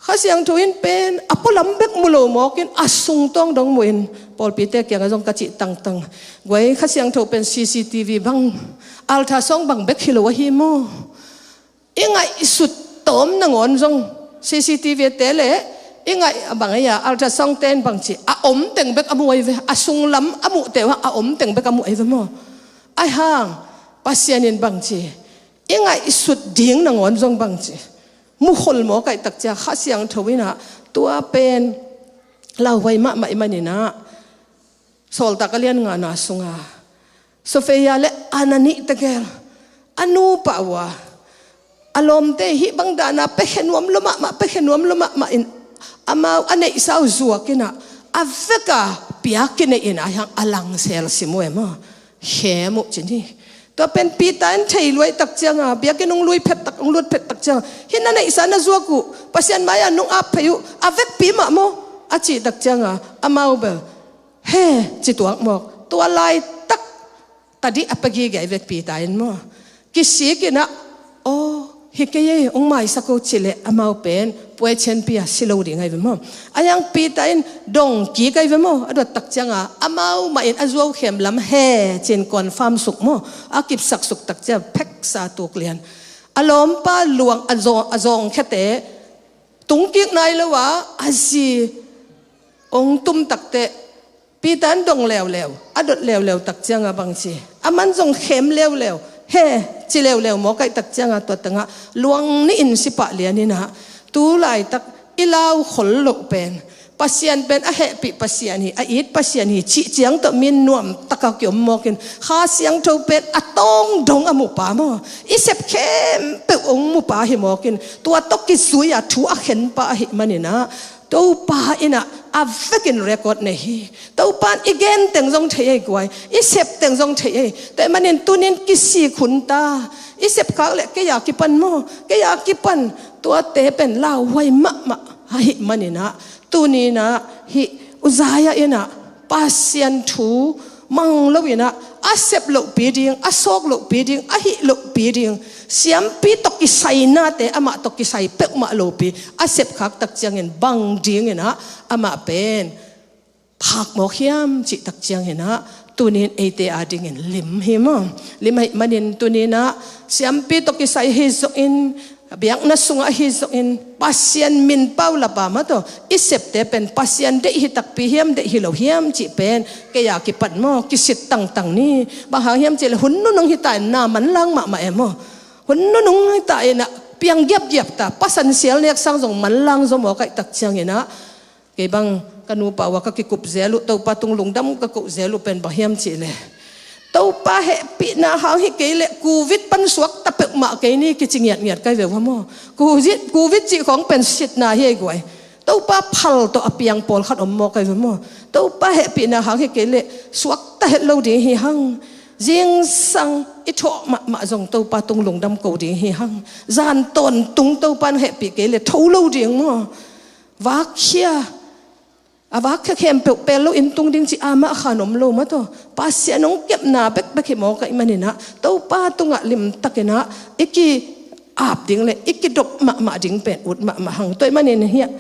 Kha Siangtho in pen a pualam bek mu lo mawkin a sungtawng dong muhin, pawlpite kiangah zong ka cih tangtang, guai, Kha Siangtho pen C C T V bang, ultrasound bang bek hi lo ahi maw. I ngaihsut tawm nangawn zong C C T V te leh i ngaih a bang ei a, ultrasound te in bangci a om teng bek a mu ahi ve, a sunglam a muhte uh a om teng bek a mu ahi ve maw. Ahi hang Pasian in bangci i ngaihsut ding nangawn zong bangci mukhol mawk ahih tak ciang, Kha Siangtho in ah tua pen lauhuai mahmah ahih manin ah, Sawltak a lian ngana sunga Safira leh Anna nih tegel a nupa uh a, a lawmte hih bang dana piakhia nuam lua mahmah, piakhia nuam lua mahmah in, amau a neihsa uh zuak in ah, a vek a pia kineih in ah, ahi hang a langsel sim uh e maw, khem uh ci ni. Tua pen Peter in thei lua ahih tak cianga, biakinn hong lui phet tak, hong lut phet tak cianga, hih na neihsa na zuak uh, Pasian mai-ah nong ap phei uh, a vekpi mah maw, a cih tak cianga, amau bel, he, ci tuak mawk. Tua laitak tadih a pia gige ahi ve Peter in maw. Kisik in ah, aw, hi kei ei, hong maisak o ci leh amau pen puai cianpi a si lo ding ahi ve maw. Ahi hang Peter in dong kik ahi ve maw, a dot tak cianga amau mah in a zuau khem lam he ci-in confirm suk maw, a kipsak suk tak ciang pheksa tuk lian. A lawmpa luang a zaw, a zawngkhiate tung kik nai lo a, a zi hong tum takteh Peter in dong leuleu, a dot leuleu tak cianga bangci, aman zong khem leuleu, he, ci leuleu mawk ahih tak cianga tua tengah luang nihin si pah lian in ah, tu laitak i lau khol loh pen, Pasian pen a hehpih Pasian hi, a it Pasian hi cih ciang tawh min nuam taka kiom mawkin, Kha Siangtho pen a tawng dong a mupa maw, i sep khempeuh hong mupa hi mawkin, tua tawh kizui a thu a khenpa ahih manin ah, Topa in ah a vekin record nei hi. Topa in i gen teng zong thei ei guai, i sep teng zong thei ei. Tua ahih manin tuni-in kisik hun ta. I sep khak leh kei a kipan maw, kei a kipan. Tuate pen lauhuai mahmah ahih manin ah, tuni-in ah hih Uzziah in ah Pasian thu mang lo in ah, a sep lohpi ding, a sawk lohpi ding, a hih lohpi ding, siampi tawh kisai nate amah tawh kisai peuhmah lopi a sep khak tak ciangin bang ding in ah amah pen phak mawk hiam cih tak ciangin ah, tuni-in eite adingin lim hi maw. Lim ahih manin tuni-in ah siampi tawh kisai hi zongin, biakna sungah ahi zongin, Pasian min paulap a mah tawh i septe pen Pasian deih hi takpi hiam, deih hi lo hiam cih pen kei a kipan maw, kisit tangtang ni. Bang hang hiam cih leh hun nunung hi ta in na manlang mahmah e maw. Hun nunung hi ta in ah piang giapgiap ta, pasan sial nek sang zong manlang zaw mawk ahih tak ciangin ah, kei bang ka nupa uh a ka kikup zel uh, Topa tung lungdam ka koh zel uh pen bang hiam cih leh, Topa hehpihna hang hi kei leh Covid pan suakta peuhmah kei ni kici ngiatngiat ka hi ve uh a maw. Covid, Covid cih khawng pen sitna hi ei guai. Topa phal tawh a piang pawlkhat om mawk ka hi ve uh a maw. Topa hehpihna hang hi kei leh suakta het lo ding hi hang. Zingsang i thawh mahmah zong Topa tung lungdam ko ding hi hang. Zan tawntung Topa in hehpih kei leh tho lo ding maw. Vakkhia, A vak khia khempeuh pel lo in tung ding cih amah khan om lo maw taw. Pasian hong kepna bekbek hi mawk ahih maninah Topa tungah limtakinah i ki-ap ding le i kidop mahmah ding pen ut mahmah hang. Tua ahih manin hiah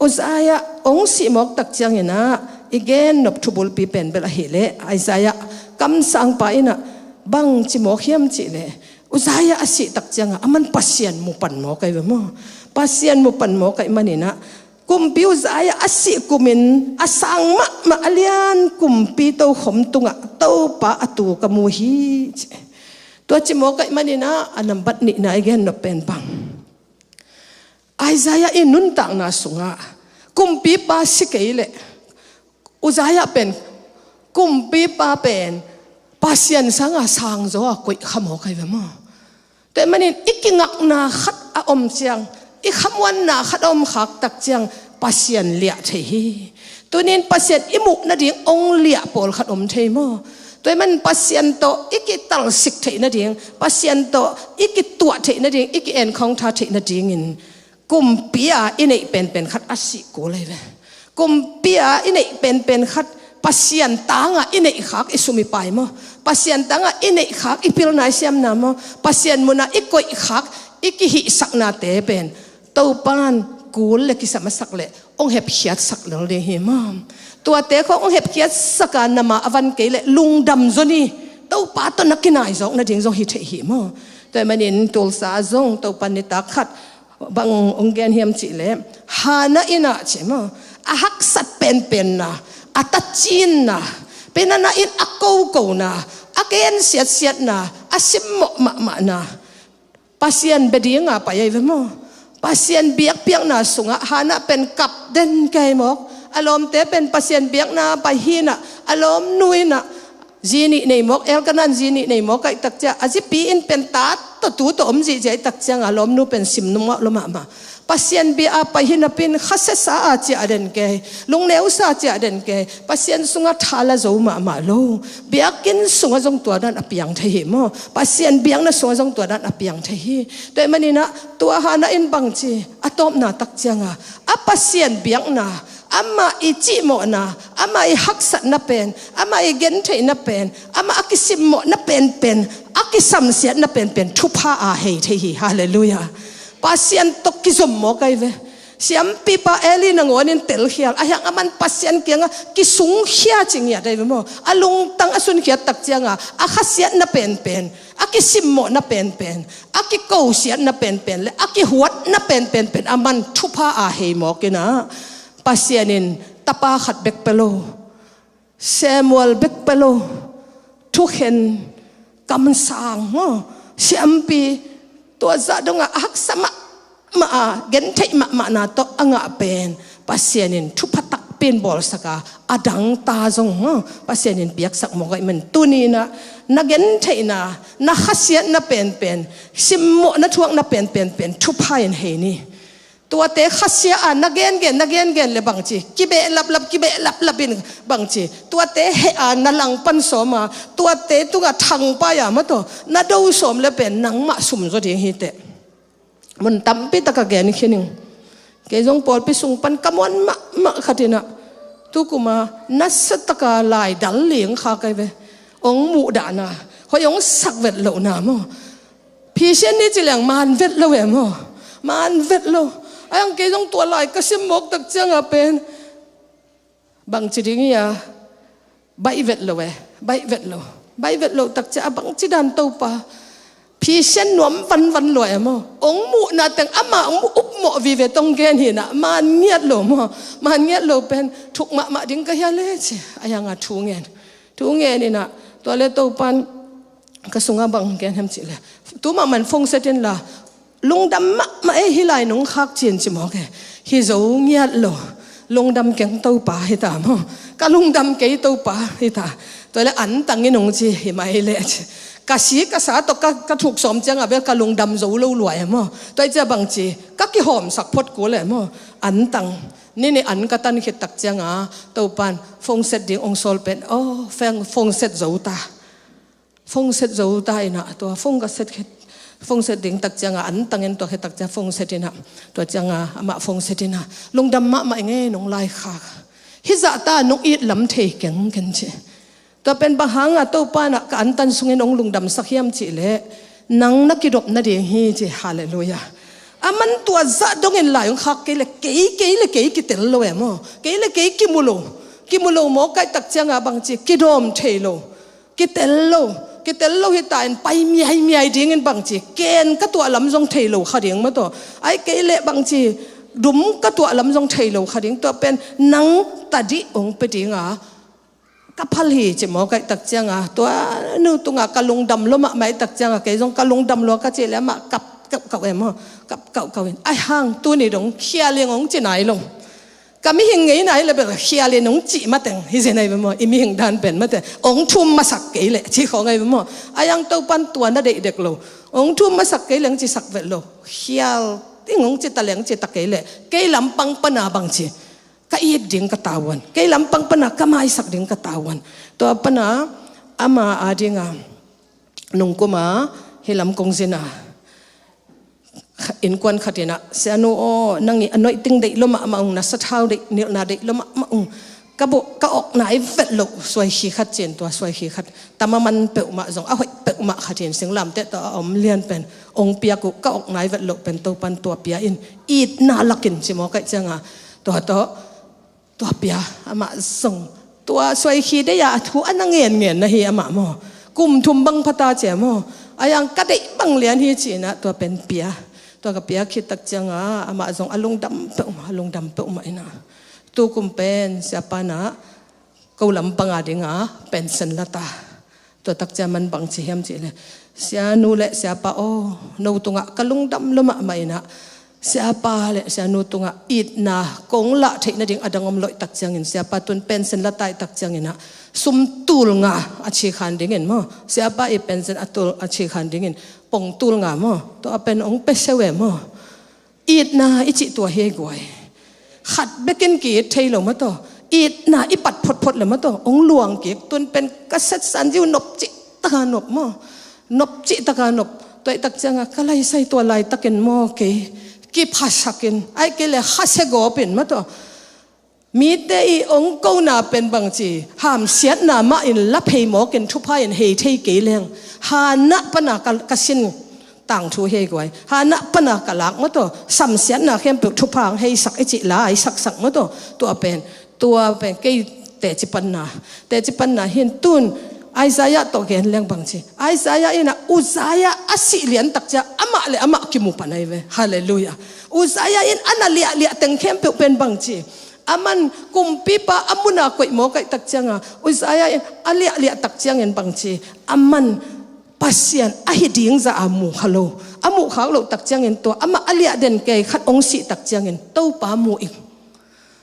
Uzziah hong sih mawk tak cianginah i gennop thubulpi pen bel ahih leh Isaiah kamsangpa innah bang ci mawk hiam cih leh Uzziah a sih tak ciangah aman Pasian mu pan mawk ahi ve maw. Pasian mu pan mawk ahih maninah kumpi Uzziah a sih kumin a sang mahmah a lian kumpi tokhom tungah Topa a tu ka mu hi ci. Tua ci mawk ahih maninah a nambat nihna i gennop pen bang, Isaiah i nuntakna sungah kumpipa si kei leh Uzziah pen kumpipa pen Pasian sanga sangzaw a koih kha mawk ahi ve maw. Tua ahih manin i kingakna khat a om ciang, i khamuanna khat a om khak tak ciang Pasian liah thei hi. Tunin Pasian i muh nading hong liah pawlkhat om thei maw. Tua ahih manin Pasian tawh i kitalsik theih nading, Pasian tawh i kituah theih nading, i ki-enkhawng tha theih nadingin kumpi-a i neih penpen khat a sih kul ahi ve. Kumpi-a i neih penpen khat Pasian tangah i neih khak i sum i pai maw. Pasian tangah i neih khak i pilna i siamna maw. Pasian munah i koih khak i kihihsaknate pen Topan kul le kisam a sak leh hong hepkhiatsak lel ding hi maw. Tuate khawng hong hepkhiatsaka nama a van kei leh lungdam zaw ni. Topa tawh na kinaizawk nading zong hi theih hi maw. Tua ahih manin Tulsa zong Topan nitak khat bang hong gen hiam cih leh Hannah innah ci maw, a haksat penpenna, a tacinna, penana in a kokona, a ken siatsiatna, a simmawh mahmahna Pasian bia dinga pai ahi ve maw. Pasian biakpiakna sungah Hannah pen kap den kei mawk. A lawmte pen Pasian biakna pai hinah a lawmnu innah zi nih nei mawk, Elkanah in zi nih nei mawk ahih tak ciang a zipi in pen ta tawh tu tawh om zihziah ahih tak ciang a lawmnu pen sim nungmawh lo mahmah. Pasian bia a pai hi napi in khasiasa a ciah den kei, lungneusa a ciah den kei, Pasian sungah tha la zo mahmah lo. Biakinn sungah zong tua dan a piang thei hi maw. Pasian biakna sungah zong tua dan a piang thei hi. Tua ahih maninah tua Hannah in bangci a tawpna tak cianga a Pasian biakna, amah i cihmawhna, amah i haksatna pen, amah i gentheihna pen, amah a kisimmawhna penpen, a kisamsiatna penpen thupha a hei thei hi. Halleluiah. Pasian tawh kizom mawk ahi ve. Siampipa Eli nangawn in telkhial a hiang aman Pasian kiangah kisungkhia ci ngiat ahi ve maw. A lungtang a sunkhiat tak cianga a khasiatna penpen, a kisimmawhna penpen, a kikosiatna penpen le a kihuatna penpenpen aman thupha a hei mawk innah Pasian in tapa khat bek pia lo, Samuel bek pia lo, thukhen, kamsang maw, siampi, tua zah dongah a haksa mahmah a gentheih mahmahna tawh a ngah pen Pasian in thupha takpi in bawlsaka a dangta zong maw Pasian in piaksak mawk ahih man tuninah na gentheihna, na khasiatna penpen, simmawhna thuakna penpenpen thupha in hei ni. Tuate khasia a na gengen, na gengen le bangci kibehleplap, kibehleplap in bangci tuate heh a na langpan sawm a, tuate tungah thangpai a maw taw na do sawm le pen nangmah sumzaw ding hiteh. Mun tampi taka gen khin ing. Kei zong pawlpi sung pan ka muan mahmah khat innah tukuma nasataka laidal ling kha kai ve. Ong muhdahna, hoi ong sak vet lohna maw. Phisian ni ci leng man vet lo e maw. Man vet lo. Ai ang kei zong tua lai ka sim mawk tak cianga pen bangci ding hi a, baih vet lo e. Baih vet lo. Baih vet lo tak cia a bangci dan Topa. Phisian nuam vanvan lua e maw. Ong muhna teng ama ong mu upmawh vive tong gen hinah man ngiat lo maw. Man ngiat lo pen thuk mahmah ding ka hia le ci. Ai anga thu ngen. Thu ngen innah tua le Topan ka sungah bang gen hiam cih le, tu mahmah in phone set inla, lungdam mahmah e, hih lai nong khak cin ci mawk e. Hi zo ngiat lo. Lungdam keng Topa hita maw. Ka lungdam kei Topa hita. Tua le antang in ong ci hi mai le ci. Ka si ka sa tawh ka, ka thuk sawm ciangah bel ka lungdam zo lo lua e maw. Tua i cia bangci ka kihawmsak phot kul e maw. Antang. Nini an ka tan khit tak cianga Topan phone set ding ong sawl pen, oh, phone, phone set zo ta. Phone set zo ta innah tua phone ka set khit, phone set ding tak cianga antangin tua khit tak cianga phone set innah, tua cianga amah phone set innah lungdam mahmah ing e, nong laikhak. Hih zahta nong it lam thei keng ken ci. Tua pen bang hanga Topa in ah ka antan sungin hong lungdamsak hiam cih leh, nang na kidop nading hi ci. Halleluiah. Aman tua zah dongin lai hong khak kei leh kei, kei le kei kitel lo e maw. Kei le kei kimu lo. Kimu lo mawk ahih tak cianga bang ci, kidawm thei lo. Kitel lo. Kitel lo hita in pai miaimiai dingin bang ci, ken ka tuah lam zong thei lo kha ding maw taw. Ahih kei leh bang ci, dum ka tuah lam zong thei lo kha ding. Tua pen nang tadih hong pia dinga ka phal hi ci mawk ahih tak cianga, tua nu tungah ka lungdam lua mahmah ahih tak cianga, kei zong ka lungdam lua ka cih leh amah kap kauhkauh e maw. Kap kauhkauh in, ahi hang tuni dong khial ing hong ci nai lo. Ka mihing ngeina hi leh bel khial in hong cih mateng hi zen ahi ve maw. I mihing dan pen mateng hong thum masak kei leh cih khawng ahi ve maw. Ahi hang Topan tua na deih dek lo. Hong thum masak kei leh hong cisak vet lo. Khial ing hong ci ta leh hong ci ta kei leh, kei lampang pana bang ci, ka it ding ka tavuan. Kei lampang pana ka maisak ding ka tavuan. Tua pana ama adinga nungkuma hih lam kong zina innkuan khat in ah, "Sianu aw, nang i anointing deih lua mahmah ung, na sathau deih, nilhna deih lua mahmah ung. Ka bawh, ka awk nai vet loh suaikhi khat," ci-in tua suaikhi khat, tamaman peuhmah zong a hoih peuhmah khat in singlamteh tawh a om lian pen hong piak uh, ka awk nai vet loh pen Topan tua pia in, itna lakin ci mawk ahih cianga, tua tawh tua pia. Amah zong tua suaikhi deih a, a thu a na ngenngen na hi amah maw. Kum thum bang pha ta ci a maw. Ahi hang ka deih bang lian hi ci-in ah tua pen pia. Tua ka piak khit tak cianga amah zong a lungdam peuhmah, a lungdam peuhmah in ah, tu kum pen siapa in ah ko lampang adinga pension la ta. Tua tak ciang aman bang ci hiam cih leh, "Sianu le siapa aw, no tungah ka lungdam lua mahmah in ah, siapa le sianu tungah itna kong lah theih nading a dang om lo ahih tak ciangin, siapa tun pension la ta ahih tak ciangin ah, sum tul nga a cikhan dingin maw, siapa i pension a tul a cikhan dingin pong tul nga maw, tua pen hong pia seh ve maw." Itna i cih tua hi ei guai. Khat bekin ki-it thei lo maw taw. Itna i pat photphot le maw taw, hong luang kik. Tun pen ka setsan ziu nop cih taka nop maw. Nop cih taka nop. Tua ahih tak cianga ka laisai tua laitakin maw kei kiphasakin, ahih kei leh khasia gawpin maw taw, mite i hong kona pen bang ci, hamsiatna mah in la phei mawkin thupha in hei thei kei leng, hanah pana ka, ka sin tangthu hi ei guai. Hanah pana ka lak maw taw, samsiatna khempeuh thupha hong heisak i cih la i saksak maw taw. Tua pen, tua pen kei teci panna, teci panna hi in. Tun Isaiah tawh gen leng bang ci, Isaiah in ah Uzziah a sih lian tak ciang amah le amah kimu pan ahi ve. Halleluiah. Uzziah in a na liahliah teng khempeuh pen bang ci, aman kumpipa a muna koih mawk ahih tak cianga, Uzziah in a liahliah tak ciangin bang ci, aman Pasian ahi ding zah a mu kha lo. A muh khak loh tak ciangin tua amah a liah den kei khat hong sih tak ciangin Topa mu ing.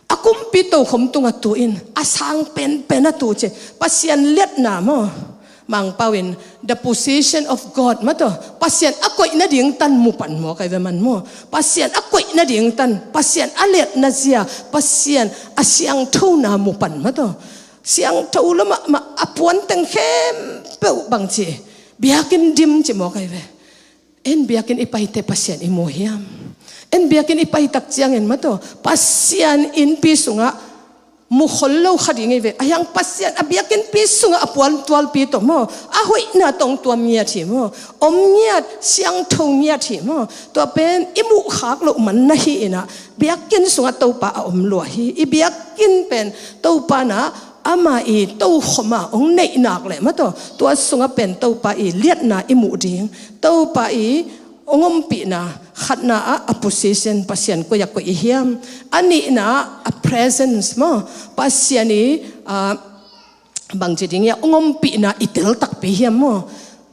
A kumpi tokhom tungah tu in, a sang penpen a tu ci. Pasian liatna maw. Mangpau in, the position of God maw taw. Pasian a koih nading tan mu pan mawk ahi ve man maw. Pasian a koih nading tan, Pasian a liatna zia, Pasian a siangthona mu pan maw taw. Siangtho lua mahmah a puan teng khempeuh bang ci, biakinn dim ci mawk ahi ve. En biakinn i paite Pasian i mu hiam? En biakinn i pai tak ciangin maw taw, Pasian innpi sungah mu khol lo kha ding hi ve. Ahi hang Pasian a biakinnpi sungah a puan tualpi tawh maw, a hoihna tawh hong tuam ngiat hi maw. Om ngiat, siangtho ngiat hi maw. Tua pen i muh khak loh man na hi in ah, biakinn sungah Topa a om lua hi. I biakinn pen Topa in ah ama i tokhom a hong neih nak leh maw taw, tua sungah pen Topa i liatna i muh ding, Topa i hong ompihna, khatna ah a position, Pasian koi ah koih i hiam? A nihna ah a presence maw, Pasian i, ah, bangci ding hiam, hong ompihna i tel takpi hiam maw?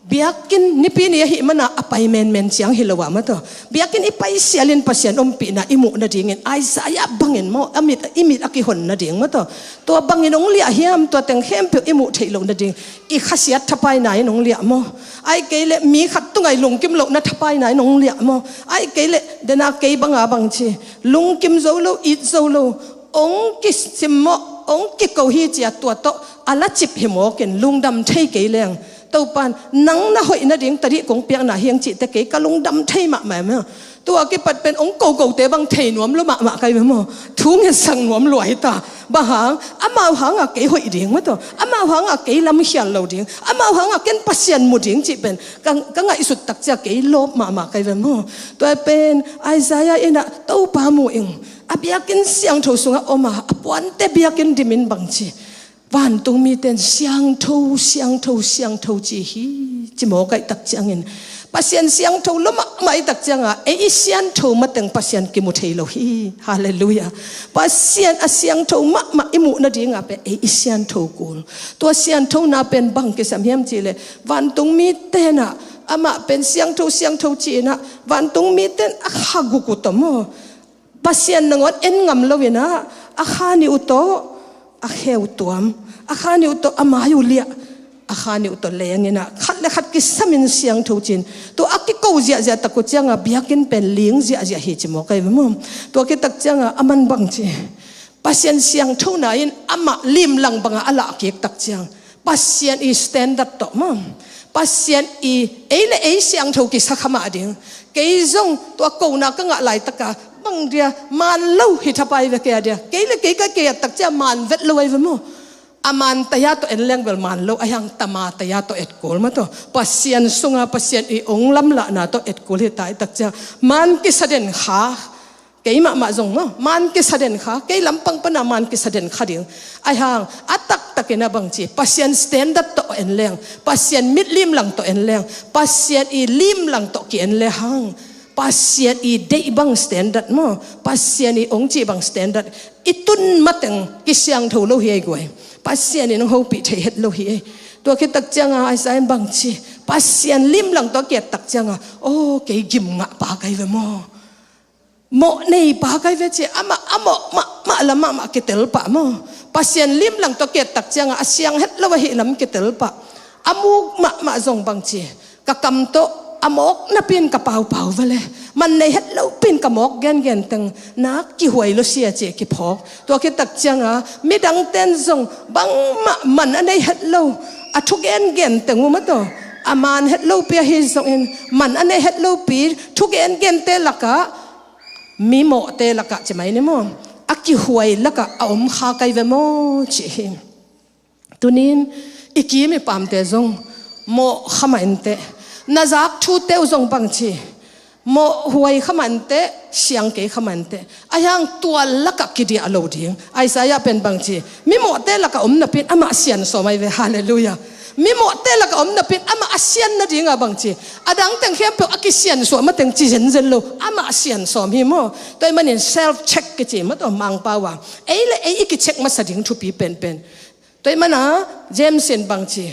Biakinn Nipi ni ahih mana a pai menmen ciang hi lo ah maw taw, biakinn i pai sialin Pasian ompihna i muh nadingin Isaiah bangin maw, a mit, i mit a kihon nading maw taw, tua bangin hong liah hiam? Tua teng khempeuh i muh theih loh nading i khasiat thapaina in hong liah maw? Ahih kei leh mi khat tungah i lungkim lohna thapaina in hong liah maw? Ahih kei leh dena kei banga bangci, lungkim zo lo, it zo lo, hong kisimmawh, hong kiko hi ci-a tua tawh a la cip hi mawkin lungdam thei kei leng, Topa in nang na hoih nading tadih kong piakna hi hang cihte kei ka lungdam thei mahmah maw. Tua kipat pen ong kokote bang thei nuam lua mahmah kai ve maw. Thu ngetsak nuam lua hi ta. Bang hang, amau hangah kei hoih ding maw taw. Amau hangah kei lamkhial lo ding. Amau hangah ken Pasian mu ding cih pen ka, ka ngaihsut tak ciang kei lawp mahmah kai ve maw. Tua pen Isaiah in ah Topa mu ing. A biakinn siangtho sungah om a, a puante biakinn dimin bang ci. Vantung mite in siangtho, siangtho, siangtho ci hi, ci mawk ahih tak ciangin. Pasian siangtho lua mahmah ahih tak ciangah, ei i siangtho mateng Pasian kimu thei lo hi. Halleluiah. Pasian a siangtho mahmah i muh nadingah pen ei i siangtho kul. Tua siangthona pen bang kisam hiam cih leh, vantung mite in ah, amah pen siangtho, siangtho ci-in ah, vantung mite in a kha guk uh tawh maw. Pasian nangawn en ngam lo-in ah, a kha nih uh tawh a khe uh tuam, a kha nih uh tawh a mai uh liah, a kha nih uh tawh leng-in ah, khat le khat kisamin siangtho ci-in, tua a kiko ziahziah tak uh ciangah biakinn pen ling ziahziah hi ci mawk ai ve maw. Tua khit tak ciangah aman bang ci, Pasian siangthona in amah limlang bangah a lah kik tak ciang, Pasian i standard tawh maw, Pasian i ei le ei siangtho kisa kha mah ding. Kei zong tua kona ka ngah laitaka, bang dia, man lo hi thapai ve kei a dia. Kei le kei ka kiat tak ciang man vet lo ai ve maw. A man taya tawh en leng bel man lo, a hiang tama taya tawh et kul maw taw. Pasian sunga Pasian i ong lamlahna tawh et kul hi ta ahih tak ciang, man kisa den kha. Kei mahmah zong maw, man kisa den kha, kei lampang pana man kisa den kha ding. A hiang, a taktakin a bang ci, Pasian standard tawh en leng, Pasian mit limlang tawh en leng, Pasian i limlang tawh ki-en le hang, Pasian i deih bang standard maw, Pasian i ong cih bang standard i tun mateng kisiangtho lo hi ei guai. Pasian in ong hopih thei het lo hi ei. Tua khit tak ciangah Isaiah in bang ci, Pasian limlang tawh kiat tak ciangah, aw, kei gim ngah pa kai ve maw. Mawh nei pa kai ve ci, amah a mawh mahmah lam mahmah kitel pah maw. Pasian limlang tawh kiat tak ciangah a siang het lo ahih lam kitel pah. A muk mahmah zong bang ci, ka kam tawh a mawk napi-in ka paupau va le, man nei het lopi-in ka mawk gengen teng nak kihuai lo sia ci kiphawk. Tua khit tak ciangah midangte in zong bangmah man a nei het lo, a thu gengen teng uh maw taw, a man het lopi ahi zongin man a nei het lopi thu gengente lakah, mimawhte lakah ci mai ni maw, a kihuai lakah a om kha kai ve maw ci hi. Tunin i kim i pamte zong mawh kha mah inteh. Na zak thute uh zong bang ci, mawh huai kha mah inteh, siang kei kha mah inteh. A hiang tua lakah kidiah lo ding. Isaiah pen bang ci, mimawhte lakah om napi-in amah sian sawm ai ve. Halleluiah. Mimawhte lakah om napi-in amah a sian nadingah bang ci, a dang teng khempeuh a kisiansuah mateng ci zenzen lo, amah sian sawm hi maw. Tua ahih manin self check kici maw taw Mangpau a. Ei le ei i kicheck masa ding thupi penpen. Tua ahih mana James in bang ci,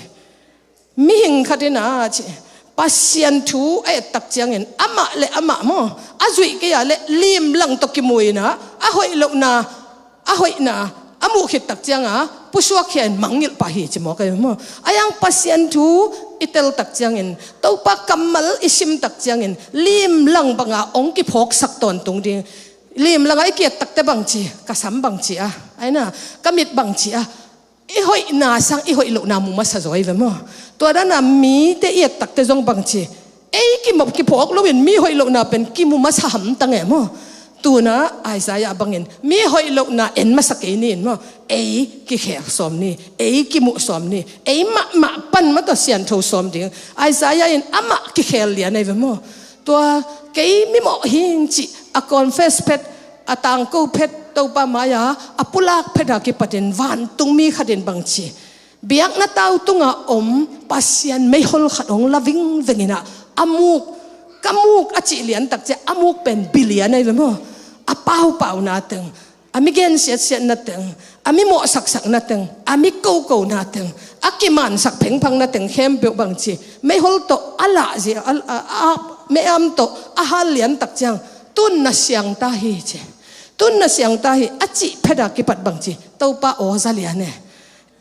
mihing khat in ah ci, Pasian thu a et tak ciangin amah le amah maw, a zuih kei a le limlang tawh kimu-in ah, a hoih lohna, a hoihna, a muh khit tak ciangah pusuak khia-in mangngilh pah hi ci mawk ai ve maw. A hiang Pasian thu i tel tak ciangin, Topa kammal i sim tak ciangin, limlang bangah ong kiphawksak tawntung ding. Limlangah i kiat takte bang ci, ka sam bang ci a, ai na, ka mit bang ci a, i hoihna sang i hoih lohna mu masa zaw ai ve maw. Tua dana mite i et takte zong bang ci, ei kimu, kiphawk loin mi hoih lohna pen kimu masa hamtang e maw. Tuna Isaiah bangin mi hoih lohna en masa kei ni in maw, ei kikhel sawm ni, ei kimuh sawm ni, ei mahmah pan maw taw siangtho sawm ding. Isaiah in amah kikhel lian ai ve maw. Tua kei mimawh hing cih a confess phet, a tangko phet, Topa mai-a a pulak phet a kipatin vantung mi khatin bang ci, biakna tau tungah om Pasian meihol khat hong la vingveng in ah, a muk, ka muk a cih lian tak ciah, a muk pen bi lian ai ve maw. A paupauna teng, a mi gensiatsiatna teng, a mi mawhsaksakna teng, a mi kokona teng, a kimansak phengphangna teng khempeuh bang ci, meihol tawh a lahzia, a, a, a, mei-am tawh a hal lian tak ciang, tun na siangta hi ci. Tun na siangta hi a cih phet a kipat bang ci, Topa aw za lian e.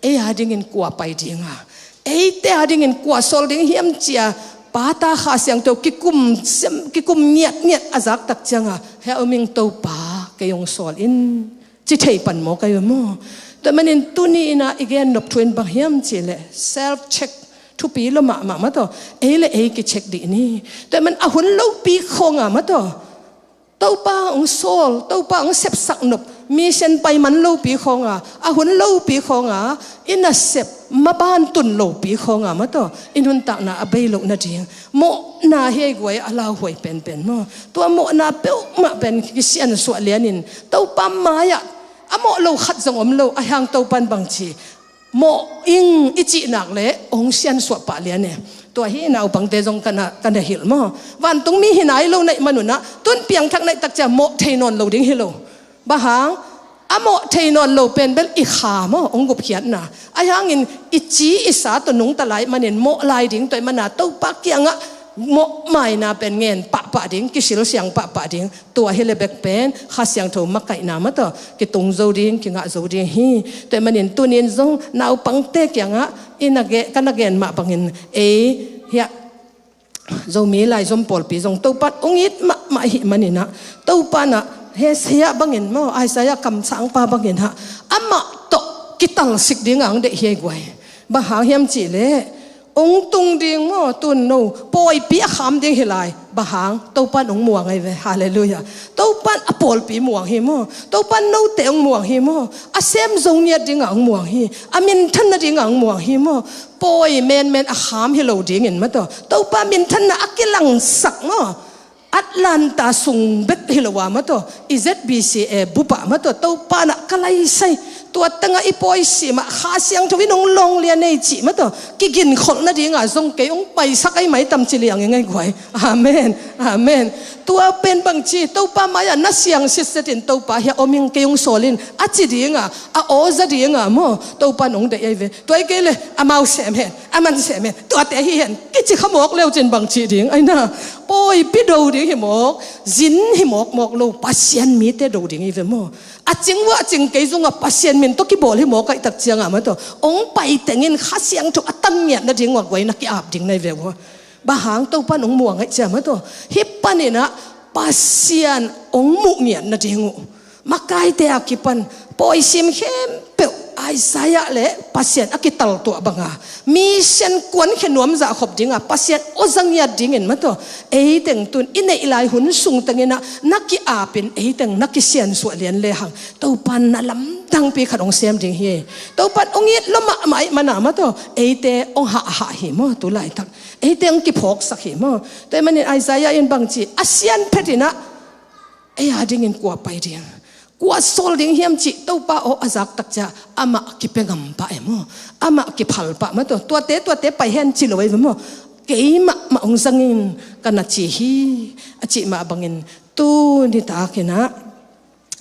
Ei a dingin kua pai dinga, eite a dingin kua sawl ding hiam cia, Pa, Ta, Kha Siangtho kikum sem, kikum ngiatngiat a zak tak cianga, heh, a um ing Topa, kei hong sawl in, ci thei pan mawk ai ve maw. Tua manin tuni inah i gen nop thu in bang hiam cihleh self check thupi lua mahmah maw taw. Ei le ei kicheck dih ni. Tua man a hun lopi khawnga maw taw, Topa hong sawl, Topa hong sepsak nop, mission pai man lopi khawnga, a hun lopi khawnga, i nasep maban tun lopi khawnga maw taw, i nuntakna a bei loh nading mawhna hi ei guai, a lauhuai penpen maw. Tua mawhna peuhmah pen kisiansuah lianin Topa mai-ah a mawh lo khat zong om lo, ahi hang Topan bangci mawh ing i cih nak leh hong siansuah pah lian e. Tua hi naupangte zong ka na, ka na hilh maw. Vantungmi hi nai lo na hih manun ah, tun piangthak na hih tak ciang mawh thei nawn lo ding hi lo. Bang hang, a mawh thei nawn lo pen bel i kha maw, hong gupkhiatna. Ahi hangin i ci i sa tawh nungta lai manin mawh lai ding, tua ahih mana Topa kiangah mawhmaina pen ngen pahpah ding, kisilsiang pahpah ding. Tua hi leh bek pen Kha Siangtho makaihna maw taw, kitung zo ding, kingah zo ding hi. Tua ahih manin tuni-in zong naupangte kiangah i na ge-, ka na gen mah bangin, ei hiah Zomi Laizom Pawlpi zong Topan hong it mahmah ahih manin ah, Topan ah Isaiah bangin maw, Isaiah kamsangpa bangin ah, amah tawh kitalsik dingah hong deih hi ei guai. Bang hang hiam cih leh, hong tung ding maw, tun no pawipi a kham ding hi lai. Bang hang, Topan hong muang ahi ve. Halleluiah. Topan a pawlpi muang hi maw. Topan note hong muang hi maw. A sem zo ngiat dingah hong muang hi. A minthan nadingah hong muang hi maw. Pawi menmen a kham hi lo dingin maw taw, Topa minthanna a kilangsak maw. Atlanta sung bek hi lo a maw taw, i Z B C A bup ah maw taw, Topa nah ka laisai. Tua tengah i pawi sim ah Kha Siangtho in hong lawng lian ei cih maw taw, kiginkholh nadingah zong kei hong paisak ahi mai tam ci liang ing ei guai. Amen. Amen. Tua pen bangci, Topa mai-ah na siang sitset in, Topa hiah om ing, kei hong sawl in, a ci dingah, a aw za dingah maw, Topan hong deih ahi ve. Tua hi kei leh amau sem hen, aman sem hen, tuate hi hen, kici kha mawk leucin bangci ding ahi na. Pawipi do ding hi mawk, zin hi mawkmawk lo, Pasian mite do ding hi ve maw. A cing uh a cing kei zongah Pasian min tawh kibawl hi mawk ahih tak ciangah maw taw, hong pai tengin Kha Siangtho a tan ngiat nading uh a guai na ki-ap ding na hi ve uh. Bang hang, Topan hong muang ahih ciang maw taw, hih panin ah Pasian hong muh ngiat nading uh. Makaite a kipan pawi sim khempeuh Isaiah le Pasian a kitaltuah banga, mission kuankhia nuam zah khop dingah Pasian aw za ngiat dingin maw taw, ei teng tun i neih lai hun sung tengin ah na ki-ap in, ei teng na kisiansuah lian lehang Topan na lamdangpi khat hong sem ding hi. Topan hong it lua mahmah ahih mana maw taw, eite hong hahhah hi maw tu laitak. Eite hong kiphawksak hi maw. Tua ahih manin Isaiah in bangci, a sian phet in ah ei a dingin kua pai ding, kua sawl ding hiam cih Topa aw a zak tak ciang amah kipia ngam pah e maw. Amah kiphal pah maw taw. Tuate, tuate pai hen ci lo ahi ve maw. Kei mahmah hong zang in ka na ci hi, a cih mah bangin tu nitak in ah,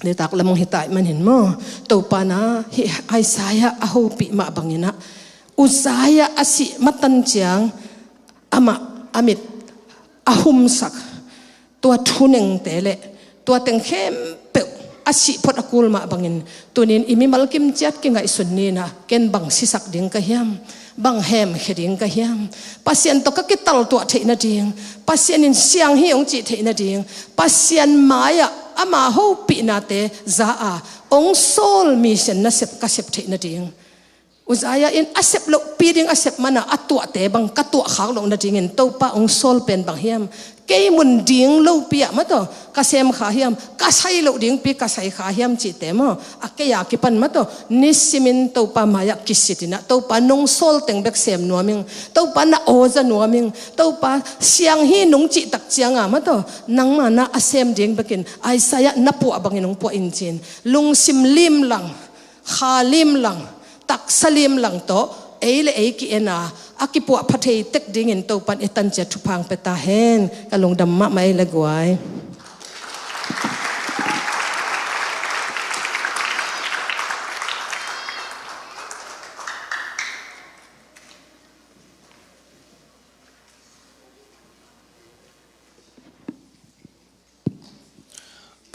nitak lam hong hi ta ahih manin maw, Topa nah hih Isaiah a hopih mah bangin ah, Uzziah a sih matan ciang amah a mit a humsak, tua thunengte le tua teng khempeuh a sih phot a kul mah bangin, tuni-in i mimal kim ciat kingaihsun ni in ah, ken bang sisak ding ka hiam, bang hemkhia ding ka hiam, Pasian tawh ka kitaltuah theih nading, Pasian in siang hi hong cih theih nading, Pasian mai-ah ama hopihnate za a hong sawl mission nasep ka sep theih nading. Uzziah in a sep lohpi ding a sep mana a tuahte bang ka tuah khak loh nadingin Topa hong sawl pen bang hiam? Kei mun ding lopi ah maw taw ka sem kha hiam, ka sai loh dingpi ka sai kha hiam cihte maw, a kei a kipan maw taw nisimin Topa mai-ah kisit in ah, Topa nong sawl teng bek sem nuam ing, Topa na aw za nuam ing, Topa siang hi nong cih tak ciangah maw taw nangma na a sem ding bekin Isaiah na puah bangin hong puah in cin, lungsim limlang, kha limlang, taksa limlang tawh ei le ei ki-en a, a kipuah pha thei tek dingin Topan i tanciat thupha hong pia ta hen. Ka lungdam mahmah ei le guai.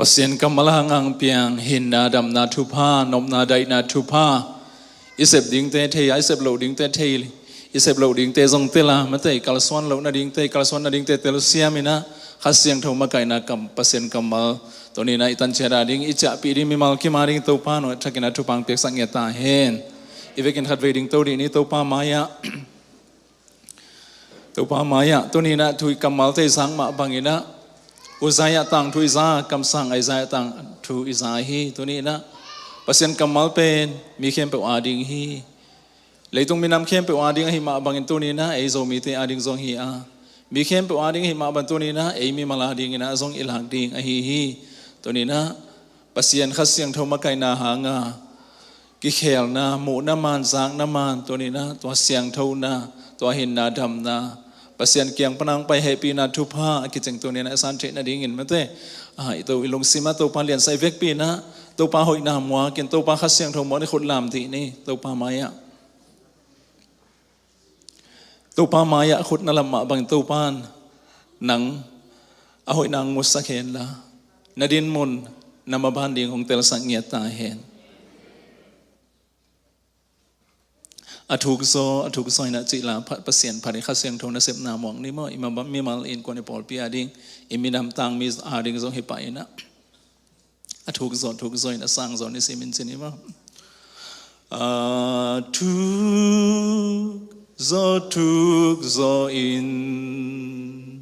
Pasian kammal a hang piang hinna damna thupha, nopna daihna thupha, i sep dingte thei a, i sep loh dingte thei, i sep loh dingte zong tel a, mate i kalsuan loh nadingte, i kalsuan nadingte telsiam in ah, Kha Siangtho makaihna kam, Pasian kammal tuni in ah i tanciat a ding, i ciahpih ding mimal kim a ding Topa nong thakin a thupha hong piaksak ngiat ta hen. I vekin khatvei ding to dih ni Topa mai-ah. Topa mai-ah tuni in ah thu i kammalte i sang mah bangin ah, Uzziah tangthu i za, kamsang Isaiah tangthu i za hi. Tuni inah Pasian kammal pen mi khempeuh ading hi. Leitung minam khempeuh ading ahi mah bangin tuni inah ei Zomite ading zong hi a, mi khempeuh ading ahi mah bangin tuni inah ei mimal ading inah zong i lak ding ahi hi. Tuni inah Pasian Kha Siangtho makaihna hanga kikhelna, muhna man, zakna man, tuni inah tua siangthona, tua hinna damna, Pasian kiang pana hong pai hehpihna thupha a kicing tuni inah i san theih nadingin mate, ah, i to i lungsim ah Topa liansak i vekpi inah, Topa hoihna muakin, Topa Kha Siangtho muakin i khut lam dih ni. Topa mai-ah, Topa mai-ah khut na lam mah bangin Topa in nang a hoihna hong musak hen la, na dinmun na maban ding hong telsak ngiat ta hen. A thuk zaw, a thuk zaw inah cih la phat, Pasian phat i Kha Siangtho nasepna muak ni maw? I ma-, mimal innkuan i pawlpi ading, i minam tangmi ading zong hi pah inah, a thuk zaw, thuk zaw in a sang zaw ni simin ci ni maw? A thuk zaw, thuk zaw in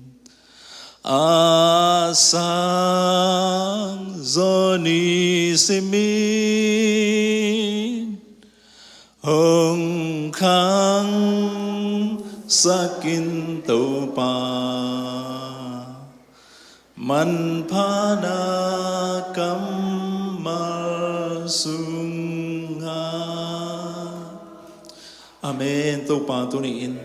a sang zaw ni simin hong khangsak in Topa, manpha na kammal sungah. Amen. Topa tuni in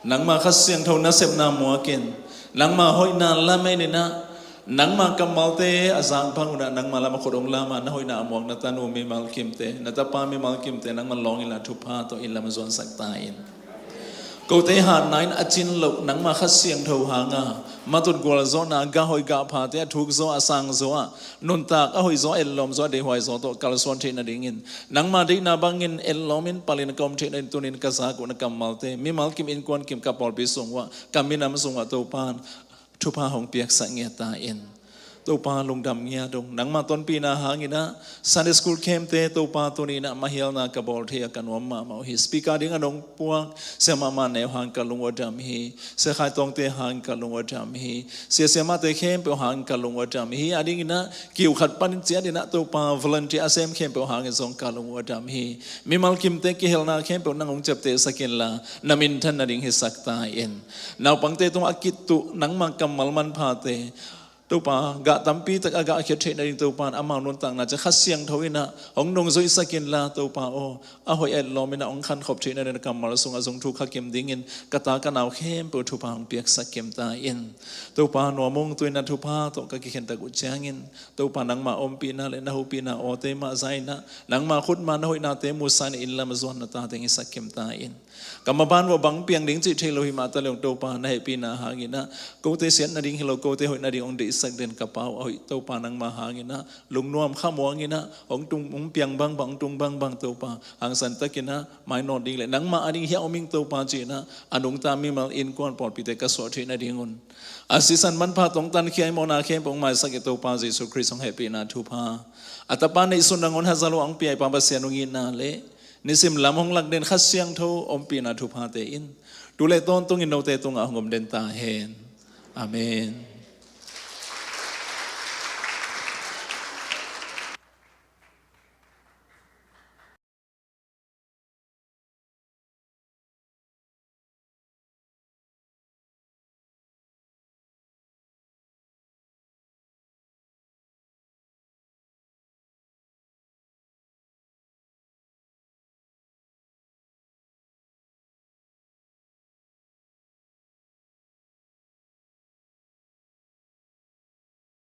nangma Kha Siangtho nasepna muakin, nangma hoihna lamen inah, nangma kammalte a zak bang unah nangma lam a khut hong lam a, na hoihna a muak na tanu mimal kimte, na tapa mimal kimte nangma lawng inla thupha tawh inn lam a zuansak ta in. Kote hatna in a cin loh nangma Kha Siangtho hanga matut gualzawhna, gah hoih gah phate a thuk zaw, a sang zaw ah, nuntak a hoih zaw, a etlawm zaw, a deihhuai zaw tawh kalsuan theih nadingin, nangma deihna bangin etlawmin palin ka om theih nading tunin ka zak uh na kammalte, mimal kim, innkuan kim, ka pawlpi sung uah, ka minam sung uah Topa in thupha hong piaksak ngiat ta in. Topa lungdam ngiat ung, nangma tonpihna hang inah Sunday school campte Topa tuni inah mahialna ka bawl thei a ka nuam mahmah uh hi. Speaker ding a nong puak Sia Mama Neu hang ka lung uh a dam hi. Sia Khai Tawngte hang ka lung uh a dam hi. Sia, Sia Mahte khempeuh hang ka lung uh a dam hi. A ding inah kiu khat panin ciat inah Topa volunteer a sem khempeuh hangin zong ka lung uh a dam hi. Mimal kimte kihelna khempeuh nang hong ciaptehsak inla, na minthan nading hisak ta in. Naupangte tungah a kituh nangma kammal manphate Topa, gah tampi tak a gah khiat theih nading Topa in amau nuntakna ciang Kha Siangtho inah hong nungzuihsak inla Topa aw, a hoih a etlawm inah hong khankhop theih nading na kammal sungah zong thuk kha kim dingin ka ta ka nau khempeuh thupha hong piaksak kim ta in. Topa nuam ung, tu inah thupha tawh ka kikhentak uh ciangin Topa nangma ompihna le na hopihna awte mah za inah, nangma khutma na hoihnate musa inah inn lam a zuan na ta teng hisak kim ta in. Ka maban uah bang piang ding cih thei lo hi mah ta leh hong Topa na hehpihna hang inah, kote siat nading hi lo, kote hoih nading hong deihsak den ka Pa uh a hoih Topa nangma hang inah, lungnuam khamuang inah, hong tung, hong piang bangbang, hong tung bangbang Topa hangsan tak inah mainawt ding le nangma a ding hiah om ing Topa ci inah, a nungta mimal innkuan pawlpite ka suah theih nadingun, a sisan manpha tawh hong tankhia i mawhna khempeuh hong maisak i Topa Jesu Khrist hong hehpihna thupha, a Tapa neihsun nangawn hazal uh a hong pia i Pa Pasian hong itna le nisim lam hong lak den Kha Siangtho ompihna thuphate in tu le tawntungin note tungah hong om den ta hen. Amen.